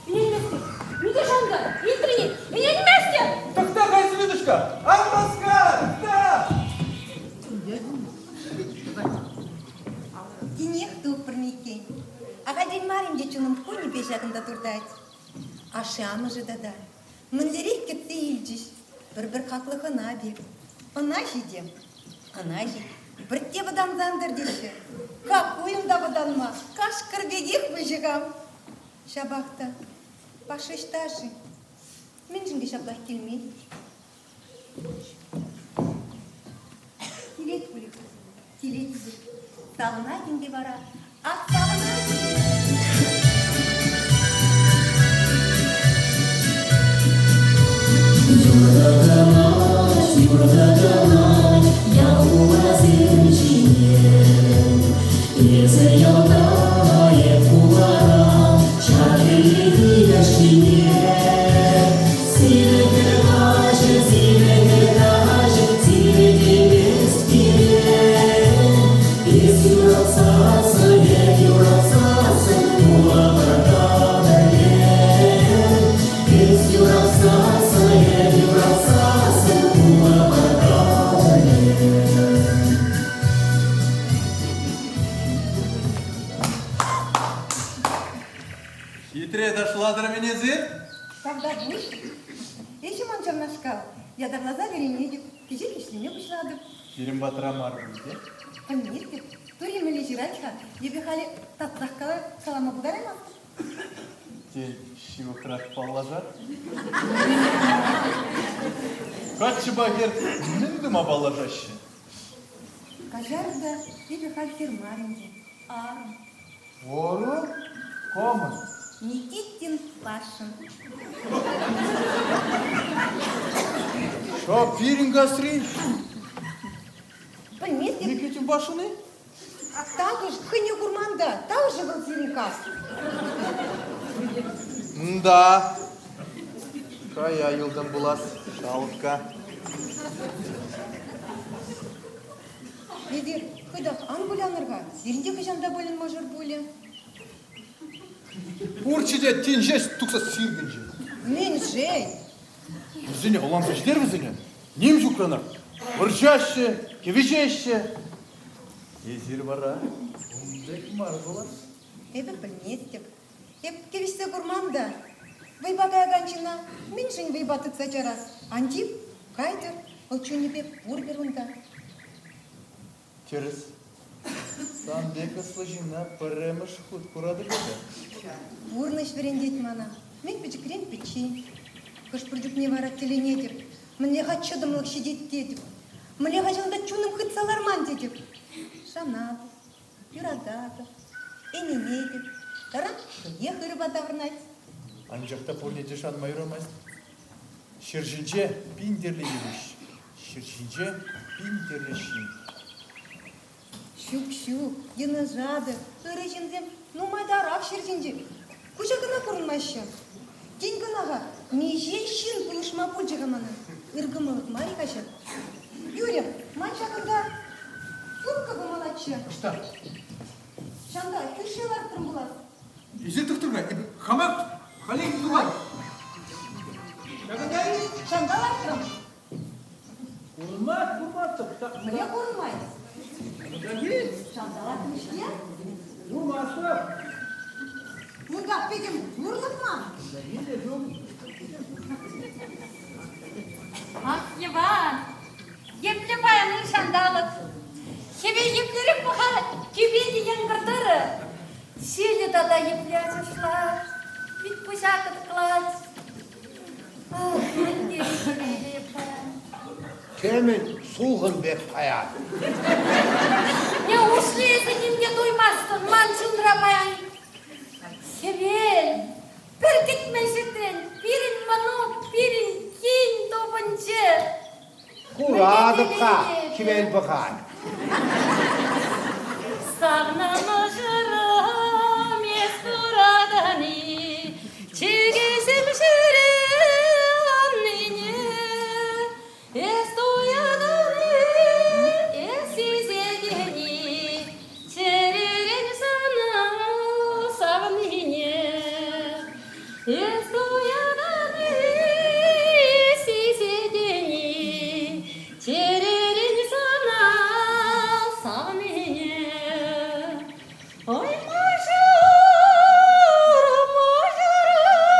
ӗненместӗп. Нихӑҫан та илтрӗн-и? Ӗненместӗп! Тӑхта-ха эсӗ, Людочка! Ан васка! Тӑхта! Тинех тупрӑм иккен. Ахальтен мар ӗнтӗ чунӑм кунӗпе ҫакӑнта туртать. Ашшӗ-амӑшӗ тата Мӗнлерех кӗтсе илчӗҫ пӗр-пӗр хаклӑ хӑна пек. Ӑна ҫитӗ, ӑна ҫит, пӗртте вӑтансан тӑр теҫҫӗ. Какуй унта вӑтанма, кашкӑр пекех выҫӑ-ха. Ҫапах та Паша ӑҫта-ши? Мӗншӗн те ҫаплах килмест? Килет пуль-ха, килет пуль. Савӑнать ӗнтӗ вара, ах, савӑнать! Юрлатӑмать, юрлатӑмать ял хуласем ҫине. Эсӗ ялта, эп хулара, ҫак хӗллехи каҫхине. Сивӗ каҫӗ, сивӗ каҫӗ, сивӗ темест пире. Эс юратсассӑн, эп юратсассӑн, пулатӑр та пӗрле. Эс юратсассӑн, эп юратсассӑн, пулатӑр та пӗрле. Хитре ташлатӑр-мӗн эсир? Тавтапуҫ. Эсӗ ман ҫавнашкал. Ятарласа вӗренетӗп, кӗҫех ӗҫлеме пуҫлатӑп. Пирӗн патра мар пуль те? Пӗлместӗп. Тури мӗнле ҫырать-ха? Эпӗ халӗ татсах калама пултараймастӑп. Тен, ҫывӑхрах паллашар? Каччӑпа хӗр мӗн тума паллашаҫҫӗ? Каҫар та, эпӗ халь хӗр мар ӗнтӗ, арӑм. Арӑм? Камӑн? Никитин Пашӑн. Ҫав пирӗн касри? Пӗлместӗп. Никитин Пашӑн-и? Такӑш хӑйне курман та, такӑшӗ вӑл сирӗн кас. Да. Кая юлтӑм пулас, шалкка. Эсир хытах ан кулянӑр-ха, сирӗн те хӑҫан та пулин мӑшӑр пулӗ. Пурччӗ те тин ҫеҫ тухса сирпӗнчӗ. Мӗншӗн? Вӗсене ӑнланса ҫитер вӗсене. Ним ҫукранах. Вӑрҫаҫҫӗ, кӗвӗҫеҫҫӗ. Эсир вара ун пек мар пулас. Эпӗ пӗлместӗп. Эп кӗвӗҫсе курман та. Вӑйпа каякан ҫынна мӗншӗн вӑйпа тытса чарас? Ан тив, кайтӑр, вӑл чунӗпе пурпӗр унта. Тӗрӗс. Сан пек ӑслӑ ҫынна пӗрремӗш хут куратӑп эпӗ. Пурнӑҫ вӗрентет мана. Мӗн пӗчӗкрен пӗччен. Хӑш-пӗр чухне вара тӗлӗнетӗп. Мӗнле-ха чӑтӑмлӑх ҫитет тетӗп. Мӗнле-ха ҫавӑнта чунӑм хытса ларман тетӗп. Шанатӑп. Юрататӑп, ӗненетӗп. Таран хӑех ырӑпа таврӑнать. Анчах та пурне те шанма юрамасть. Ҫӗр ҫинче пин тӗрлӗ йывӑҫ, ҫӗр ҫинче пин тӗрлӗ ҫын. Ҫук, ҫук, йӑнӑшатӑп. Ырӑ ҫынсем нумайтарах ҫӗр ҫинче. Куҫа кӑна курӑнмаҫҫӗ. Тин кӑна-ха миҫе ҫын пулӑшма пулчӗ-ха мана. Ыркӑмӑллӑх мар-и-ха ҫак? Юрӗ, ман ҫакӑнта сумка пымаллаччӗ. Ӑҫта? Ҫанта кӳрше лартрӑм пулас. Илсе тӑхтӑр-ха, эпӗ хамах халех юлам. Ҫакӑнта-и? Ҫанта лартрӑм. Курӑнмасть, курмастӑп. Мӗне курӑнмасть? Ҫанта лартрӑм-ҫке. Курмастӑп. Унта пӗтӗм пурлӑх ман. Ах, Йӑван, епле паян ыр ҫанталӑк. Хӗвел еплерех пӑхать, тӳпе те янкӑр тӑрӑ. Ҫилӗ тата епле ачашлать, пит-пуҫа кӑтӑклать. Ах, мӗн тери хӗвелӗ эп паян. Темӗн сулхӑн пек паян. Неужли эсӗ ним те туймастӑн ман чунра паян хӗвел, Пӗр кӗтмен ҫӗртрен пирӗн мӑнук, пирӗн кин тупӑнчӗ. Куратӑп-ха, хӗвел пӑхать. Савнӑ мӑшӑрӑм, эс куратӑн-и, чӗкеҫӗм ҫӗре аннине. Эс туятӑн-и, эс сисетӗн-и, чӗререн сана савнине. Эс туятӑн-и, сисетӗн-и, чӗререн сана савнине. Ой, мӑшӑрӑм, мӑшӑрӑм,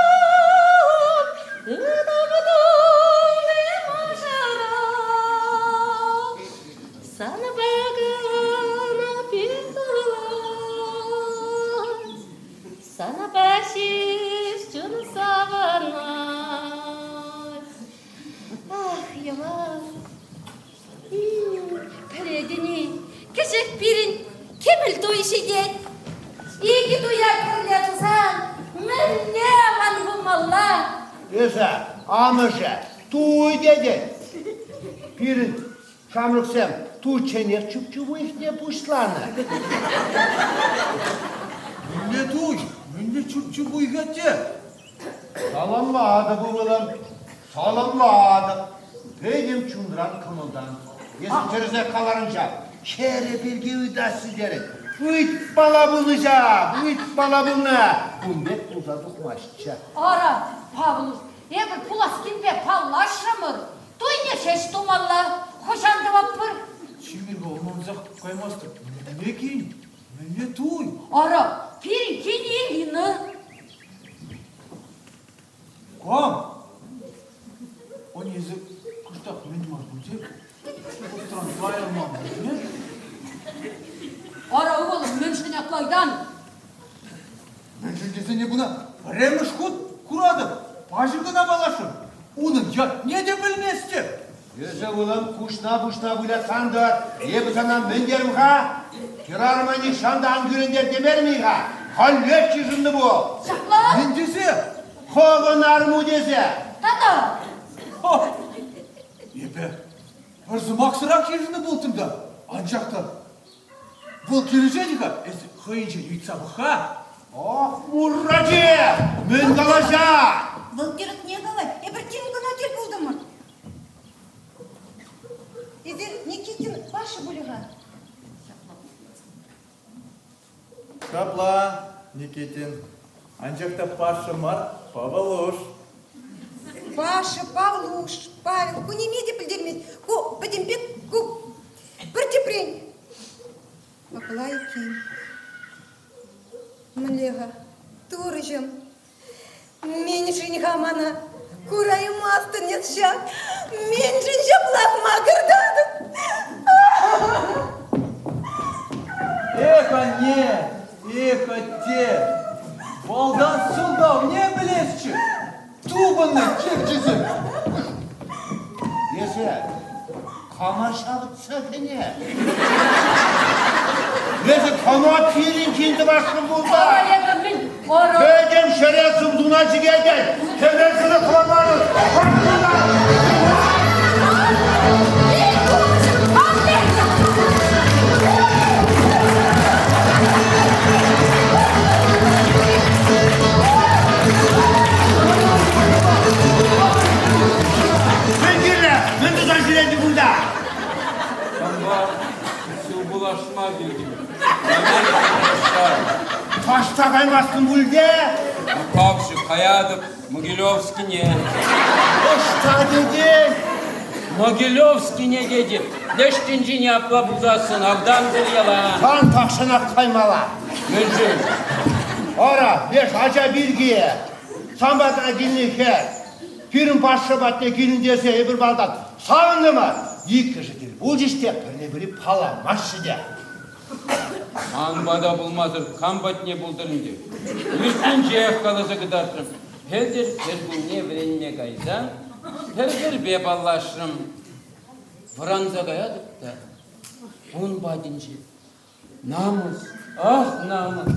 ытамтулли мӑшӑрӑм, санпа кӑна пит тулать, санпа ҫеҫ чун савӑнать. Ах, Йӑван, Пӗлетӗн-и, кӗҫех пирӗн кӗмӗл туй ҫитет. Икӗ туя пӗрле тусан мӗнле аван пулмалла? Эсӗ, амӑшӗ, туй тетӗн. Пирӗн ҫамрӑксем туйчченех чуп-чуп уйӑхне пуҫланӑ. Мӗнле туй? Мӗнле чуп-чуп уйӑхӗ те? Саламлатӑп, ывӑлӑм, саламлатӑп. Пӗтӗм чунран кӑмӑлтан. Эсӗ тӗрӗсех каларӑн ҫав. Хӗрӗ пирки ыйтасси терӗн. Ыйтмалла пулнӑ ҫав, ыйтмалла пулнӑ. Кун пек пулса тухмастчӗ. Ара, Павлуш, эпир пулас кинпе паллашрӑмӑр. Туйне ҫеҫ тумалла. Хӑҫан тӑватпӑр? Чимӗр-ха, ӑнлансах каймастӑп. Мӗнле кин? Мӗнле туй? Ара, пирӗн кин Ирина. Кам? Он эсӗ кӑштах мӗн мар пулчӗ? Кӑштран каялман пулчӗ. Ара, ывӑлӑм, мӗншӗн аплайдан? Мӗншӗн тесен эп ӑна пӗрремӗш хут куратӑп. Паҫӑр кӑна паллашрӑм. Унӑн ятне те пӗлместӗп. Эсӗ, ывӑлӑм, куҫна-пуҫна вылятсан та эпӗ сана мӗн терӗм-ха? Хӗрарӑма нихҫан та ан кӳрентер темерӗм-и-ха? Халех йышӑннӑ пул. Ҫапла? Мӗн тесе? Хӑвӑн арӑму тесе. Тата? Эпӗ пӗр сӑмахсӑрах йышӑннӑ пултӑм та, анчах та вӑл килӗшет-и-ха? Эсӗ хӑйӗнчен ыйтса пӑх-ха. Ах, муррачи! Мӗн калаҫа? Вӑл кирӗкне калать, эпир тин кӑна тӗл пултӑмӑр. Эсир Никитин Паша пулӗ-ха. Ҫапла, Никитин. Анчах та Паша мар, Павлуш. Паша, Павлуш, Павел, ку ниме те пӗлтермест. Ку пӗтӗмпех ку пӗр тӗпрен. Апла иккен. Мӗнле-ха, турӑҫӑм, Мӗншӗн-ха мана кураймастӑн эс ҫак? Мӗншӗн ҫаплах макӑртатӑн? Эх, анне, эх, атте, малтан сӑлтавне пӗлесчӗ. Тупӑннӑ черчӗсем. Эсӗ. Кама ҫавӑтса кӗнӗ? Эсӗ кама пирӗнчен тӑвасшӑн пулса? Олега мӗн ӑрӑ? Пӗтӗм ҫӗре сывтуна чикетӗн! Тӗлӗнсӗр хӑвармарӑн! Мӗн кирлӗ? Мӗн туса ҫӳретӗн кунта? Санпа сывпуллашма килтӗм. Таҫта каймастӑн пуль те? Ну как же, каятӑп Могилевскине. Ӑҫта тетен? Могилевскине тетӗп. Леш тӗнчене апла пулсассӑн автансӑр яла. Сан тахҫанах каймалла. Мӗншӗн? Ара, леш ача пирки сан патна килнӗ хӗр. Пирӗн патша патне килӗн тесе эпир малтан савӑнтӑмӑр. Иккӗшӗ тӗл пулчӗҫ те пӗрне-пӗри палламаҫҫӗ те. Ман пата пулмасӑр кам патне пултӑр ӗнтӗ? Иртнинчех каласа кӑтартрӑм. Пӗлтӗр кӗркунне вӗренме кайсан пӗр-пӗрпе паллашрӑм. Вӑранса каятӑп та ун патӗнче Намӑс, ах, намӑс.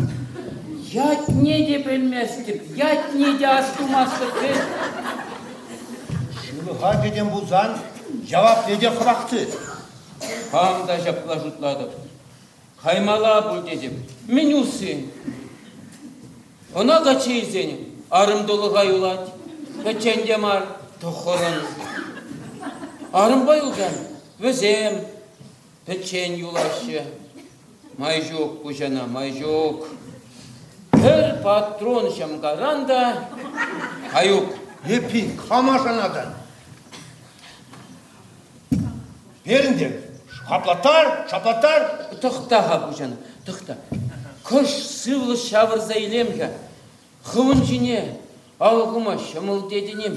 Ятне те пӗлместӗп, ятне те астумастӑп вӗт. Ҫылӑха кӗтӗм пулсан явапне те хӑвах тыт. Хам та ҫапла шутлатӑп. Каймалла пуль тетӗп. Мӗн усси? Ӑна качча илсен арӑм тӑлӑха юлать. Пӗччен те мар, тӑххӑрӑн. Арӑмпа юлсан вӗсем Пӗччен юлаҫҫӗ. Май ҫук пуҫана, май ҫук. Пӗр патрон ҫӑмкаран та каюк. Эппин, кама шанатӑн? Перӗнтен шаплаттар, шаплаттар. Тӑхта-ха, пуҫана, тӑхта. Кӑш сывлӑш ҫавӑрса илем-ха. Хӑвӑн ҫине алӑ хума ҫӑмӑл тетӗн-им?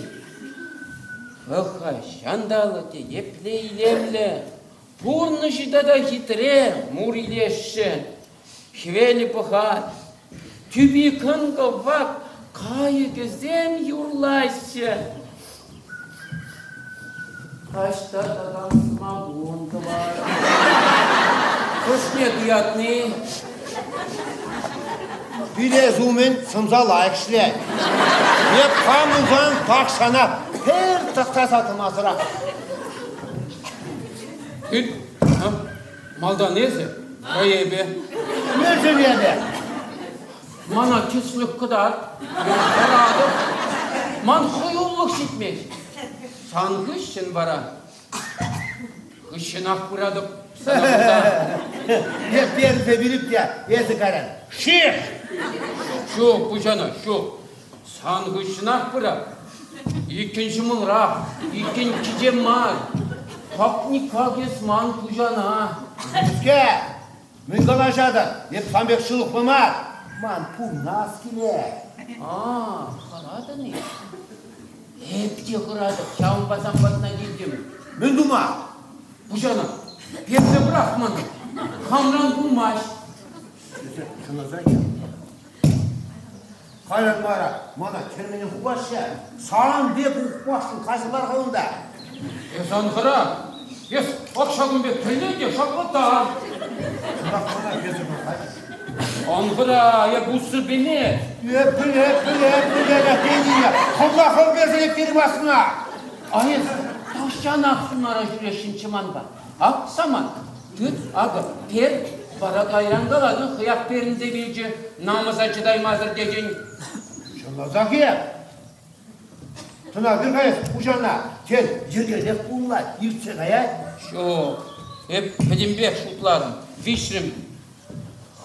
Пӑх-ха, ҫанталӑкӗ епле илемлӗ! Пурнӑҫӗ тата хитре, мур илесшӗ. Хӗвелӗ пӑхать, тӳпи кӑн-кӑвак, кайӑкӗсем юрлаҫҫӗ. Таҫта такам сӑмакун тӑвать. Хӑшне туятни? Вилес умӗн сӑмса лайӑх ӗҫлет. Эп хам пулсан пахчана пӗр тӑхтаса тӑмасӑрах. Ыт, малтан эсӗ, а эпӗ. Мӗншӗн эпӗ? Мана тӗслӗх кӑтарт, хӑратӑп. Ман хӑюлӑх ҫитмест. Сан хыҫҫӑн вара хыҫҫӑнах пыратӑп. Эп персе вилӗп те, эсӗ кайран. Ших! Ҫук, пуҫана, ҫук. Сан хыҫҫӑнах пырать. Иккӗн ҫӑмӑлрах, иккӗн кичем мар. Как никак эс ман пуҫана. Мӗскер? Мӗн калаҫатӑн? Эп сан пек ҫылӑхлӑ мар. Ман пурнас килет. А, хӑратӑн-и? Эп те хӑратӑп, ҫавӑнпа сан патна килтӗм. Мӗн тума? Пуҫана, персе пӑрах мана. Хамран пулмасть. Чӑнласа Кайран вара мана тӗрмене хупаҫҫӗ. Сан пек ухмахшӑн каҫӑлар-ха унта. Эс ан хӑра. Эс ак ҫакӑн пек тӗлле те шаплатар. Чӑнах мана персе пӑрахать. Ан хӑра, эп уссӑр пеме. Эп пӗле, пӗле, пӗле, тенине. Хӑвна хӑв персе лектерем асна. А эс тахҫанах сунара ҫӳресшӗнччӗ манпа. Ак самант. Тыт, акӑ, пер, вара кайран калатӑн, хӑях перӗнсе вилчӗ, намӑса чӑтаймасӑр тетӗн. Чӑнласах-и? Тӑна кӗр-ха эс хуҫана, тен, йӗркелех пулать, иртсе каять. Ҫук, эп пӗтӗмпех шутларӑм, виҫрӗм.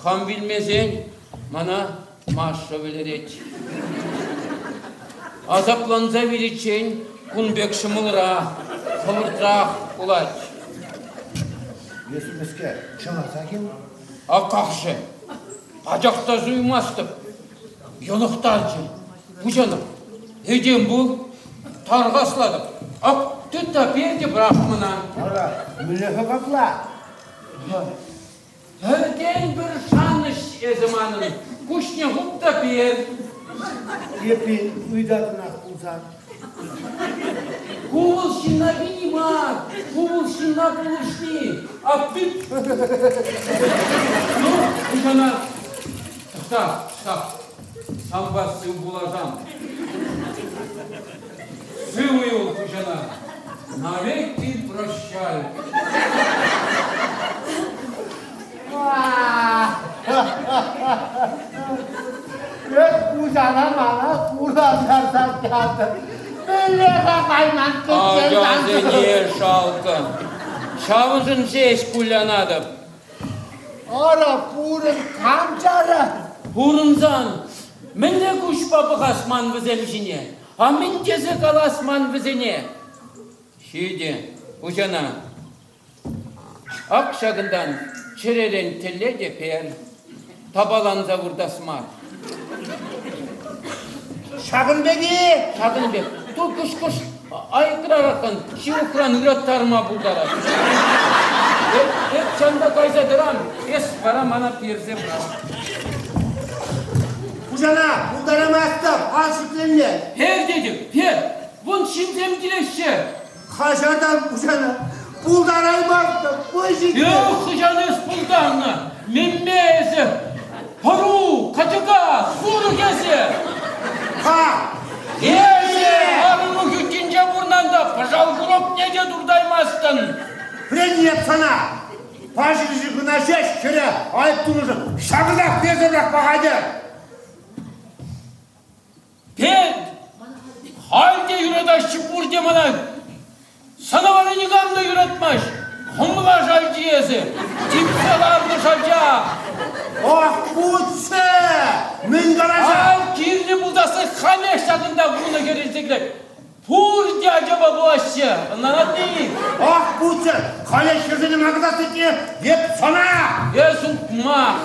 Хам вилмесен мана Маша вӗлерет. Асапланса виличчен кун пек ҫӑмӑлрах, хӑвӑртрах пулать. Эсӗ мӗскер, чӑнласах-им? А как же? Пачах та суймастӑп. Йӑнӑхтарчӗ. Пуҫанӑп. Этем пул. Тархаслатӑп. Ак, тыт та пер те пӑрах мана. Ара, мӗнле-ха капла? Пӗртен-пӗр шанӑҫ эсӗ манӑн, куҫне хуп та пер. Эппин ыйтатӑнах пулсан. Ку вӑл ҫынна пени мар, ку вӑл ҫынна пулӑшни. А ты... Ну, хуҫана... Тӑхта, тӑхта. Санпа сыв пуласам. Сывӑ юл, хуҫана. Навеки прощай. Эс хуҫана мана курантарса ятӑн. Мӗнле-ха кайман Ачасене шалкӑ. Ҫавӑншӑн ҫеҫ кулянатӑп. Ара, пурӑн, кам чарать? Пурӑнсан мӗнле куҫпа пӑхас ман вӗсем ҫине? А мӗн тесе калас ман вӗсене? Ҫитӗ, хуҫана. Ак ҫакӑнтан чӗререн тӗлле те пер, тапаланса выртас мар. Ҫакӑн пек-и? Ҫакӑн пек. Ту кӑш-кӑш айӑкрараххӑн ҫывӑхран ыраттарма пултарать. Эп, эп ҫанта кайса тӑрам, эс вара мана персе пӑрах. Хуҫана пултарамастӑп, ан шикленме. Пер тетӗп, пер. Вон ҫынсем килеҫҫӗ. Хаҫатан хуҫана пултараймастӑп, вӑй ҫитмест. Эх, хӑҫан эс пултарнӑ? Мемме эсӗ, пӑру, качака, сурӑх эсӗ. Ха! Эсӗ арӑму хӳттинче пурнан та пӑшал курокне те туртаймастӑн. Вӗренет сана! Паҫӑрҫи кӑна ҫеҫ хӗре айӑп тунӑшӑн ҫакӑнах персех пахать. Пет! Халь те юратаҫҫӗ пурте мана. Сана вара никам та юратмасть. Хӑмла шалчи эсӗ, типсе ларнӑ шалча. Ах, путсе! Мӗн калаҫа? Ав кирлӗ пултасса халех ҫакӑнта вунӑ хӗр илсе килет. Пурте ачапа пулаҫҫӗ, ӑнланатни? Ах, путсӗр! Халех хӗрсене макӑртас тетне эп сана! Эс ухмах!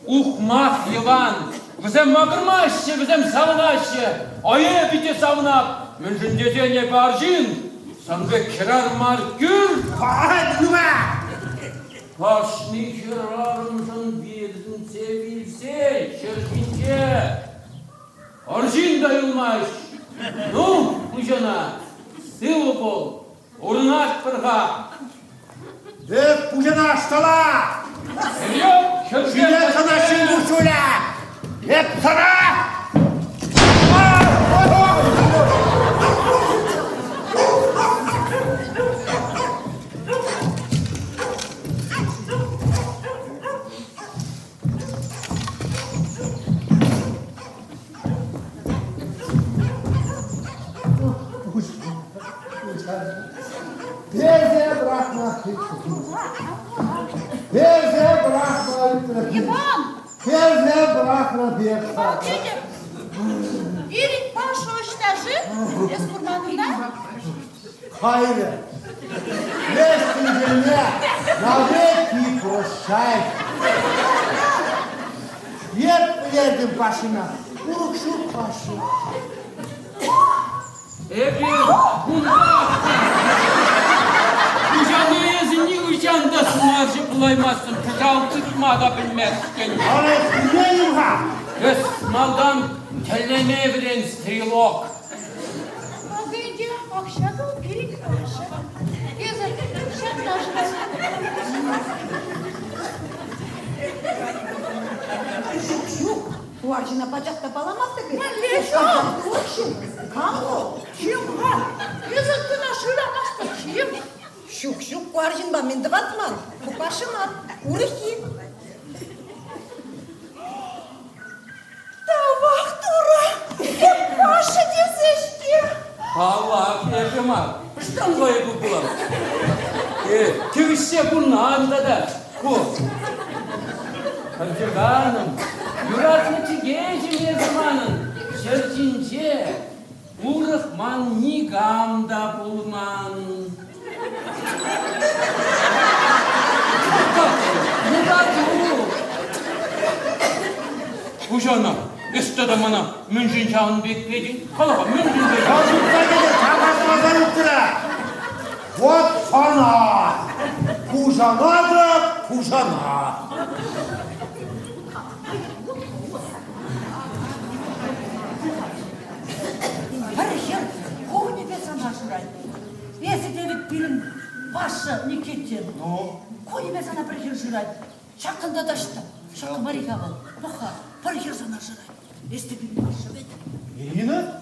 Ухмах, Йӑван! Вӗсем макӑрмаҫҫӗ, вӗсем савӑнаҫҫӗ. А эпӗ те савӑнап. Мӗншӗн тесен эпӗ арҫын. Сан пек хӗрарӑм мар, кӳр! Нума! Кашни хӗрарӑмшӑн вилсе вилсе ҫӗр ҫинче арҫын та юлмасть. Ну, хуҫана, сывӑ пул, пурӑнатпӑр-ха. Эп пуҫана ӑштала! Ҫӳле сана ҫын куҫҫулӗ! Эп сана! Персе пӑрахма Персе пӑрахма ыйтрӗ. Иван! Персе пӑрахнӑ пек. Иван тетӗп. Пирӗн Паша ӑҫта-ши? Эс курман ӑна? Кайрӗ. Леш тӗнчене навеки прощай. Эп пӗлетӗп Пашина, урӑх ҫук Паши. Эпир кунта хуҫана эсӗ нихӑҫан та сунарҫӑ пулаймастӑн, пӑшал тытма та пӗлместӗн. Ара, пӗлмен-им-ха? Эс малтан тӗллеме вӗрен, стрелок. Акӑ ӗнтӗ ак ҫакӑ пирӗн Паша. Эсӗ ҫакна Ҫук, ҫук. Ку арҫынна пачах та палламастӑп эп. Мӗнле ҫук? Урӑх ҫын. Кам вӑл? Чим-ха, эсӗ кӑна шырамастӑн, чим. Ҫук, ҫук, ку арҫынпа мӗн тӑвас ман? Ку Паша мар, урӑххи. Тавах Турӑ, эп Паша тесе-ҫке. Паллах, эпӗ мар. Ӑҫтан вӑйӑ пулам? Кӗвӗҫсе пурнан тата ку. Пӑрчӑканӑм, юратнӑ чӗкеҫӗм эсӗ манӑн. Ҫӗр ҫинче урӑх ман никам та пулман. Юрату! Хуҫана, эс тата мана мӗншӗн ҫавӑн пек петӗн? Кала-ха, мӗншӗн петӗн? Калҫутса кӗтӗр, тархасласа ыйтрӗ. Вот сана! Пушана та пушана! Пӗр хӗр кунӗпе сана шырать. пирӗн Паша Никитин. Ну? Кунӗпе сана пӗр хӗр шырать. Ҫакӑнта таҫта. Ҫакӑ мар-и-ха вӑл? Пӑх-ха, пӗр хӗр сана шырать. Эс те пирӗн Паша вӗт. Ирина?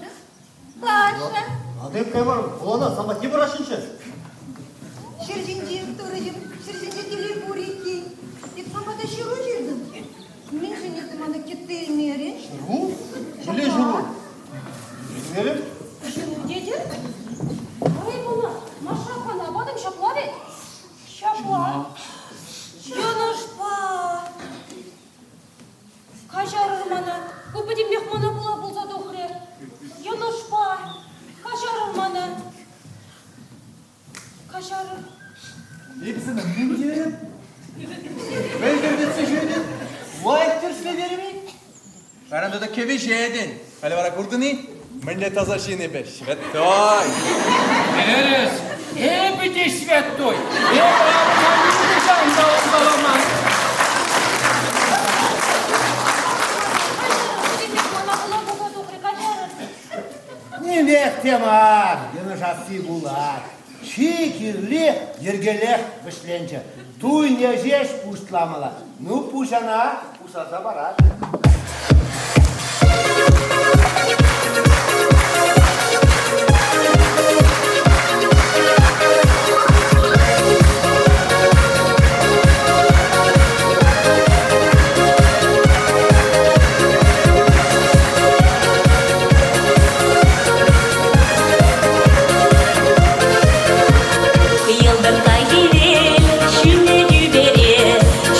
Паша. А ты каймар, хулана сама те пырасшӑнччӗ. Ҫӗр ҫинче тӑрӑҫӑм, ҫӗр ҫинче телей пур иккен. Эп санпа та ҫыру ҫыртӑм. Мӗншӗн эсӗ мана кӗтсе илмерӗн? Ҫыру? Мӗнле ҫыру? Илмерӗм. Ҫыру тетӗр? Ай, мана, Маша аппана патӑм ҫапла вӗт? Ҫапла. Йӑнӑшпа. Каҫарӑр мана, ку пӗтӗмпех мана пула пулса тухрӗ. Йӑнӑшпа. Каҫарӑр мана. Каҫарӑр. Эпӗ сана мӗн терӗм? Мӗлтӗртетсе ҫӳретӗн? Лайӑх тӗрӗслетерӗм-и? Кайран тата кӗвӗҫетӗн. Халӗ вара куртӑн-и? Мӗнле таса ҫын эпӗ, ҫвятой. Тӗрӗс, эпӗ те ҫвятой. Эпӗ аппа нихӑҫан та улталаман. Нимех те мар, йӑнӑшасси пулать. Чи кирли йӗркелех вӗҫленчӗ. Туйне ҫеҫ пуҫламалла. Ну, пуҫана пусаса парать. Йӑлтӑркка хӗвел ҫӳллӗ тӳпере,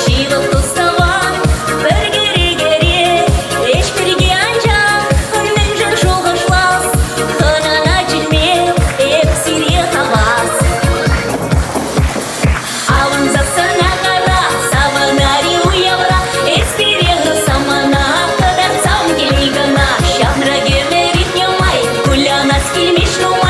ҫывӑх тус-тӑван пӗр кӗрекере. Ӗҫ пирки анчах мӗншӗн шухӑшлас, хӑнана чӗнме эп сире хавас. Авӑнсассӑн акара, савӑнари уявра, эс пире самана кӑтартсам телей кӑна. Ҫамрӑк ӗмӗр иртнӗ май, кулянас килмест нумай.